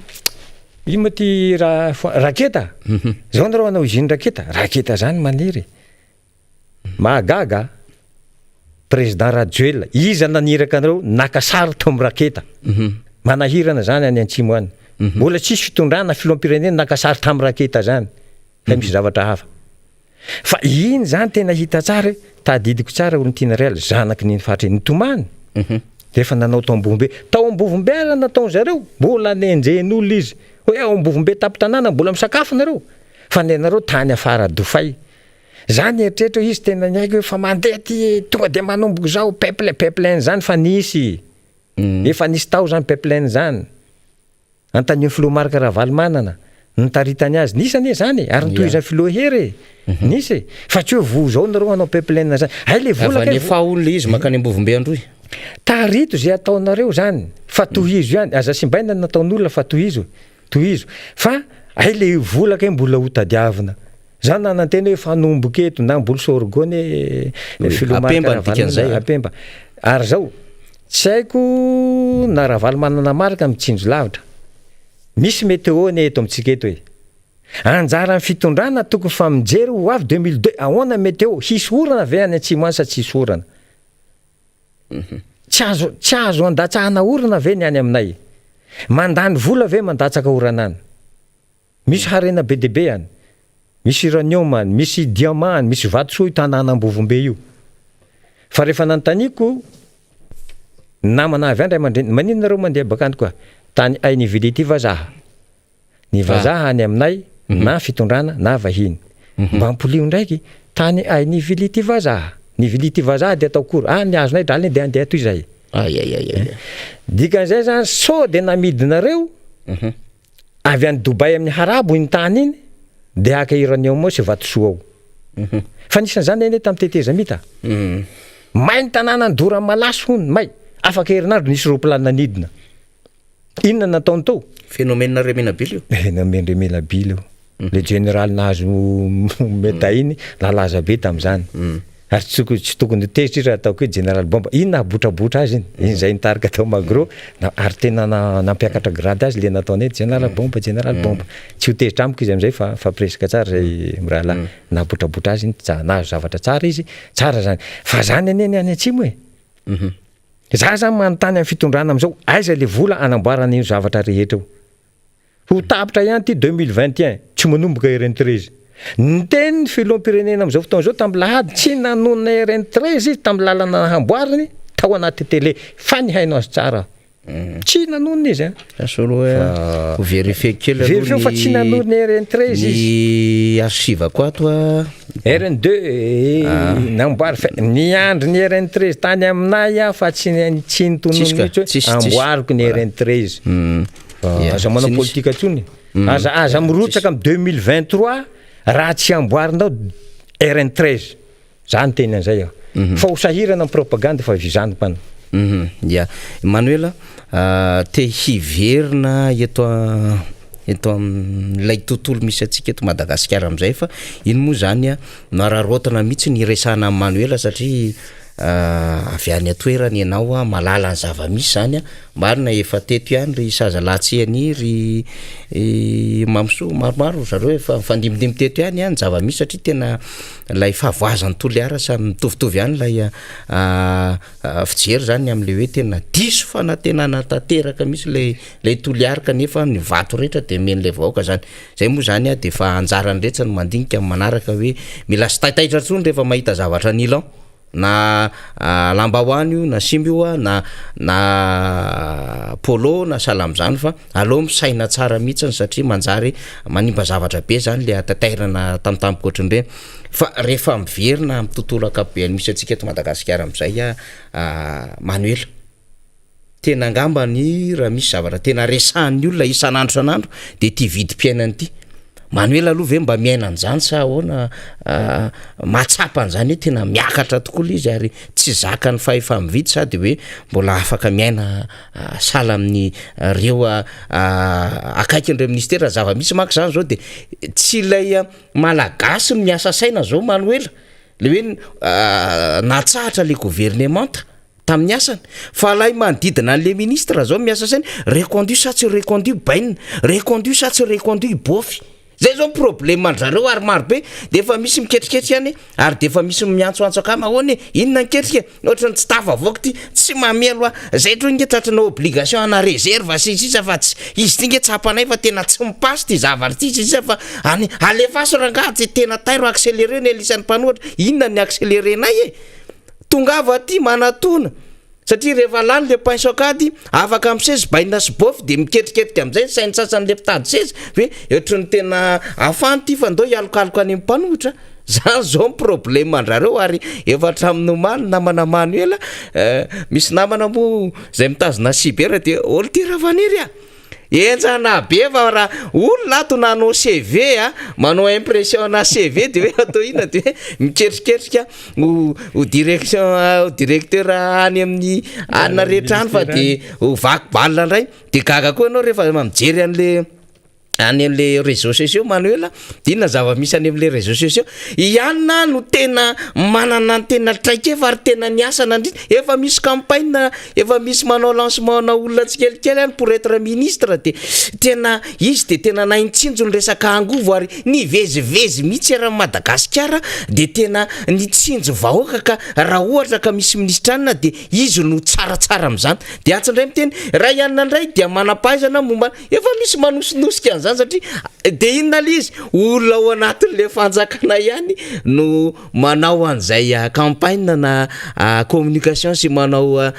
ino ma ty raha raketa. Zao nareo hanao usine raketa, raketa zany maniry. Mahagaga a! Président Rajoelina, iza naniraka anareo naka sary tao amin'ny raketa? Manahirana zany any antsimo any. Mbola tsisy fitondrana filoham-pirenena naka sary tamin'ny raketa zany, fa misy zavatra hafa. Fa iny zany tena hita tsara hoe, tadidiko tsara Olontiana Real, zanaky n'iny faritra iny, nitomany, rehefa nanao tao Ambovombe. Tao Ambovombe ara nataon-zareo, mbola nenjehin'olona izy, hoe ao Ambovombe tampon-tanàna mbola misakafo nareo, fa ny anareo tany Afaradofay. Za nieritreritra hoe izy tena niaiky hoe fa mandeha ty e, tonga de manomboka izao peuple peuple zany fa nisy, efa nisy tao zany peuple zany, antanio filoha Marc Ravalomanana, nitaritany azy, nisy anie zany e, ary nitohizan'ny filoha Hery e, nisy e, fa tsy hoe voa zao nareo hanao peuple zany, hay le vola Avy kay any Efaho hono le izy mankany Ambovombe Androy. Tarito ze ataonareo zany fa tohizo ihany, aza simbaina ny nataon'olona fa tohizo, tohizo, fa hay le vola kay mbola ho tadiavina. Za nanantena hoe fanomboka eto na mboly sorgho anie filoha Marc Apemba ny dikan'izay Ravalomanana, apemba. Ary zao, tsy haiko na Ravalomanana Marc mitsinjo lavitra. Misy météo anie eto amintsika eto e. Anjaran'ny fitondrana tokony fa mijery ho avy 2002 ahoana météo, hisy orana ve any atsimo any sa tsy hisy orana. Tsy azo tsy azo andatsahana orana ve ny any aminay? Mandany vola ve mandatsaka orana any? Misy harena be dia be any. Misy uranium any, misy diamant any, misy vatosoa io tanàna Ambovombe io. Fa rehefa nanontaniako ny namana avy any ray aman-dreny, maninona nareo mandeha bakany koa? Tany hay nivily ity vazaha. Ny vazaha any aminay na fitondrana na vahiny. Mba ampolio ndraiky, tany hay nivily ity vazaha. Nivily ity vazaha dia atao akory? Ah ny azonay draliny dia andeha atoy zahay. Dikan'izay zany sao dia namidinareo Avy any Dubaï amin'ny harabo iny tany iny dia haka uranium ao sy vatosoa ao. Fa anisan'izany anie tamin'ny tetezamita. May ny tanàna ny Doramalaso hono, may. Afaka herinandro nisy roplanina nidina. Inona nataony tao? Phénomène Remenabila io. Phénomène Remenabila io. Le général nahazo médaille iny nalaza be tamin'izany. Ary tsy tokony tsy tokony ho tezitra izy raha ataoko hoe général bomba. Iny nahabotrabotra azy iny. Iny zay nitarika tao Magro na ary tena nampiakatra grade azy le nataony hoe général bomba, général bomba. Tsy ho tezitra amiko izy amin'izay fa mifampiresaka tsara zay mirahalahy. Nahabotrabotra azy iny, nahazo zavatra tsara izy, tsara zany. Fa zany anie ny any atsimo e. Za zany manontany amin'ny fitondrana amin'izao, aiza le vola anamboarana io zavatra rehetra io? Ho tapitra ihany ity 2021, tsy manomboka RN 13. Niteny ny filoham-pirenena amin'izao fotoana izao tamin'ny lahady, tsy nanonona RN 13 izy tamin'ny lalana namboariny tao anaty télé, fa nihaino azy tsara aho. Tsy nanonona izy an. Asa aloha ho vérifier kely aloha. Vérifier fa tsy nanonona RN 13 izy. Ny archive-ko ato a. RN 2 namboary fa niandry ny RN 13 tany aminay aho fa tsy tsy nitonona mihitsy hoe amboariko ny RN 13. Aza manao politika intsony. Aza aza mirotsaka amin'ny 2023 raha tsy amboarinao RN 13. Za niteny an'izay aho. Fa ho sahirana ny propagande fa vizany mpana. Ya. Emmanuel a, te hiverina eto eto amin'ilay tontolo misy antsika eto Madagasikara amin'izay fa iny moa zany a nararaotina mihitsy ny hiresahana amin'i Manuel satria avy any an-toerana ianao a, mahalala ny zava-misy zany a, marina efa teto ihany ry Sazalahy ry Mamisoa maromaro ry zareo efa nifandimbindimby teto ihany a ny zava-misy satria tena ilay fahavoazan'i Toliara samy mitovitovy ihany ilay fijery zany amin'ilay hoe tena diso fanantenana tanteraka mihitsy ilay ilay Toliara kanefa ny vato rehetra dia omen'ilay vahoaka zany, zay moa zany a de efa anjaran'ny rehetra ny mandinika ny manaraka hoe mila tsy taitaitra intsony rehefa mahita zavatra nylon na lambahoany io na simba io a na na polo na sahala am'zany fa aleo misaina tsara mihitsiny satria manjary manimba zavatra be zany le hatatairana tampotampoka ohatran'ireny fa rehefa miverina amin'ny tontolo ankapobeny misy antsika eto Madagasikara am'zay a Manuel Tena angamba ny raha misy zavatra tena resahan'ny olona isan'andro isan'andro dia ity vidim-piainana ity. Manuel aloha ve mba miaina an'izany sa ahoana mahatsapa an'izany hoe tena miakatra tokoa ilay izy ary tsy zakan'ny fahefa-mividy sa dia hoe mbola afaka miaina sahala amin'ny reo akaikin'ireo minisitera. Zava-misy manko izany izao dia tsy ilay Malagasy no miasa saina izao Manuel, ilay hoe natsahatra ilay governemanta. tamin'ny asany fa lay manodidina an'le ministre zao miasa saina reconduit sa tsy reconduit bainina reconduit sa tsy reconduit bofy zay zao problème an-drareo ary maro be de efa misy miketriketrika any ary de efa misy miantsoantso akama ahoana e inona ny ketrika ohatran'ny tsy tafavoaka ty tsy mamelo a zay tro nge tratran'ny obligation ana réserve sy ny sisa fa tsy izy ty nge tsapanay fa tena tsy mipasy ty zavatra ty sy sisa fa any alefaso rangaha tsy tena tairo accéléré ny anisan'ny mpanohatra inona ny accéléré-nay e Tongava aty manatona satria rehefa lany le pince akady afaka misesy bainina sy bôfy de miketriketrika amizay ny sain'ny sasany le mpitady seza hoe ohatry ny tena afany ty fa ndao hialokaloka any amin'ny mpanohitra zany zao ny problème andrareo ary efa hatramin'ny omaly namana Manuel misy namana moa zay mitazona cyber de olo ty Ravaniry a! Henjana be fa raha olona ato nanao CV a, manao impression ana CV de hoe atao inona de hoe miketriketrika ho ho direction ho directeur any amin'ny anona rehetra any fa de ho vaky balle indray, de gaga koa ianao rehefa mijery an'le any am'le réseaux sociaux Manuel de inona zava-misy any am'le réseaux sociaux, i anona no tena manana ny tena traikefa ary tena niasa nandritra, efa misy campagne Efa misy manao lancement ana olona tsikelikely any pour être ministre de tena izy de tena nahay nitsinjo ny resaka angovo ary nivezivezy mihitsy eran'i Madagasikara de tena nitsinjo vahoaka ka raha ohatra ka misy minisitra anona de izy no tsaratsara amin'izany de atsy indray miteny raha i anona indray dia manam-pahaizana momba efa misy manosinosika an'izany satria de inona le izy olona ao anatin'le fanjakana ihany no manao an'izay campagne na communication sy manao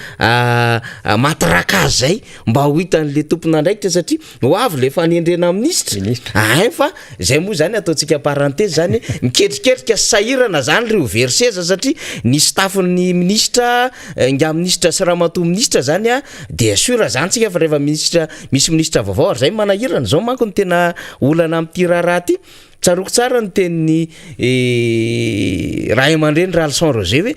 matraquage zay mba ho hitan'le tompon'andraikitra satria ho avy le fanendrena minisitra ain fa zay moa zany ataontsika parenthèse zany miketriketrika sy sahirana zany ry ho very seza satria ny staff-n'ny minisitra ingahy minisitra sy ramatoa minisitra zany a dia sûr zany tsika fa rehefa minisitra misy minisitra vaovao ary zay manahirana zao manko ny tena olana amin'ity raharaha ty. Tsaroako tsara ny tenin'ny ray aman-dreny Ralison Roger hoe.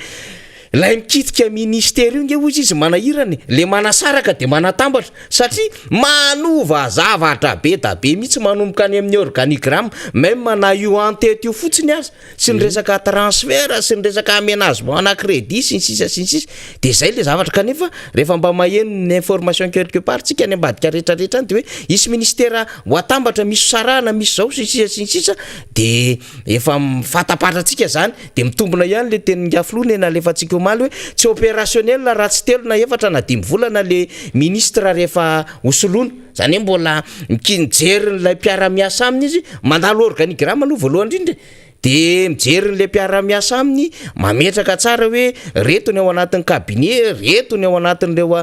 Ilay mikitika ministera io nge hozy izy manahirana e, le manasaraka de manatambatra satria manova zavatra be da be mihitsy manomboka any amin'ny organigramme même na io en tête io fotsiny aza sy ny resaka transfert sy ny resaka aménagement ana crédit sy ny sisa sy ny sisa de zay le zavatra. Kanefa rehefa mba maheno ny information quelque part tsika any ambadika rehetrarehetra any de hoe hisy ministera ho atambatra, misy sarahana, misy zao sy ny sisa sy ny sisa, de efa mifatapatra-tsika zany. De mitombina ihany le tenin'ingahy filoha ne nalefantsika omaly hoe tsy opérationnel raha tsy 3 na 4 na 5 volana le ministre rehefa hosoloana. Zany hoe mbola mijery n'ilay mpiara-miasa aminy izy, mandalo organigramme aloha voalohany indrindra, de mijery n'le mpiara-miasa aminy, mametraka tsara hoe reto ny ao anatin'ny cabinet, reto ny ao anatin'ireo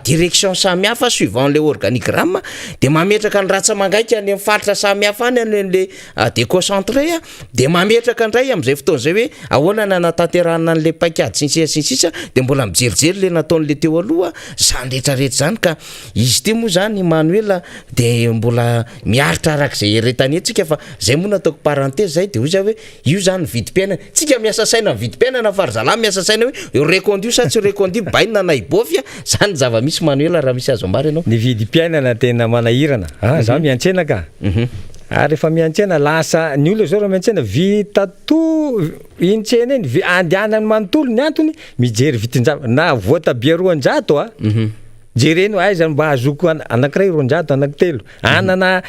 direction samihafa suivant le organigramme, de mametraka ny ratsa mangaika any amin'ny faritra samihafa any, any le déconcentré, de mametraka indray amin'izay fotoana zay hoe ahoana ny anatanterahana an'le paikady sy ny sisa sy ny sisa, de mbola mijerijery le nataon'le teo aloha zany rehetrarehetra zany. Ka izy ty moa zany Manuel de mbola miaritra arak'izay eretany etsika, fa zay moa nataoko parenthèse zay. De hoy za hoe io zany vidim-piainana, tsika miasa saina ny vidim-piainana, fa ry zalahy miasa saina hoe reconduit sa tsy reconduit, bainina na ibofy a. Zany zava-misy Manuel, raha misy azo ambara ianao. Ny vidim-piainana tena manahirana ah, za miantsena ka, ary rehefa miantsena lasa ny olona zao raha miantsena vita to iny tsena iny andehanany manontolo, ny antony mijery vidin-javatra na voatabia 200 a, jereny hoe aiza mba ahazoako anankiray 200, anankitelo anana.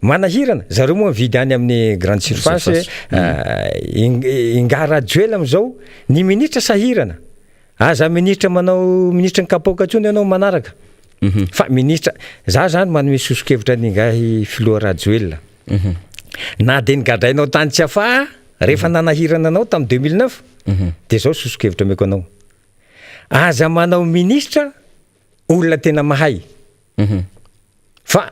Manahirana zareo moa mividy any amin'ny grande surface. Ingahy Rajoelina am'izao ny ministra sahirana, aza ministra manao ministra ny kapoaka intsony ianao manaraka fa ministra. Za zany manome soso-kevitra ny ingahy filoha Rajoelina, na de nigadrainao tany tsy afaha rehefa nanahirana anao tamin'ny 2009, de zao soso-kevitra omeko anao: aza manao ministra olona tena mahay, fa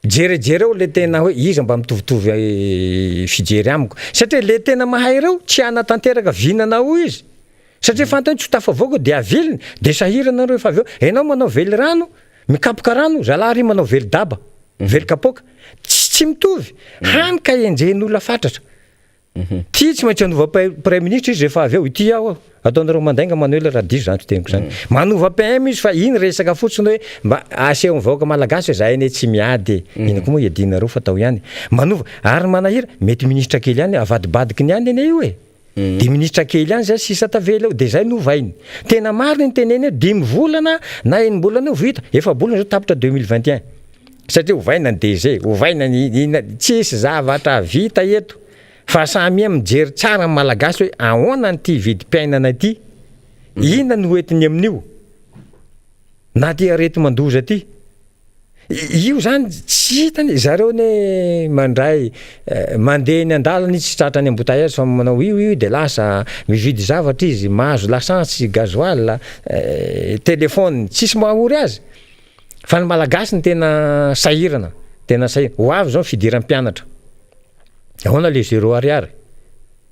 jerejereo le tena hoe iza mba mitovitovy fijery amiko, satria le tena mahay reo tsy hanatanteraka vinanao izy, satria fantany tsy ho tafavoaka de aviliny, de sahirana nareo efa avy eo. Ianao manao vely rano mikapoka rano, zalahy ry manao vely daba, vely kapoaka, tsy mitovy, hany ka enjehin'olona fatratra ty. Tsy maintsy hanova premier ministre izy rehefa avy eo ity. Aho ataonareo mandainga Manuel raha diso zany fiteniko zany. Manova PM izy, fa iny resaka fotsiny hoe mba aseho amin'ny vahoaka malagasy hoe zahay anie tsy miady e, ina koa moa iadinareo fa atao ihany manova. Ary manahira mety ministra kely ihany avadibadiky ny any anie io e, de ministra kely ihany zay sisa tavela eo, de zay novainy. Tena marina ny teneny hoe 5 volana na 6-bolana io vita, 4-bolana zao tapitra 2021, satria ovaina ny DG, ovaina ny ina, tsisy zavatra vita eto. Fa samia mijery tsara ny malagasy hoe ahoana nyity vidim-piainana ity, inona no hoentiny amin'io na ty areti-mandoza ty io zany tsy hitany zareo ne mandray mandeha eny an-dalana izy, tsy tratra any embouteillage fa manao io io de lasa mividy zavatra izy, mahazo lasantsy, gasoil, téléphone, tsisy mahory azy. Fa ny malagasy ny tena sahirana, tena sahirana. Ho avy zao ny fidiran'ny mpianatra, ahoana le 0 ariary?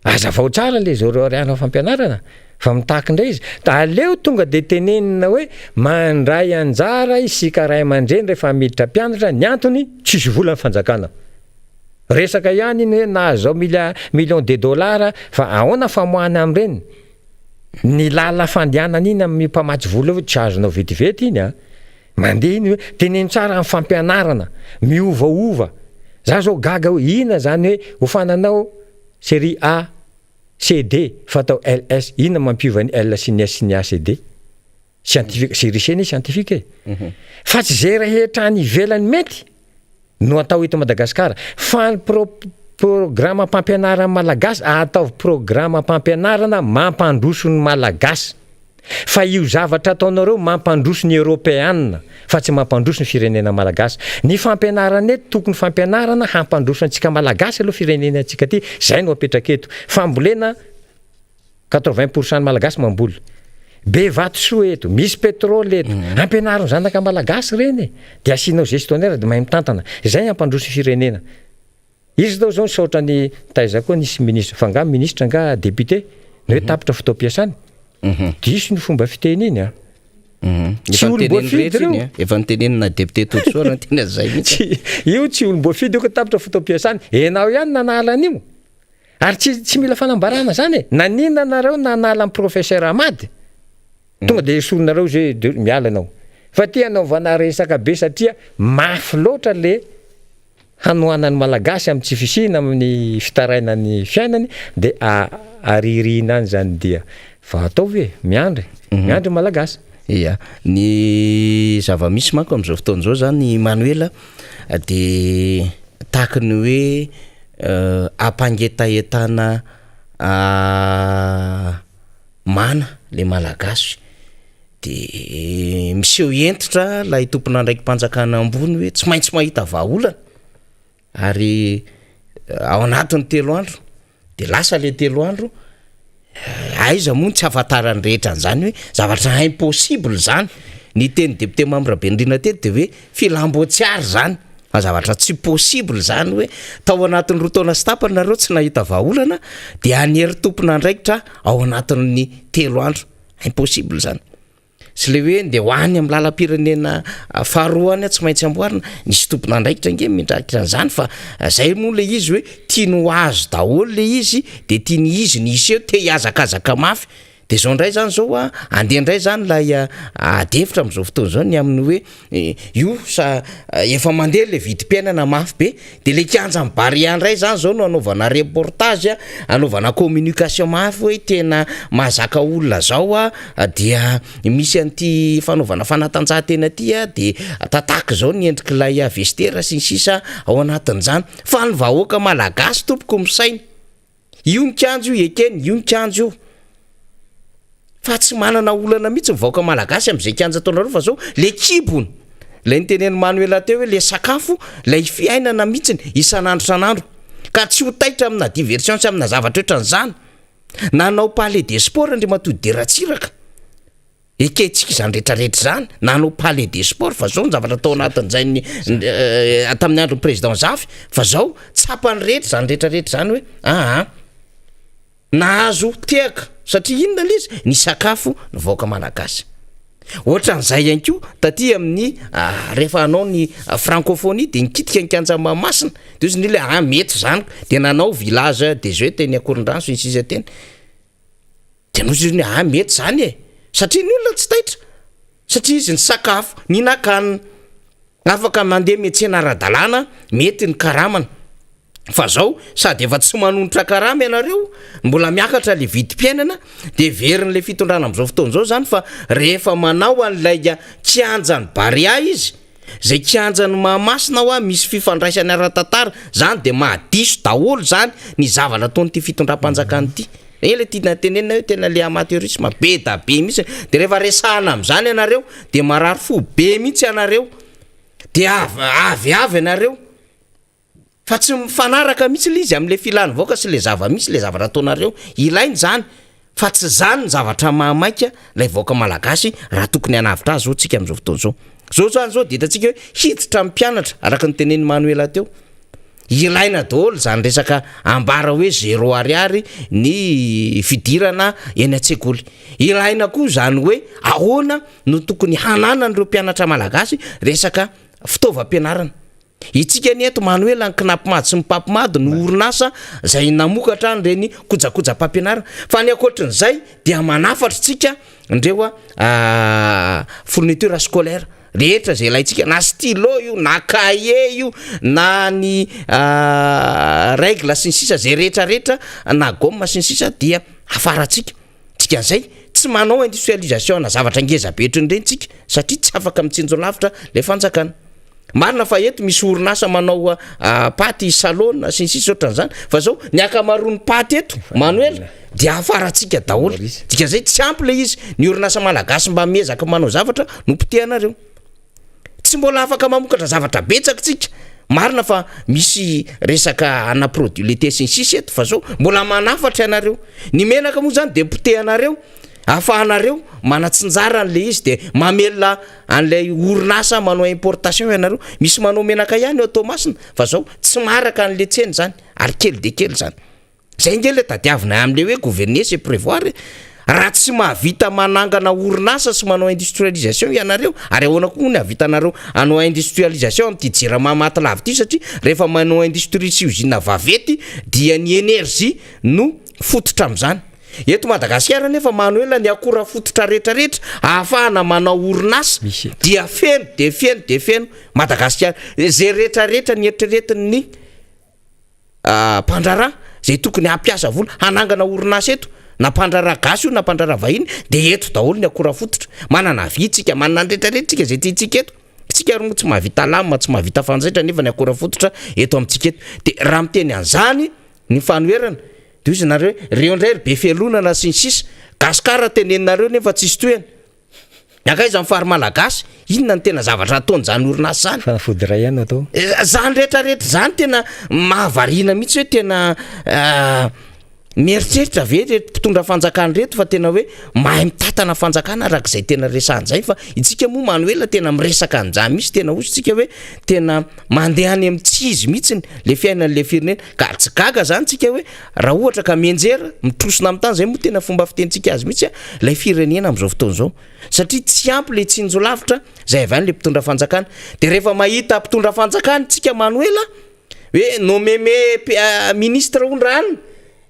Azavao tsara le 0 ariary amin'ny fampianarana fa mitaky indray izy. Da aleo tonga de tenenina hoe mandray anjara isika ray aman-dreny rehefa miditra mpianatra, ny antony tsisy vola ny fanjakana. Resaka ihany iny hoe nahazo zao million de dollars, fa ahoana famoahana amin'ireny? Ny lala fandehanana iny amin'ny mpamatsy vola io tsy azonao vetivety iny a. Mandeha iny hoe teneno tsara amin'ny fampianarana, miovaova. Za zao gaga hoe inona zany hoe hofananao série A, C, D fa atao L, S, inona mampiova ny L sy ny S sy ny A, C, D? Scientifique, série C anie scientifique e. Fa tsy zay rehetra any ivelany mety no atao eto Madagasikara, fa ny programme-pampianarana malagasy ataovy programme-pampianarana mampandroso ny malagasy, fa io zavatra ataonareo mampandroso ny eropeanina fa tsy mampandroso ny firenena malagasy. Ny fampianarana eto tokony fampianarana hampandroso antsika malagasy aloha firenena antsika ty, zay no apetraka eto. Fambolena, 80% ny malagasy mamboly. Be vatosoa eto, misy pétrole eto. Ampianaro ny zanaka malagasy ireny e. De asianao gestionnaire de mahay mitantana. Izay hampandroso firenena. Izy zao zao nisaotra ny taiza koa nisy ministre, fa nga ministre nga député ny hoe tapitra fotoam-piasany. Diso ny fomba fiteny iny a. Tsy Efa olom-boafidy niteneniny rehetra ireo. iny a. Efa nitenenina député Todisoa raha niteny an'izay mihitsy. Tsy, io tsy olom-boafidy io ka tapitra fotoam-piasany. Enao ihany nanala an'io. Ary tsy mila fanambarana zany e. Naninona nareo nanala ny professeur Ahmad? Tonga de esorinareo zay de miala anao. Fa ty anaovana resaka be satria mafy loatra le hanoanan'ny Malagasy amin'ny tsy fisiana amin'ny fitarainan'ny fiainany de arihirihina any zany dia fa ataovy e, miandry, miandry ny Malagasy. Ia, ny zava-misy manko amin'izao fotoana izao zany Manoela de tahaky ny hoe ampangetahentana mana le Malagasy de miseho hentitra lay tompon'andraiki-panjakana ambony hoe tsy maintsy mahita vahaolana ary ao anatin'ny telo andro de lasa le telo andro, aiza moa no tsy ahafantaran'ny rehetra an'zany hoe zavatra impossible zany, ny tenin'ny député Mamy Rabenirina teto de hoe filam-boatsiary zany fa zavatra tsy possible zany hoe tao anatin'ny roa taona sy tapany nareo tsy nahita vahaolana de hanery tompon'andraikitra ao anatin'ny telo andro, impossible zany. Sy le hoe ndeha ho any amin'ny lalam-pirenena faharoa any tsy maintsy amboarina, misy tompon'andraikitra ange miandraikitra an'izany fa zay moa le izy hoe tiany ho azo daholo le izy de tiany izy ny hiseho, te hihazakazaka mafy, de zao ndray zany zao a, andeha ndray zany lay ady hevitra am'zao fotoana zao ny amin'ny hoe io sa efa mandeha le vidim-piainana mafy be de le kianjan'i Barea ndray zany zao no anaovana reportage, anaovana communication mafy hoe tena mahazaka olona zao a, dia misy an'ity fanaovana fanatanjahantena ty a, de tataka zao ny endrik'ilay vestiaire sy ny sisa ao anatin'izany, fa ny vahoaka malagasy tompoko misaina. Io ny kianja io ekeny, io ny kianja io. Fa tsy manana olana mihitsy ny vahoaka malagasy amin'izay kianja ataonareo fa zao le kibony, lay notenenin'i Manuela teo hoe le sakafo, lay fiainana mihitsiny isan'andro isan'andro. Ka tsy ho taitra amina diversion sy amina zavatra ohatran'izany. Nanao palais des sports Andriamatoa Didier Ratsiraka. Ekentsika izany rehetra rehetra izany, na hanao palais des sports fa zao ny zavatra tao anatin'izay ny tamin'ny andron'ny président Zafy fa zao tsapan'ny rehetra izany rehetra rehetra izany hoe aa nahazo tehaka satria inona le izy ny sakafo ny vahoaka malagasy. Ohatran'izay ihany koa taty amin'ny rehefa hanao ny francophonie de nikitika ny kianja Mahamasina de hozy ny olona hoe aa mety izany de nanao village des jeux teny Ankorondrano sy ny sisa teny. Dia noho izy hoe ah mety zany e! Satria ny olona tsy taitra, satria izy nisakafo, nihinan-kanina, afaka mandeha miantsena ara-dalàna, mety ny karamany. Fa zao sady efa tsy manonitra karama ianareo, mbola miakatra le vidim-piainana, de heverin'le fitondrana amin'izao fotoana izao zany fa rehefa manao an'ilay kianjan'i Barea izy, zay kianjan'i Mahamasina hoa misy fifandraisany ara-tantara, zany de mahadiso daholo zany ny zavatra ataon'ity fitondram-panjakana ity. Eny le tiana tenenina hoe tena le amateurisme be da be mihitsy, de rehefa resahana am'zany ianareo de marary fo be mihitsy ianareo, de av- avy avy ianareo fa tsy mifanaraka mihitsy le izy am'le filan'ny vahoaka sy le zava-misy le zavatra ataonareo, ilaina zany fa tsy zany ny zavatra mahamaika lay vahoaka malagasy raha tokony hanavotra azy zao tsika am'zao fotoana zao. Zao zany zao de hitantsika hoe hiditra amin'ny mpianatra araka ny tenenin'i Manoela teo. Ilaina daholo izany resaka ambara hoe zéro ariary ny fidirana eny an-tsekoly. Ilaina koa izany hoe ahoana no tokony hananan'ireo mpianatra malagasy resaka fitaovam-pianarana. Itsika anie eto Manoela ny Cnapmad sy ny Papmad no orinasa izay namokatra an'ireny kojakojam-pampianarana. Fa ny ankoatrin'izay dia manafatra isika ndreo fourniture scolaire. Rehetra izay ilaintsika na stylo io na cahier io na ny règle sy ny sisa zay rehetra rehetra na gomme sy ny sisa dia hafarantsika, dikan'izay tsy manao industrialisation na zavatra ngeza be ohatran'ireny tsika satria tsy afaka mitsinjo lavitra le fanjakana. Marina fa eto misy orinasa manao paty salon sy ny sisa ohatran'izany fa zao ny ankamaroan'ny paty eto Manoela dia hafarantsika daholo, dikan'izay tsy ampy le izy, ny orinasa malagasy mba miezaka manao zavatra no potehanareo, tsy mbola afaka mamokatra zavatra betsaka tsika, marina fa misy resaka ana produit laitier sy ny sisa eto fa zao mbola manafatra ianareo, ny menaka moa zany de potehanareo ahafahanareo manatsinjara an'le izy de mamelona an'ilay orinasa manao importation ianareo, misy manao menaka ihany ao Toamasina fa zao tsy maharaka an'le tsena zany ary kely dia kely zany. Zay nge le tadiavina amle hoe gouverner c'est prévoir e! Raha tsy mahavita manangana orinasa sy manao industrialisation ianareo, ary ahoana koa moa ny hahavitanareo hanao industrialisation amin'ity jirama maty lava ity satria rehefa manao industrie sy usine vaventy dia ny energie no fototra amin'izany. Eto Madagasikara anefa Manoela ny akora fototra rehetra rehetra ahafahana manao orinasa dia feno dia feno dia feno Madagasikara. Izay rehetra rehetra nieritreretin'ny mpandraharaha izay tokony hampiasa vola hanangana orinasa eto na mpandraharaha gasy io na mpandraharaha vahiny dia eto daholo ny akora fototra. Manana vy tsika, manana ny rehetra rehetra tsika izay tiantsika eto. Tsika ary moa tsy mahavita lame, tsy mahavita fanjaitra nefa ny akora fototra eto amintsika eto. Dia raha miteny an'izany ny fanoherana dia hoy izy nareo hoe reo indray ry be fialonana sy ny sisa, Gasikara teneninareo nefa tsisy tohiny. Nankaiza ny fary malagasy? Inona no tena zavatra ataon'izany orinasa izany? Fanafody iray ihany no atao. Izany rehetra rehetra izany tena mahavariana mihitsy hoe tena mieritreritra ve ireto mpitondra fanjakana ireto fa tena hoe mahay mitantana fanjakana araka izay tena resahana izay fa isika moa Manoela tena miresaka an'izany mihitsy tena hoy isika hoe tena mandeha any amin'ny tsy izy mihitsy le fiainan'le firenena ka tsy gaga izany tsika hoe Raha ohatra ka mianjera, mitrosona amin'ny tany, izay moa tena fomba fitenintsika azy mihitsy, ilay firenena amin'izao fotoana izao. Satria tsy ampy ilay tsinjo lavitra izay avy any ilay mpitondra fanjakana. Dia rehefa mahita mpitondra fanjakana isika Manoela, hoe nomeme ministre hono raha any,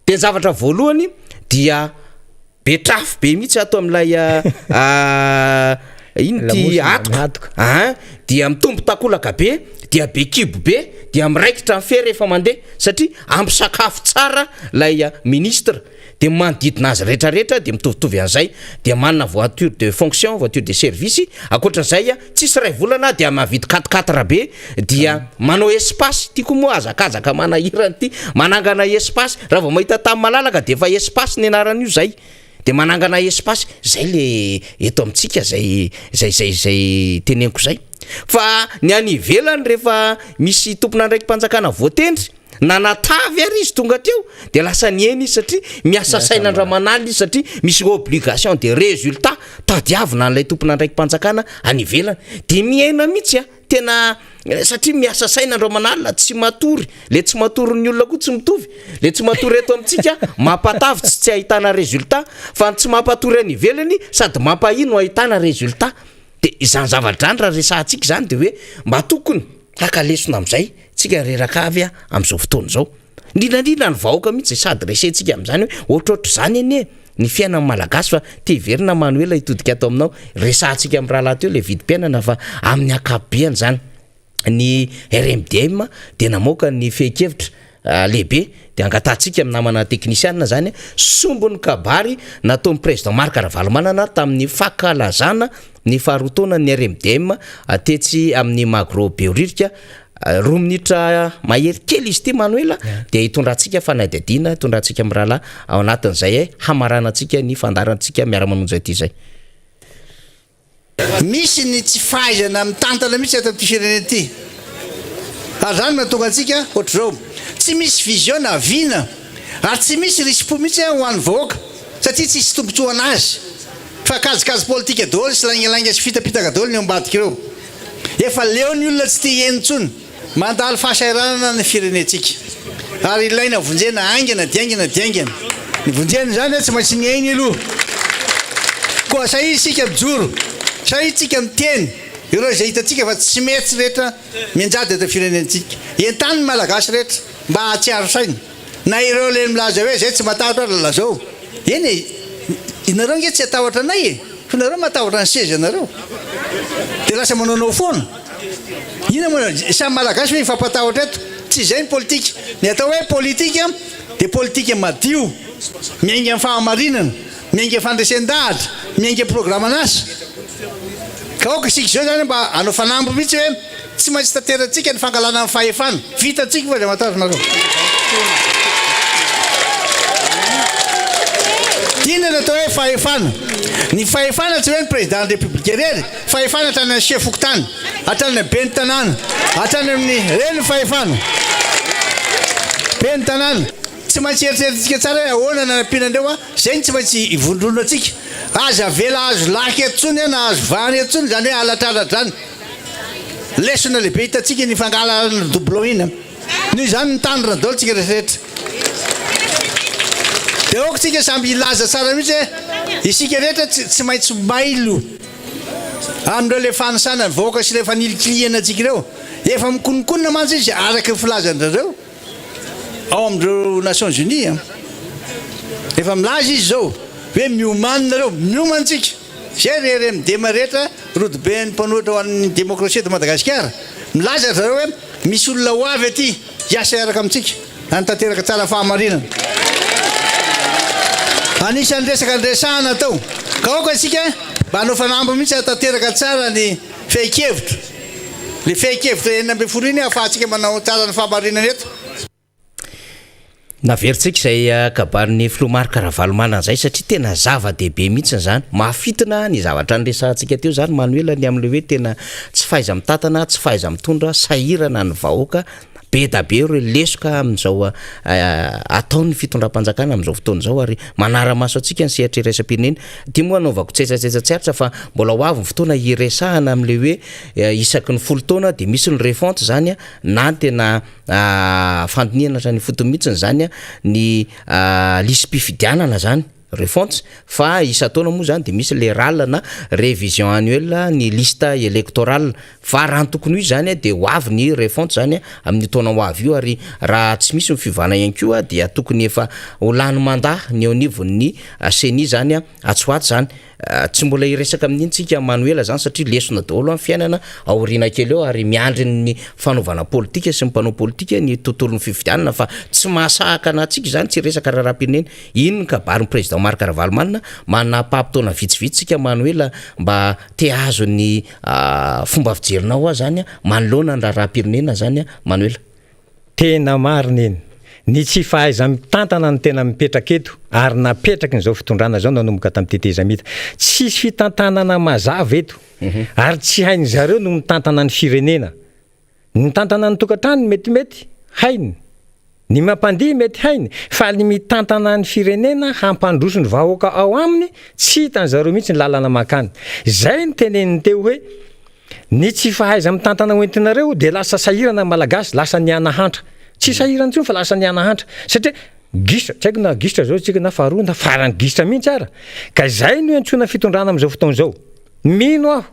dia ny zavatra voalohany dia Be trafo be mihitsy ato amin'ilay ino ty hatoka an, dia mitombo takolaka be, dia be kibo be, dia miraikitra ny fe rehefa mandeha satria ampy sakafo tsara ilay ministre, dia ny manodidina azy rehetra rehetra dia mitovitovy an'izay, dia manana voiture de fonction, voiture de service, ankoatran'izay tsisy iray volana dia mahavidy quatre quatre be, dia manao espace, ty koa moa hazakazaka manahirana ity, manangana espace, raha vao mahita tany malalaka dia efa espace ny anaran'io zay, dia manangana espace, zay le eto amintsika zay zay zay zay teneniko zay, fa ny any ivelany rehefa misy tompon'andraiki-panjakana voatendry na natavy ary izy tonga teo dia lasa nihena izy satria miasa saina andro aman'alina izy satria misy obligation de résultat tadiavina an'ilay tompon'andraiki-panjakana any ivelany dia mihena mihitsy a. Tena satria miasa saina andro aman'alina, tsy matory, le tsy matorin'ny olona koa tsy mitovy, le tsy matory eto amintsika mampatavy tsy tsy ahitana résultat, fa ny tsy mampatory any ivelany sady mampahia no ahitana résultat, de izany zavatra izany raha resahantsika izany de hoe mba tokony haka lesona amin'izay tsika reraka avy amin'izao fotoana izao. Indrindra indrindra ny vahoaka mihitsy sady resentsika amin'izany hoe ohatrohatr'izany anie ny fiainan'ny Malagasy fa te hiverina Manoela hitodika ato aminao, resahantsika amin'ny rahalahy teo ilay vidim-piainana fa amin'ny ankapobeny izany ny RMDM dia namoaka ny fehin-kevitra lehibe dia angatahantsika amin'ny namana teknisianina izany sombin'ny kabary nataon'ny président Marc Ravalomanana tamin'ny fankalazana ny faharoa taonan'ny RMDM tetsy amin'ny Magro Behoririka Roa minitra mahery kely izy ity Manoela dia hitondrantsika fanadihadiana, hitondrantsika mirahalahy ao anatin'izay hamaranantsika ny fandaharantsika miara-manonja ity izay. Misy ny tsy fahaizana mitantana mihitsy ato amin'ity firenena ity. Ary izany no mahatonga antsika ohatr'izao. Tsy misy vision na vina ary tsy misy risi-po mihitsy ho an'ny vahoaka satria tsisy tombotsoa an'azy fa kajikajy politika daholo sy laingalainga sy fitapitaka daholo ny ao ambadik'ireo. Efa leo ny olona tsy te hihaino intsony. Mandalo fahasahiranana ny firenentsika ary ilaina vonjena haingana dia haingana dia haingana. Ny vonjena izany tsy maintsy ny ainy aloha. Koa sahia isika mijoro, sahia isika miteny ireo izay hitantsika fa tsy mety rehetra mianjady eto firenentsika. Entano ny Malagasy rehetra mba hahatsiaro saina. Na ireo le milaza hoe zay tsy matahotra ary lazao. Eny e, nareo ange tsy hatahotra anay e, fa nareo matahotra ny sezanareo. Dia lasa manaonao foana. Inona moa, samy Malagasy ve hifampatahotra eto? Tsy izay ny politika. Ny atao hoe politika dia politika madio, miainga amin'ny fahamarinana, miainga fandresen-dahatra, miainga programan'asa. Ka aoka isika izao izany mba hanao fanamby mihitsy hoe tsy maintsy tanteratsika ny fangalana ny fahefana. Vitantsika fa aza matahotra nareo. Inona no atao hoe fahefana? Ny fahefana tsy hoe ny président ny république irery, fahefana hatrany amin'ny chef fokontany, hatrany amin'ny ben'ny tanàna, hatrany amin'ny, ireny ny fahefana. Ben'ny tanàna. Tsy maintsy eritreretintsika tsara hoe ahoana ny hanampiana an'ireo an, izay no tsy maintsy ivondronantsika. Aza avela hahazo laky eto intsony an, na hahazo vahana eto intsony izany hoe halatralatra izany. Lesona lehibe hitantsika iny fangalarana doublon iny an. Noho izany mitandrina daholo tsika rehetra. Dia aoka tsika samby hilaza tsara mihitsy hoe isika rehetra tsy tsy maintsy mailo amin'ireo le fanisana ny vahoaka sy ireo fanilikilihana antsika ireo. Efa mikononkonona mantsy izy araka ny filazan-dry zareo. Ao amin'ireo Nations Unies an. Efa milaza izy izao hoe miomàna nareo, miomana tsika. Izay ry RMDM rehetra, rodoben'ny mpanohitra ho an'ny demokrasia eto Madagasikara, milaza ry zareo hoe misy olona ho avy aty hiasa hiaraka amintsika hanatanteraka tsara fahamarinana. Anisan'ny resaka niresahana tao. Ka aoka isika mba hanao fanamby mihitsy hahatanteraka tsara ny fehin-kevitra. Ilay fehin-kevitra 16 iny ahafahantsika manao tsara ny fahamarinana eto. Naverintsika izay kabarin'ny filoha Marc Ravalomanana izay satria tena zava-dehibe mihitsy izany. Mahafintina ny zavatra niresahantsika teo izany Manoela ny amin'ilay hoe tena tsy fahaiza-mitantana, tsy fahaiza-mitondra, sahirana ny vahoaka, be da be ireo lesoka amin'izao ataon'ny fitondram-panjakana amin'izao fotoana izao ary manara-maso antsika ny sehatra iraisam-pirenena. Ity moa anaovako tsetsatsetsa tsy aritra fa mbola ho avy ny fotoana hiresahana amin'ilay hoe isaky ny folo taona dia misy ny refonte izany na ny tena Fandinihana hatrany ifotony mihitsy izany ny lisi-pifidianana izany, refonte, fa isan-taona moa izany dia misy le ral na révision annuelle ny liste électorale, fa raha ny tokony ho izy izany dia ho avy ny refonte izany amin'io taona ho avy io ary raha tsy misy ny fiovana ihany koa dia tokony efa ho lany mandat ny eo anivon'ny ceni izany atsy ho atsy izany. Tsy mbola hiresaka amin'iny tsika Manoela zany satria lesona daholo an fiainana aoriana kely eo ary miandry ny fanaovana politika sy ny mpanao politika ny tontolon'ny fifidianana fa tsy mahasahakana antsika izany tsy hiresaka raharaham-pirenena. Iny ny kabarin'ny président Marc Ravalomanana manapaham-potoana vitsivitsy tsika Manoela mba te hahazo ny fomba fijerinao aho zany manoloana ny raharaham-pirenena zany Manoela. Tena marina iny. Ny tsy fahaiza-mitantana no tena mipetraka eto ary napetraky ny izao fitondrana izao nanomboka tamin'ny tetezamita. Tsisy fitantanana mazava eto ary tsy hain'ny zareo no mitantana ny firenena. Ny mitantana ny tokantrano metimety hainy, ny mampandihy mety hainy fa ny mitantana ny firenena hampandroso ny vahoaka ao aminy tsy hitan'ny zareo mihitsy ny lalana mankany. Izay no teneniny teo hoe Ny tsy fahaiza-mitantana hoentinareo dia lasa sahirana ny Malagasy, lasa nihanahantra. Tsy sahirana intsony fa lasa nihanahantra. Satria gisitra, tsy haiko na gisitra zao isika na faharoa na farany gisitra mihitsy ara. Ka izay no iantsoana fitondrana amin'izao fotoana izao. Mino aho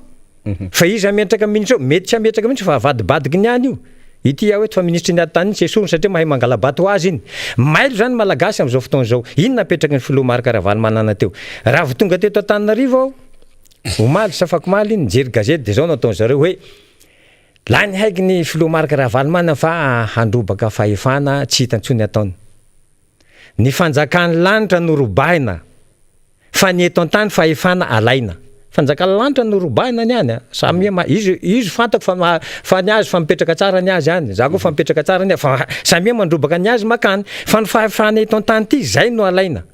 fa izy hametraka minisitra eo, mety tsy hametraka mihitsy fa avadibadiky ny any io. Ity aho eto fa minisitry ny ady tany iny tsy esorina satria mahay mangala-bato ho azy iny. Mailo izany ny Malagasy amin'izao fotoana izao. Inona napetraky ny filoha Marc Ravalomanana teo? Raha vao tonga teto Antananarivo aho, Omaly sa afakomaly nijery gazety dia izao no ataon-dry zareo hoe lany haiky ny filoha Marc Ravalomanana fa handrobaka fahefana tsy hita intsony ataony. Ny fanjakan'ny lanitra no robahina fa ny eto an-tany fahefana alaina. Fanjakan'ny lanitra no robahina ny any a. Samia ma izy izy fantako fa ma fa ny azy fa mipetraka tsara ny azy any. Za koa fa mipetraka tsara ny ahy fa samia mandrobaka ny azy makany. Fa ny fahefana eto an-tany ity zay no alaina.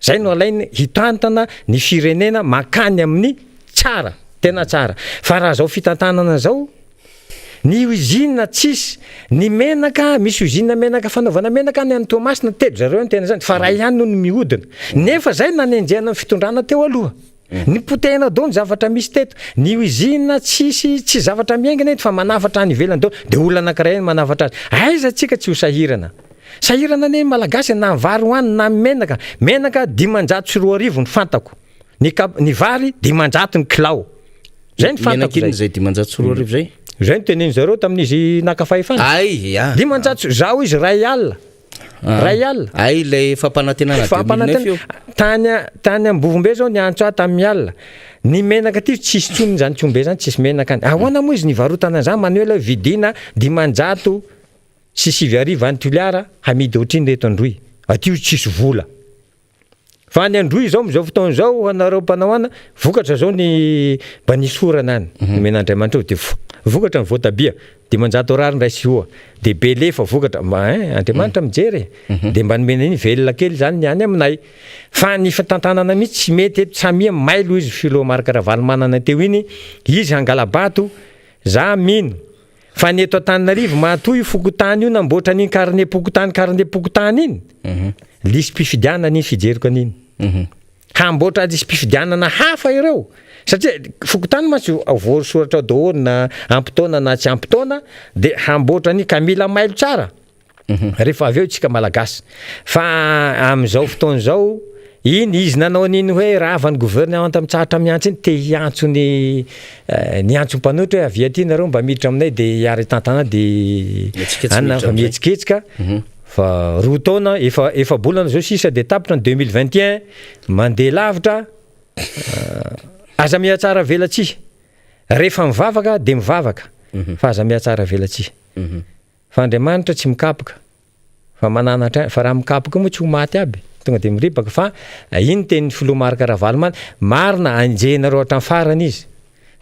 Zay no alainy hitantana ny firenena mankany amin'ny tsara, tena tsara. Fa raha zao fitantanana zao, ny usine tsisy, ny menaka, misy usine menaka fanaovana menaka any any Toamasina, teto zareo any tena zany, fa ray ihany no mihodina. Nefa zay nanenjehana ny fitondrana teo aloha. Ny potehina daholo ny zavatra misy teto. Ny usine tsisy, tsy zavatra miaingana eto fa manafatra any ivelany daholo. Dia olona anankiray ihany manafatra azy. Aiza tsika tsy ho sahirana? Sahirana anie ny Malagasy na ny vary hohaniny na ny menaka. Menaka 2500 ny fantako. Ny kap, ny vary 500 ny kilao. Zay ny fantako Menaka inona zay. izay 2500 izay? Zay no tenenin zareo tamin'izy naka fahefana. Ay, ya. 500, zaho izy ray alina. Ray alina. Ay, ilay fampanantenana 2009 io. Tany tany Ambovombe zao niantso ahy tamin'ny alina. Ny menaka aty tsisy intsony zany Tsihombe zany tsisy menaka any. Ahoana moa izy nivarotana an'izany Manuel hoe vidina 905 any Toliara hamidy ohatrinona eto Androy. Aty io tsisy vola. Fa any Androy izao amin'izao fotoana izao ho anareo mpanao ana, vokatra izao ny mba nisy orana any, nomen'Andriamanitra eo dia vokatra ny voatabia, 500 arary indray sy oa, dia be lefa vokatra, mba hein, Andriamanitra mijery e, dia mba nomena iny velona kely izany ny any aminay. Fa ny fitantanana mihitsy tsy mety eto, samia mailo izy filoha Marc Ravalomanana teo iny, izy hangala-bato, za mino Fa ny eto Antananarivo matoa io fokontany io namboatra an'iny karnem-pokontany karnem-pokontany iny, lisi-pifidianana iny fijeriko an'iny. Hamboatra lisi-pifidianana hafa ireo satria fokontany mantsy voasoratra ao daholo na ampy taona na tsy ampy taona dia hamboatra an'iny ka mila mailo tsara. Rehefa avy eo isika Malagasy. Fa amin'izao fotoana izao, iny izy nanao an'iny hoe rava ny gouvernement mitsahatra miantso iny, te hiantso ny niantso mpanohitra hoe avia aty nareo mba miditra aminay dia hiara-hitantana dia Mihetsiketsika anona fa miditra amin'izay. mihetsiketsika. Fa roa taona, efa efa-bolana zao sisa de tapitra ny 2021, mandeha lavitra, aza mihatsara velatsihy. Rehefa mivavaka de mivavaka, fa aza mihatsara velatsihy. Fa Andriamanitra tsy mikapoka, fa mananatra, fa raha mikapoka moa tsy ho maty aby, tonga de miribaka, fa iny ny tenin'ny filoha Marc Ravalomanana, marina enjehinareo hatramin'ny farany izy,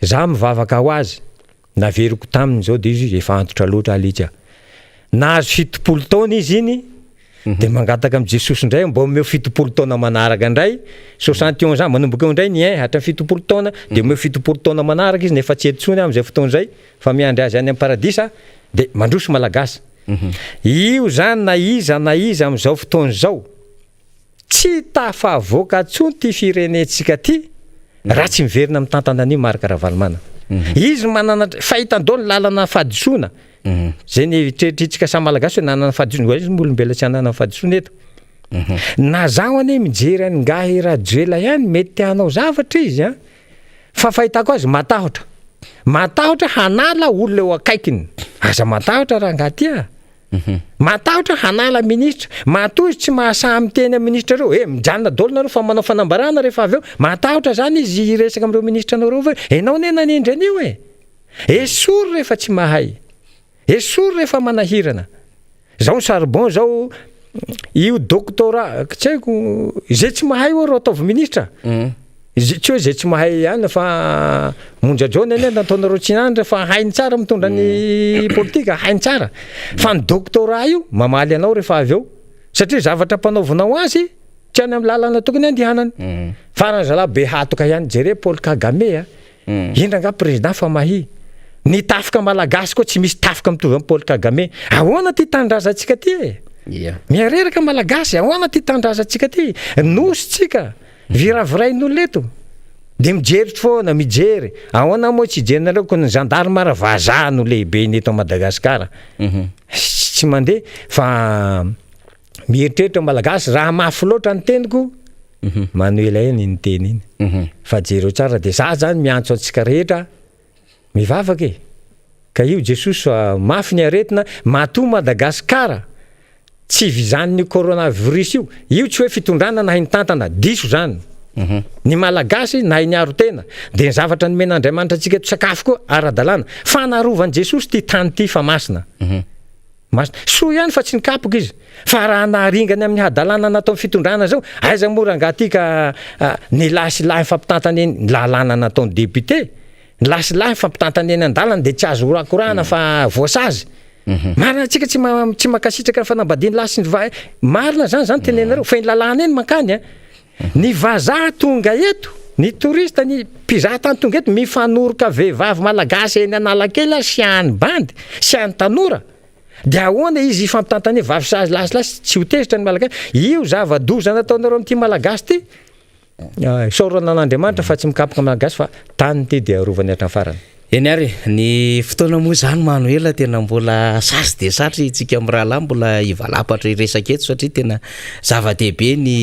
za mivavaka ho azy, Naveriko taminy izao dia izy efa antitra loatra aletsy a. Nahazo 70 taona izy iny dia mangataka amin'i Jesosy indray mba omeo 70 taona manaraka indray, 71 ans, manomboka eo indray ny un hatramin'ny 70 taona dia omeo 70 taona manaraka izy nefa tsy eto intsony aho amin'izay fotoana izay fa miandry azy any amin'ny paradisa dia mandroso Malagasy. Io izany na iza na iza amin'izao fotoana izao. Tsy tafavoaka tsony ty firenentsika ty raha tsy miverina mitantana an'io Marc Ravalomanana. Izy manana fahitany daholo ny lalana fahadisoana. Zay ny eritreritrintsika samy malagasy hoe nanana fahadisoana, iza moa olombelona tsy hanana fahadisoana eto. Na zaho anie mijery an'i Ngahy Rajoela ihany mety te hanao zavatra izy an, fa fahitako azy matahotra. Matahotra hanala olona eo akaikiny. Aza matahotra rangahy ty a. Matahotra hanala ministra. Matoa izy tsy mahasahy miteny amin'ny ministra ireo hoe mijanona daholo nareo fa manao fanambarana rehefa avy eo. Matahotra zany izy hiresaka amin'ireo ministra anao ireo hoe enao anie nanendry an'io e. Esory rehefa tsy mahay. Esory rehefa manahirana. Zao ny charbon zao io doctorat tsy haiko izay tsy mahay ho'a ro ataovy ministra. Izy tsy hoe izay tsy mahay ihany fa Monja Jaona anie nataonareo tsinandry fa hainy tsara mitondra ny politika, hainy tsara. Fa ny doctorat io mamaly anao rehefa avy eo satria zavatra ampanaovinao azy tsy any amin'ny lalana tokony andehanany. Farany zalahy be hatoka ihany, jereo Paul Kagame a, indra angaha président fa mahia. Ny tafika malagasy koa tsy misy tafika mitovy amin'i Paul Kagame. Ahoana ty tanindrazantsika ty e? Mihareraka malagasy, ahoana ty tanindrazantsika ty? Nosy tsika. Viravirain'olona eto de mijery foana, mijery, ahoana moa tsy hijerinareo ko ny gendarme ary vazaha no lehibeny eto Madagascar, tsy mandeha fa mieritreritra malagasy raha mafy loatra ny teniko manoela eny iny teny iny fa jereo tsara de za zany miantso antsika rehetra mivavaka e, ka io Jesosy fa mafy ny aretina matoa Madagascar Tsy vizanin'io coronavirus io. Io tsy hoe fitondrana nahay nitantana, diso zany. Ny Malagasy nahay niaro tena. Dia ny zavatra nomen'Andriamanitra antsika eto sakafo koa ara-dalàna. Fa narovan'i Jesosy ity tany ity fa masina. Masina. Soa ihany fa tsy nikapoka izy. Fa raha naharingany amin'ny hadalana nataon'ny fitondrana zao, aiza moa rangaha ty ka ny lahy sy lahy mifampitantana eny, ny lalàna nataon'ny député, ny lahy sy lahy mifampitantana eny an-dalana dia tsy azo horakorahana fa voasazy. Marina antsika tsy tsy mankasitraka ny fanambadian'ny lahy sy ny vavy. Marina zany zany tenenareo fa iny lalàna iny mankany a. Ny vazaha tonga eto, ny touriste, ny mpizaha tany tonga eto mifanoroka vehivavy malagasy eny Analakely ary sy any bandy sy any tanora. Dia ahoana izy hifampitantane vavy sy lahy sy lahy tsy ho tezitra ny malagasy. Io zava-doza nataonareo amin'ity malagasy ity. Isaorana an'Andriamanitra fa tsy mikapoka Malagasy fa tany ity dia arovany hatramin'ny farany. Eny ary e, ny fotoana moa izany Manoela tena mbola satry dia satry isika mirahalahy mbola hivalapatra hiresaka eto satria tena zava-dehibe ny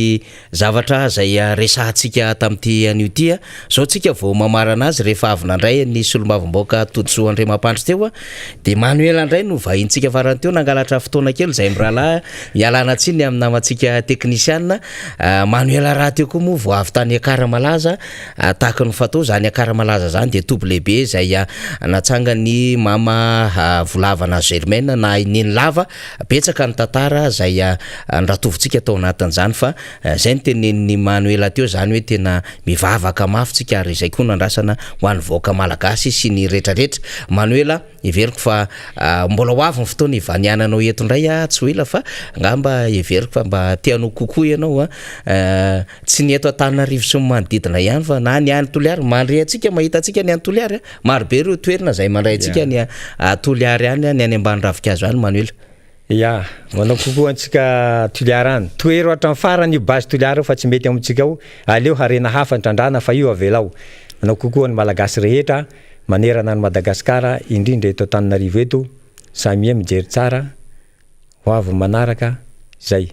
zavatra izay resahantsika tamin'ity anio ity a. Izao tsika vao mamarana azy rehefa avy nandray ny solombavambahoaka Todisoa Andriamampandry teo a, dia Manoela indray no vahintsika farany teo nangalatra fotoana kely izay mirahalahy ialana tsiny amin'ny namantsika teknisiana. Manuel rahateo koa moa vao avy tany Akaramalaza, tahaka ny fatao izany Akaramalaza izany dia toby lehibe izay natsangan'i Mama Volavana Germaine na i Neny Lava, betsaka ny tantara izay niratovintsika tao anatin'izany fa izay no tenenin'i Manuel teo izany hoe tena mivavaka mafy tsika ary izay koa no andrasana ho an'ny vahoaka malagasy sy ny retraretra. Manuel. Heveriko fa mbola ho avy ny fotoana hivaniananao eto indray aho tsy ho ela fa angamba heveriko fa mba te hanao coucou ianao an, tsy ny eto Antananarivo sy ny manodidina ihany fa na ny any Toliary, mandre antsika mahita antsika ny any Toliary an, maro be ireo toerana izay mandray antsika any Toliary any, ny any ambany ravinkazo any Manuel. Ya, manao coucou antsika Toliara any. Tohero hatramin'ny farany io base Toliara io fa tsy mety amintsika ao, aleo harena hafa ny trandrahana fa io avelao. Manao coucou an'ny Malagasy rehetra manerana an'i Madagasikara indrindra eto Antananarivo eto, samia mijery tsara, ho avy ny manaraka, zay.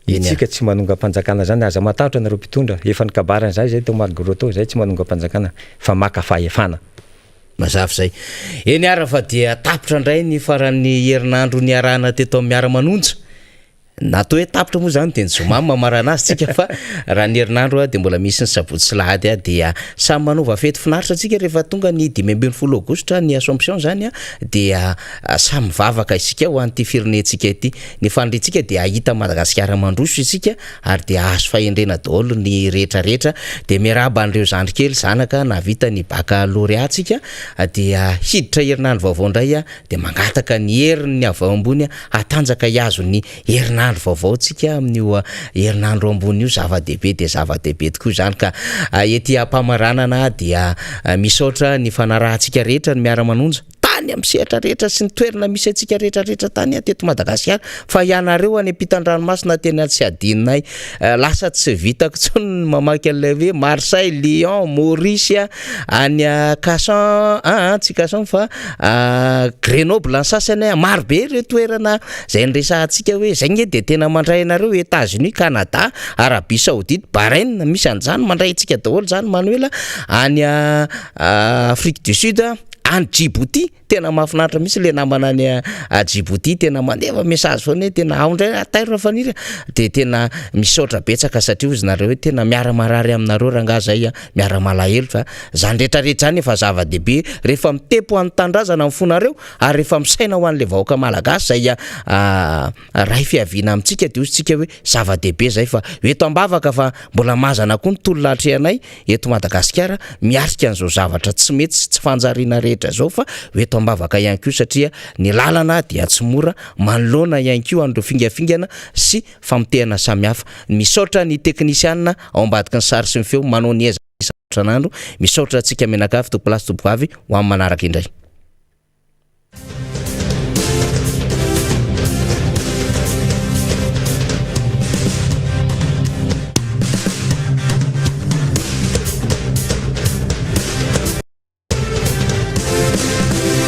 Itsika tsy manongam-panjakana zany, aza matahotra nareo mpitondra, efa nikabarany zay zay tao Magro tao, zay tsy manongam-panjakana fa maka fahefana. Mazava izay. Eny ara fa dia tapitra indray ny faran'ny herinandro niarahana teto amin'ny Miara-manonja. Na atao hoe tapitra moa izany dia ny zoma no mamarana azy tsika fa raha ny herinandro dia mbola misy ny sabotsy sy lahady dia samy manova fety finaritra tsika rehefa tonga ny 15 aogositra ny Assomption izany dia samy mivavaka isika ho an'ity firenentsika ity. Ny faniriantsika dia hahita Madagasikara mandroso isika ary dia hahazo fahendrena daholo ny rehetra rehetra. Dia miarahaba an'ireo zandry kely zanaka nahavita ny baccalauréat tsika dia hiditra herinandro vaovao indray dia mangataka ny herin'ny avy ao ambony hatanjaka hihazo ny herinandro vaovao tsika amin'io herinandro ambony io, zava-dehibe dia zava-dehibe tokoa izany ka ety am-pamaranana dia misaotra ny fanarahantsika rehetra ny miara-manonja tany amin'ny sehatra rehetra sy ny toerana misy antsika rehetra rehetra tany teto Madagasikara fa ianareo any ampitan-dranomasina tena tsy adinonay lasa tsy vitako intsony ny mamaky an'ilay hoe Marseille, Lyon, Maurice any Cachan aa tsy Cachan fa Grenoble ny sasany a, maro be ireo toerana izay niresahantsika hoe zay nge de tena mandray anareo Etats Unis, Canada, Arabie Saoudite, Bahrain, misy an'izany mandray antsika daholo zany Manuel any Afrique du Sud, any Djibouti. Tena mahafinaritra mihitsy le namana any à Djibouti tena mandefa message foana hoe tena ao indray tairo raha faniry a, de tena misaotra betsaka satria hozy nareo hoe tena miara marary aminareo rangaha zay a, miara malahelo fa zany rehetra rehetra zany efa zava dehibe rehefa mitepo an'ny tanindrazana ny fonareo ary rehefa misaina ho an'le vahoaka malagasy zay ray fiaviana amintsika de hozy tsika hoe zava dehibe zay fa eto ambavaka fa mbola mazana koa ny tolona atrehanay eto Madagasikara miatrika an'izao zavatra tsy mety sy tsy fanjariana rehetra izao fa ho eto am-bavaka ihany koa satria ny lalana dia tsy mora manoloana ihany koa an'ireo fingafingana sy famotehana samihafa. Misaotra ny teknisianina ao ambadiky ny sary sy ny feo manao ny ezaka isan'andro. Misaotra antsika mianakavy tompolahy sy tompovavy ho amin'ny manaraka indray.